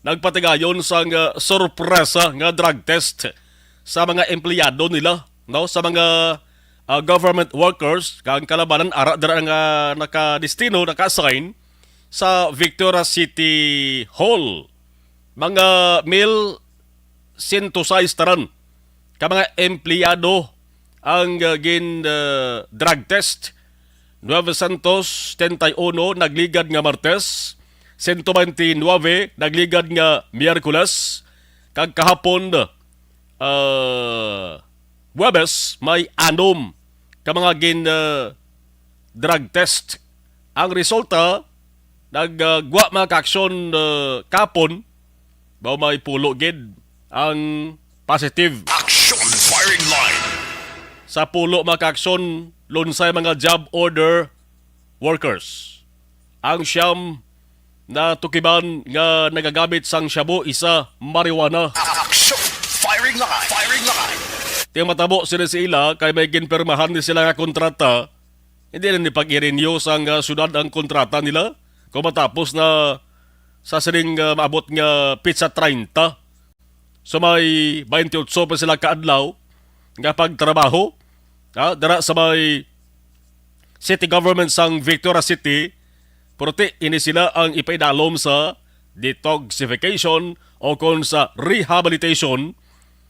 nagpatigayon sang, ah, sorpresa nga drug test sa mga empleyado nila, no, sa mga, ah, government workers, kag ang kalabanan ara dira nga nakadestino, naka-assign sa Victoria City Hall. Mga mil sento sais tanan ka mga empleyado ang, uh, gin, uh, drug test. Nueve santos setenta y uno nagligad nga Martes, sento bente nuebe nagligad nga Miyerkules, kag kahapon, uh, Huwebes may anom ka mga gin, uh, drug test. Ang resulta, nagagwa, mga kaaksyon, uh, kapon, ba may pulo gid ang positive. Action firing line. Sa pulo, mga kaaksyon, lunsay mga job order workers. Ang siyam na tukiban nga nagagamit sang shabu, isa marijuana. Action firing line. Firing line. Ti matabo sila sa ila kay may ginpirmahan ni sila nga kontrata. Hindi na ni pag-i-renew sang, ah, syudad ang kontrata nila kung matapos na sa sining, ah, maabot nga petsa treinta. So may twenty-eight pa sila ka adlaw nga pagtrabaho, ha, dira sa may city government sang Victoria City, pero ti ini sila ang ipaidalom sa detoxification o kon sa rehabilitation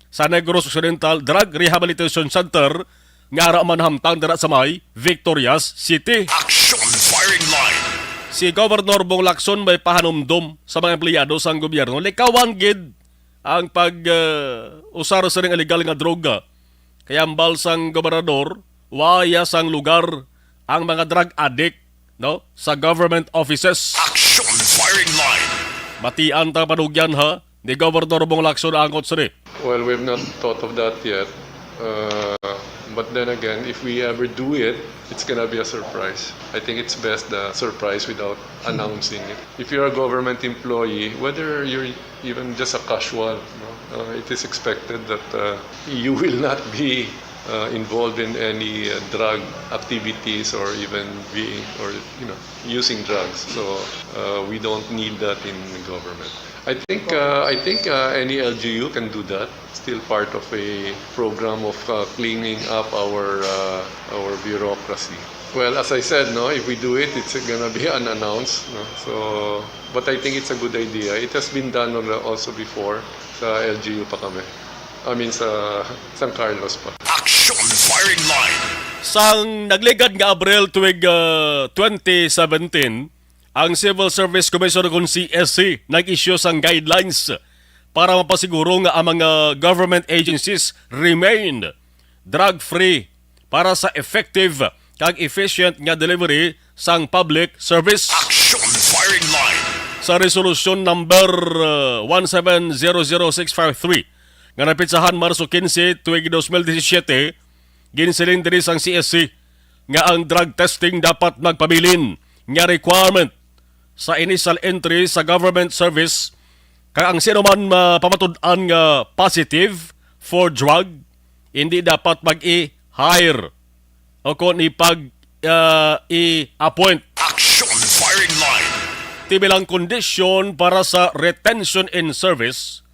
sa Negros Occidental Drug Rehabilitation Center nga ara man hamtang dira sa may Victorias City. Action firing line. Si Governor Bong Lacson may pahanumdom sa mga empleyado sang gobyerno, likawan gid ang pag, uh, usar sa ning illegal nga droga. Kay ambal sang gobernador, waya sang lugar ang mga drug addict, no, sa government offices. Action firing line. Batian ta panugyan, ha, ni Governor Bong Lacson angot sini. Well, we've not thought of that yet. Uh, but then again, if we ever do it, it's gonna be a surprise. I think it's best the surprise without announcing it. If you're a government employee, whether you're even just a casual, no, uh, it is expected that, uh, you will not be, uh, involved in any, uh, drug activities or even being, or, you know, using drugs. So, uh, we don't need that in the government. I think, uh, I think, uh, any L G U can do that. Still part of a program of, uh, cleaning up our, uh, our bureaucracy. Well, as I said, no, if we do it, it's gonna be unannounced, no? So, but I think it's a good idea. It has been done al-, also before sa L G U pa kami. I mean, sa San Carlos pa. Action firing line. Sang nagligad nga Abril tuig, uh, twenty seventeen, ang Civil Service Commission o kon C S C nag-issue sang guidelines para mapasiguro nga ang mga government agencies remain drug-free para sa effective kag efficient nga delivery sang public service. Action firing line. Sa Resolution Number, uh, one seven zero zero six five three nga napitsahan Marso quince, tuig dos mil disisiete, ginsiling diri sang C S C nga ang drug testing dapat magpabilin nga requirement sa initial entry sa government service, kag ang sino man mapamatud-an nga positive for drug, hindi dapat mag-i-hire o kon ipag, ah, i-appoint. Action firing line. Ti bilang kondisyon para sa retention in service,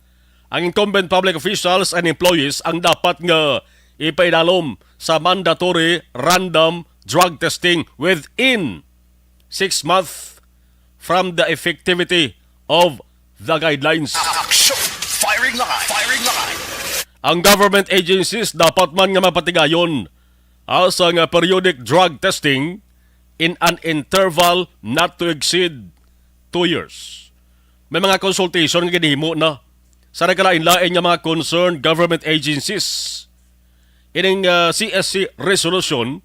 ang incumbent public officials and employees ang dapat nga ipaidalom sa mandatory random drug testing within six months from the effectivity of the guidelines. Action! Firing line! Firing line! Ang government agencies dapat man nga mapatigayon, ah, sa nga periodic drug testing in an interval not to exceed two years. May mga consultation nga ginhimo na sa nagkalain-lain nga mga concerned government agencies. Ining, ah, C S C resolution,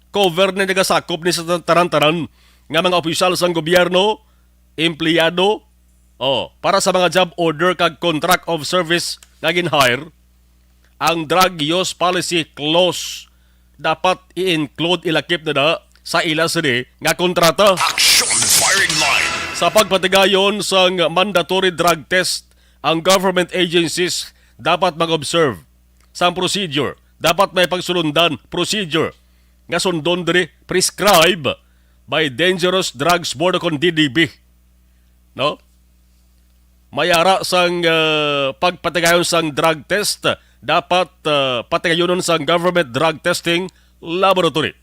cover ni, nagasakop ni sa tanan-tanan nga mga opisyal sang gobyerno, empleyado, o para sa mga job order kag contract of service nga gin-hire. Ang drug use policy clause dapat i-include, ilakip na na sa ila sini nga kontrata. Action firing line. Sa pagpatigayon sang mandatory drug test ang government agencies dapat mag-observe sang procedure. Dapat may pagsulundan, procedure, nga sundon diri, prescribe by Dangerous Drugs Board o kon D D B. No? May ara sang, ah, pagpatigayon sang drug test, dapat, ah, patigayonon sang Government Drug Testing Laboratory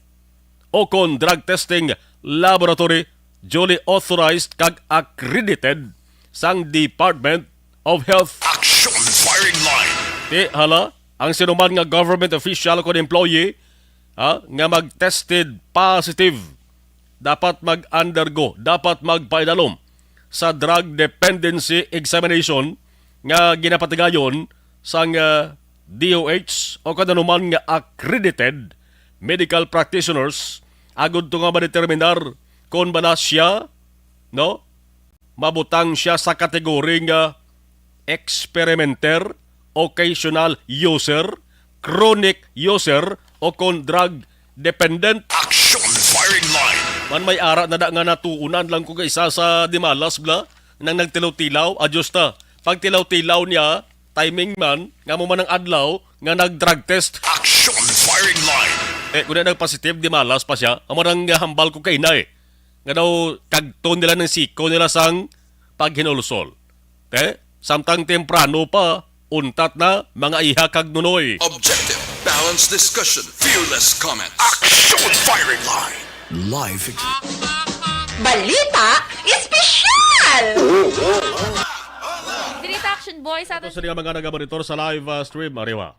o kon drug testing laboratory duly authorized kag accredited sang Department of Health. Action firing line. Ti, hala, ang sinuman nga government official o kon employee, ha, nga mag-tested positive, dapat mag-undergo, dapat magpaidalom sa drug dependency examination nga ginapatigayon sang, ah, D O H o kon anuman nga accredited medical practitioners, agud to nga madeterminar kon bala siya, no, mabutang siya sa kategori nga experimenter, occasional user, chronic user, o kon drug dependent. Action firing line. Man may ara na da nga natuunan lang ko kay isa sa dimalas bla nang nagtilaw-tilaw. Adyos ta. Pagtilaw-tilaw niya, timing man, nga mo man ang adlaw nga nag-drug test. Action firing line. Eh, kung na nag-positive, dimalas pa siya. Amo nang hambal ko kay na eh. Nga daw, kagto nila ng siko nila sang paghinulsol. Eh, samtang temprano pa, untat na, mga iha kag nunoy. Objective, balanced discussion, fearless comment. Action firing line. Live. Balita Espesyal! Diri ta, Action Boy, sa Ito aton sa mga nagamonitor sa live, ah, stream, ariwa.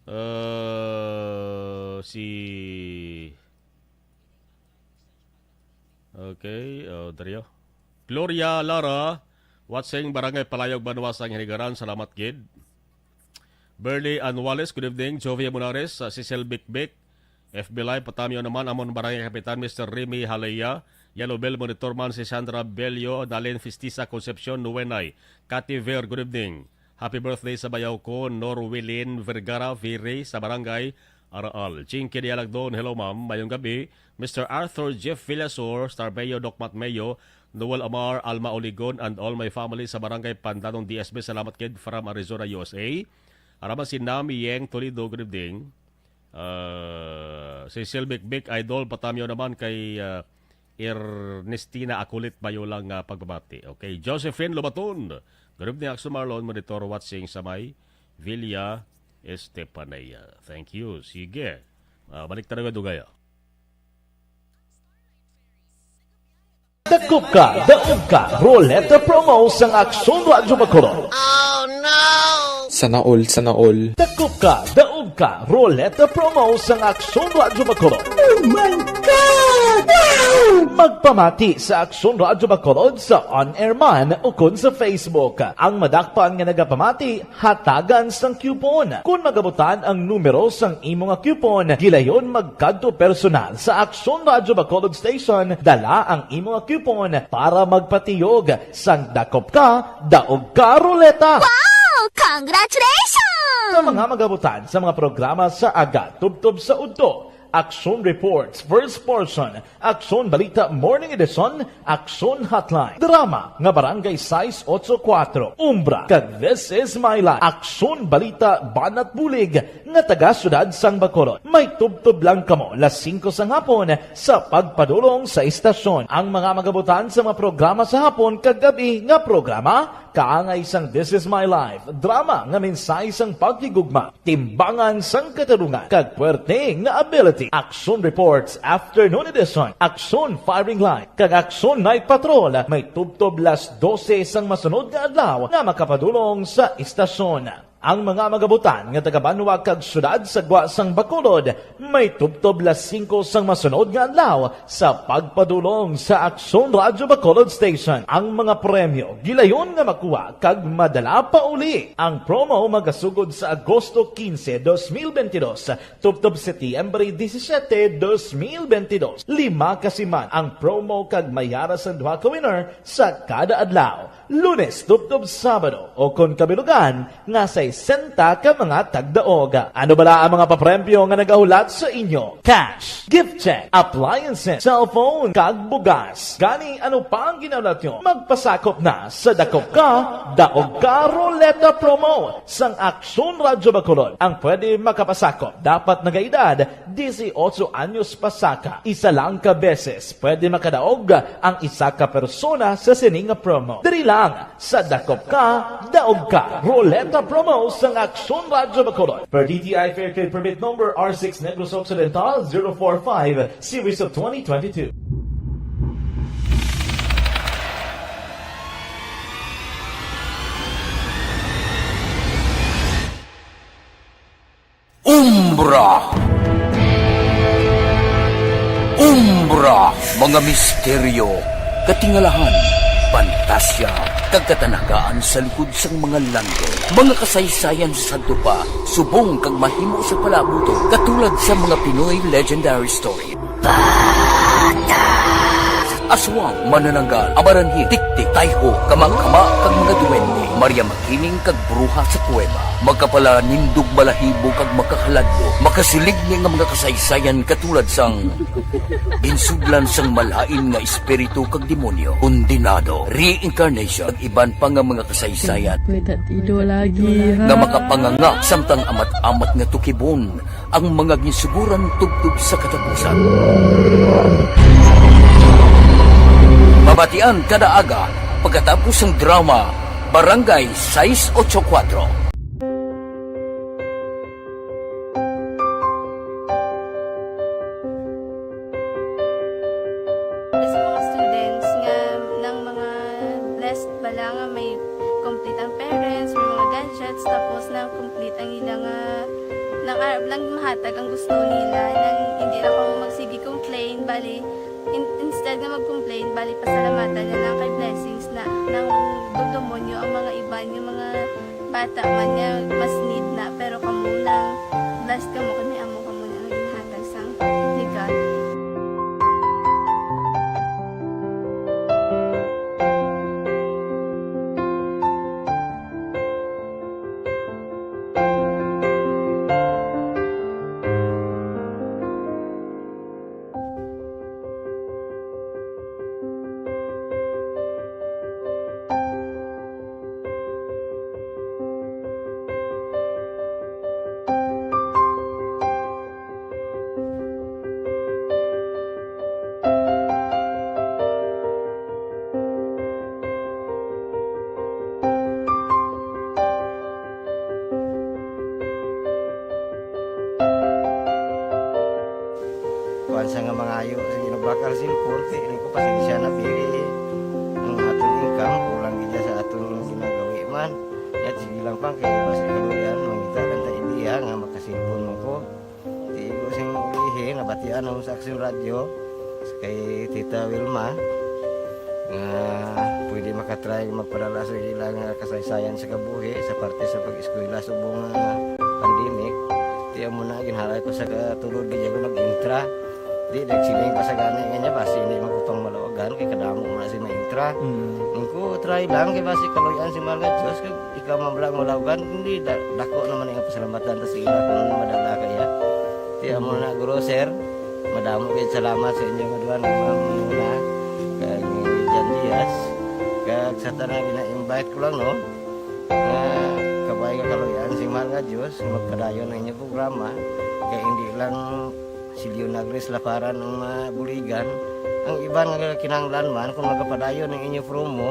Uh, si Okay, oh, Dario. Gloria Lara, watching Barangay Palayog, Banwa sang Hinigaran. Salamat gid. Burley Anwales, good evening. Jovia Munares, uh, Cecil Bikbik, F B Live, patamion naman amon Barangay Kapitan, Mister Remy Halaya, Yellow Bell Monitor Man, si Sandra Bello, Nalin Fistisa, Concepcion Nuenay, Cathy Ver, good evening. Happy birthday sa bayaw ko, Norwilin Vergara Viri, sa Barangay Araal. Jinky Dialagdon, hello ma'am, mayong gabi. Mister Arthur Jeff Villasor, Star Mayo, Doc Matt Mayo, Noel Amar, Alma Oligon, and all my family sa Barangay Pandanon D S B. Salamat gid from Arizona, U S A. Araman si Nami Yeng Toledo, good evening. Ah, si Silvic Big Idol, patamion naman kay, ah, Ernestina Akulit, mayo lang nga pagpamati. Okay, Josephine Lobaton, good evening, Axel Marlon, monitor watching sa may Villa Estefanía. Thank you. Sige. Ah, balik talaga, Dugaya. Dakop ka, daog ka, Roleta Promo sang Aksyon Radyo Bacolod. Sana all, sana all. Dakop ka, daog ka, Roleta Promo sang Aksyon Radyo Bacolod. Oh my God! Wow! Magpamati sa Aksyon Radyo Bacolod sa on-air man ukon sa Facebook. Ang madakpan nga nagapamati, hatagan sang coupon. Kon magabutan ang numero sang imo nga coupon, gilayon magkadto personal sa Aksyon Radyo Bacolod Station, dala ang imo nga coupon para magpatiyog sang dakop ka, daog ka, Roleta! Wow! Congratulations! Sa mga magabutan sa mga programa sa aga tubtob sa udto, Aksyon Reports, first portion, Aksyon Balita Morning Edition, Aksyon Hotline, drama nga Barangay sais otso kuwatro, Umbra, kag This Is My Life, Aksyon Balita Banat Bulig nga taga Siyudad sang Bacolod. May tubtob lang kamo las singko sang hapon sa pagpadulong sa istasyon. Ang mga magabutan sa mga programa sa hapon kag gab-i nga programa, kaangay sang This Is My Life, drama nga mensahe sang paghigugma, timbangan sang katarungan, kag puwerte nga ability. Action Reports Afternoon Edition, Action Firing Line, kag Action Night Patrol may tubtob las dose sang masunod nga adlaw nga makapadulong sa istasyon. Ang mga magabutan nga taga-banwa kag siyudad sa gwa sang Bacolod may tubtob las singko sang masunod nga adlaw sa pagpadulong sa Aksyon Radyo Bacolod Station. Ang mga premyo gilayon nga makuha kag madala pa uli. Ang promo magasugod sa Agosto quince, dos mil veintidós, tubtob Setyembre disisiete, dos mil veintidós. Lima ka siman ang promo kag may ara sang duha ka winner sa kada adlaw, Lunes tubtob Sabado, o kon kabilugan nga sa sesenta ka mga tagdaog. Ano bala ang mga papremyo nga nagahulat sa inyo? Cash, gift check, appliances, cellphone, kag bugas. Gani, ano pa ang ginahulat nyo? Magpasakop na sa Dakop Ka, Daog Ka Ruleta Promo sang Aksyon Radyo Bacolod. Ang pwede makapasakop dapat nagaedad dieciocho anyos pasaka. Isa lang ka beses pwede makadaog ang isa ka persona sa sini nga promo. Diri lang sa Dakop Ka, Daog Ka Ruleta Promo sang Aksyon Radyo Bacolod. Per D T I Fair Trade Permit Number R six Negros Occidental zero four five, Series of twenty twenty-two. Umbra. Umbra, mga misteryo, katingalahan, pantasya, kag katanagaan sa likod sang mga landong. Mga kasaysayan sa sadto pa, subong kag mahimo sa palabuto, katulad sa mga Pinoy legendary story. Aswang, manananggal, amaranhit, tiktik, tayho, kamangkama, kag mga duwende, Maria Makiling, kag bruha sa kuweba. Makapalanindog balahibo kag makahaladlo, makasiligni nga mga kasaysayan katulad sang ginsudlan sang malain nga espiritu kag demonyo, kondenado, reincarnation, kag iban pa nga mga kasaysayan May tatido lagi, ha? nga makapanganga samtang amat-amat nga tukibon ang mga ginsuguran tubtob sa katapusan. Mabatian kada aga pagkatapos sang drama Barangay sais ocho kuwatro. Sa mga students nga nang mga blessed bala nga may complete ang parents, may mga gadgets, tapos na complete ang ila nga nang arab lang mahatag ang gusto nila, nang hindi lang kamo magsige complain, bali in- instead nga mag-complain, bali pasalamatan na lang kay blessings na nang dumdumonyo ang mga iban nga mga bata man nga mas need na, pero kamo lang blessed kamo kay may amo kamo nga ginhatag sang ni God. Kuan sa nga mangayo, sige, nagbakal cellphone, kay ini ko pasensya na, biri. Ang aton income, kulang gid sa aton ginagawi man. Yat, sige lang pa, kay basi kaluyan, mangita lang ta idea nga makasilpon man ko. Di ko sing ulihi, nabatian ako sa Aksyon Radyo, kay Tita Wilma, nga pwede makatry magpadala sa ila nga kasaysayan sa kabuhi sa parte sa pag-eskwela subong nga pandemic. Ti amo na, ginhalay ko sa katulod, gid ako nag-intra. Di, nagsiling pa sa gani nga niya, basi hindi man ko pang maluagan, kay kadamo man si maintra. Mm. Ingko, try lang, kay basi kaluyan si mahal nga Diyos, kag ikaw man lang maluagan, hindi, da-, dako naman ang pasalamatan ta sa ila kung madala kaya. Ti amo na, guro, sir, madamo gid salamat sa inyo nga duha nga mga muna, kag ni Jan Diaz, kag sa tanan gina-invite ko lang, no, nga kabay nga kaluyan si mahal nga Diyos, nga magpadayon ang inyong programa, kay hindi lang si Leonagris Laparan ang mabuligan. Ang iban nga kinahanglan man, kung magapadayon ang inyo promo,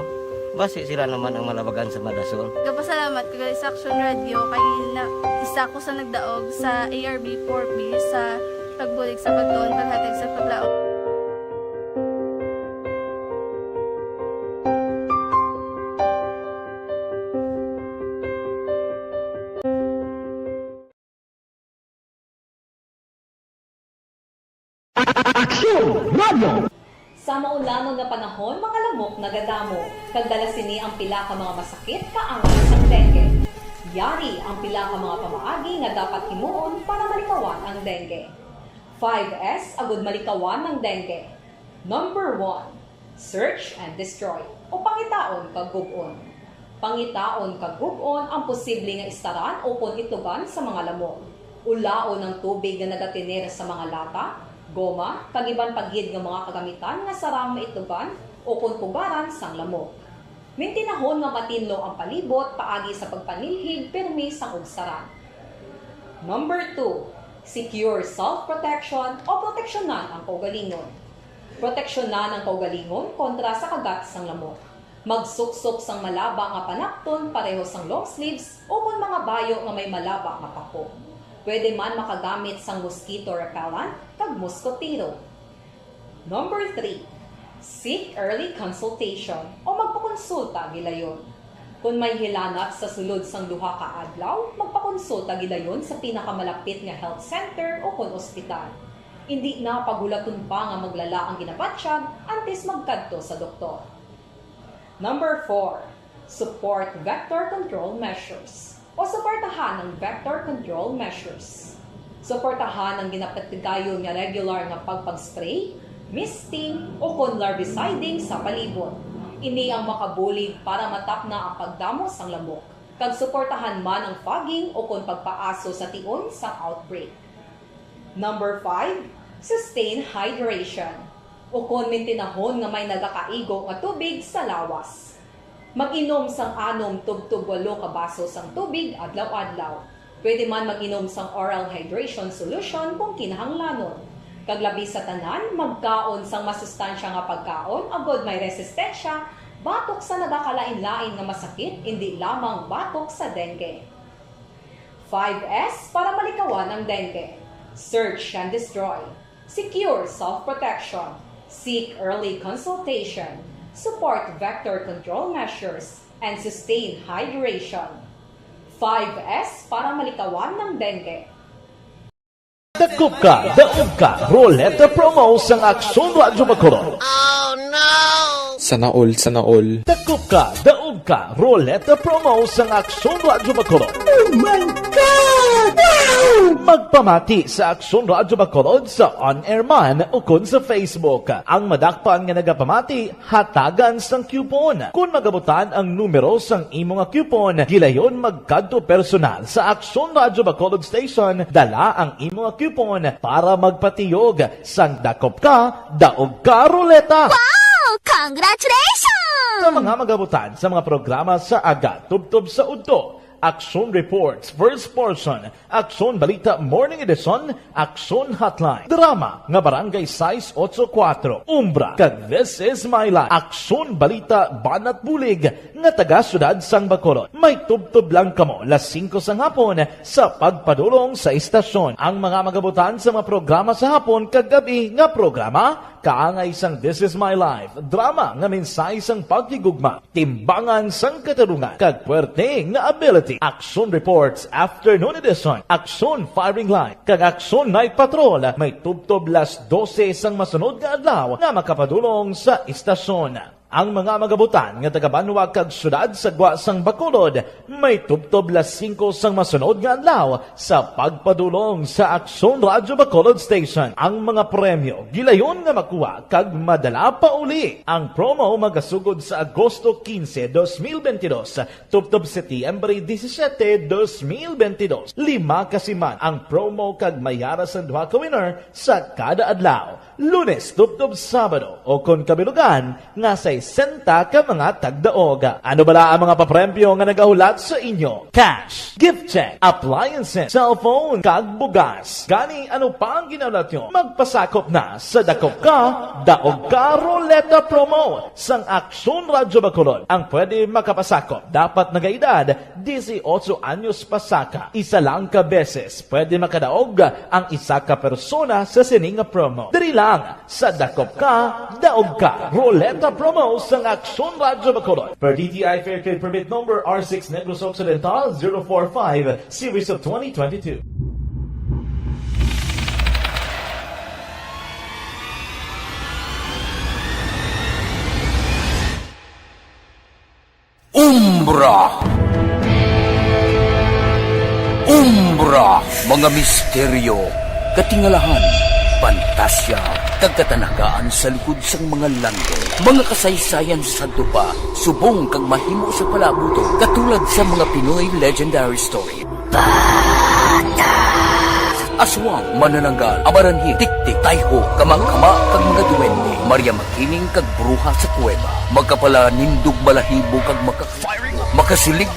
basi sila naman ang malabagan sa madason. Gapasalamat ko gali sa Aksyon Radyo kay na, isa ko sa nagdaog sa A R B four B sa pagbulig sa pagtuon, paghatag sa paglaom. Aksyon Radio! Sa maulamon nga panahon, mga lamok nagadamo, kag dala sini ang pila ka mga masakit kaangay sang dengue. Yari ang pila ka mga pamaagi nga dapat himuon para malikawan ang dengue. Five S agud malikawan ang dengue. Number one, search and destroy, o pangitaon kag gub-on. Pangitaon kag gub-on ang posible nga istaran ukon itlogan sa mga lamok. Ulaon ang tubig nga nagatener sa mga lata, goma, kag iban pa gid nga mga kagamitan nga sarang maitlogan ukon pugaran sang lamok. Mintinahon nga matinlo ang palibot paagi sa pagpanilhig pirmi sang ugsaran. Number two, secure self-protection o proteksyonan ang kaugalingon. Proteksyonan ang kaugalingon kontra sa kagat sang lamok. Magsuksok sang malaba nga panapton pareho sang long sleeves ukon mga bayo nga may malaba nga pako. Pwede man makagamit sang mosquito repellent kag moskotero. Number three, seek early consultation o magpakonsulta gilayon. Kon may hilanat sa sulod sang duha ka adlaw, magpakonsulta gilayon sa pinakamalapit nga health center ukon ospital. Indi na paghulaton pa nga maglala ang ginabatyag antes magkadto sa doktor. Number four, support vector control measures o suportahan ang vector control measures. Suportahan ang ginapatigayon nga regular nga pagpag-spray, misting, ukon larviciding sa palibot. Ini ang makabulig para matapna ang pagdamo sang lamok, kag suportahan man ang fogging ukon pagpaaso sa tion sang outbreak. Number five, sustain hydration, ukon mintinahon nga may nagakaigo nga tubig sa lawas. Mag-inom sang anom tubtob walo ka baso sang tubig adlaw-adlaw. Pwede man mag-inom sang oral hydration solution kung kinahanglanon. Kag labi sa tanan, magkaon sang masustansya nga pagkaon agod may resistensya batok sa nagakalain-lain nga masakit, indi lamang batok sa dengue. Five S para malikawan ang dengue. Search and destroy. Secure self-protection. Seek early consultation. Support vector control measures. And sustain hydration. Five S para malikawan ang dengue. Dakop ka, daog ka, Roleta Promo sang Aksyon Radyo Bacolod. Sana all, sana all. Dakop ka, daog ka, Roleta Promo sang Aksyon Radyo Bacolod. Oh my God! Wow! Magpamati sa Aksyon Radyo Bacolod sa on-air man ukon sa Facebook. Ang madakpan nga nagapamati, hatagan sang coupon. Kon magabutan ang numero sang imo nga coupon, gilayon magkadto personal sa Aksyon Radyo Bacolod Station, dala ang imo nga coupon para magpatiyog sang dakop ka, daog ka, Roleta! Wow! Congratulations! Sa mga magabutan sa mga programa sa aga tubtob sa udto, Aksyon Reports, First Portion, Aksyon Balita Morning Edition, Aksyon Hotline, drama nga Barangay sais otso kuwatro, Umbra, kag This Is My Life, Aksyon Balita Banat Bulig nga taga siyudad sang Bacolod. May tubtob lang kamo las singko sang hapon sa pagpadulong sa istasyon. Ang mga magabutan sa mga programa sa hapon kag gab-i nga programa, kaangay sang This Is My Life, drama nga mensahe sang paghigugma, timbangan sang katarungan, kag puwerte nga ability. Aksyon Reports Afternoon Edition, Aksyon Firing Line, kag Aksyon Night Patrol may tubtob las dose sang masunod nga adlaw nga makapadulong sa istasyon. Ang mga magabutan nga taga-banwa kag siyudad sa gwa sang Bacolod may tubtob las singko sang masunod nga adlaw sa pagpadulong sa Aksyon Radyo Bacolod Station. Ang mga premyo gilayon nga makuha kag madala pauli. Ang promo magasugod sa Agosto quince, dos mil veintidós, tubtob Setyembre disisiete, dos mil veintidós. Lima ka siman ang promo kag may ara sang duha ka winner sa kada adlaw, Lunes tubtob Sabado, o kon kabilugan nga sesenta ka mga tagdaog. Ano bala ang mga papremyo nga nagahulat sa inyo? Cash, gift check, appliances, cellphone, kag bugas. Gani, ano pa ang ginahulat nyo? Magpasakop na sa Dakop Ka, Daog Ka Roleta Promo sang Aksyon Radyo Bacolod. Ang pwede makapasakop dapat nagaedad disiotso anyos pasaka. Isa lang ka beses pwede makadaog ang isa ka persona sa sini nga promo. Diri lang sa Dakop Ka, Daog Ka Roleta Promo sang Aksyon Radyo Bacolod. Per D T I Fair Trade Permit Number R six Negros Occidental zero four five, Series of twenty twenty-two. Umbra. Umbra, mga misteryo, katingalahan, pantasya, Kag katanagaan sa likod sang mga landong, mga kasaysayan sa sadto pa, subong kag mahimo sa palabuton, katulad sa mga Pinoy legendary story. Aswang, manananggal, amaranhi, tiktik, tayho, kamangkama, kag mga duwende, Maria Makiling, kag bruha sa kuweba, magkapalanindog balahibo, kag maka-, makasilig.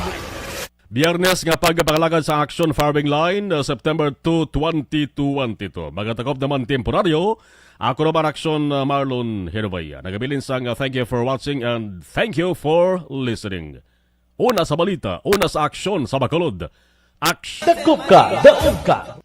Biyernes nga pagpangalagad sa Action Firing Line, uh, September two, twenty twenty-two. Magatakop naman temporaryo. Ako naman, Action, uh, Marlon Hervaya. Nagabilin sang, uh, thank you for watching and thank you for listening. Una sa balita, una sa aksyon sa Bacolod. Action. Dakop ka, daog ka.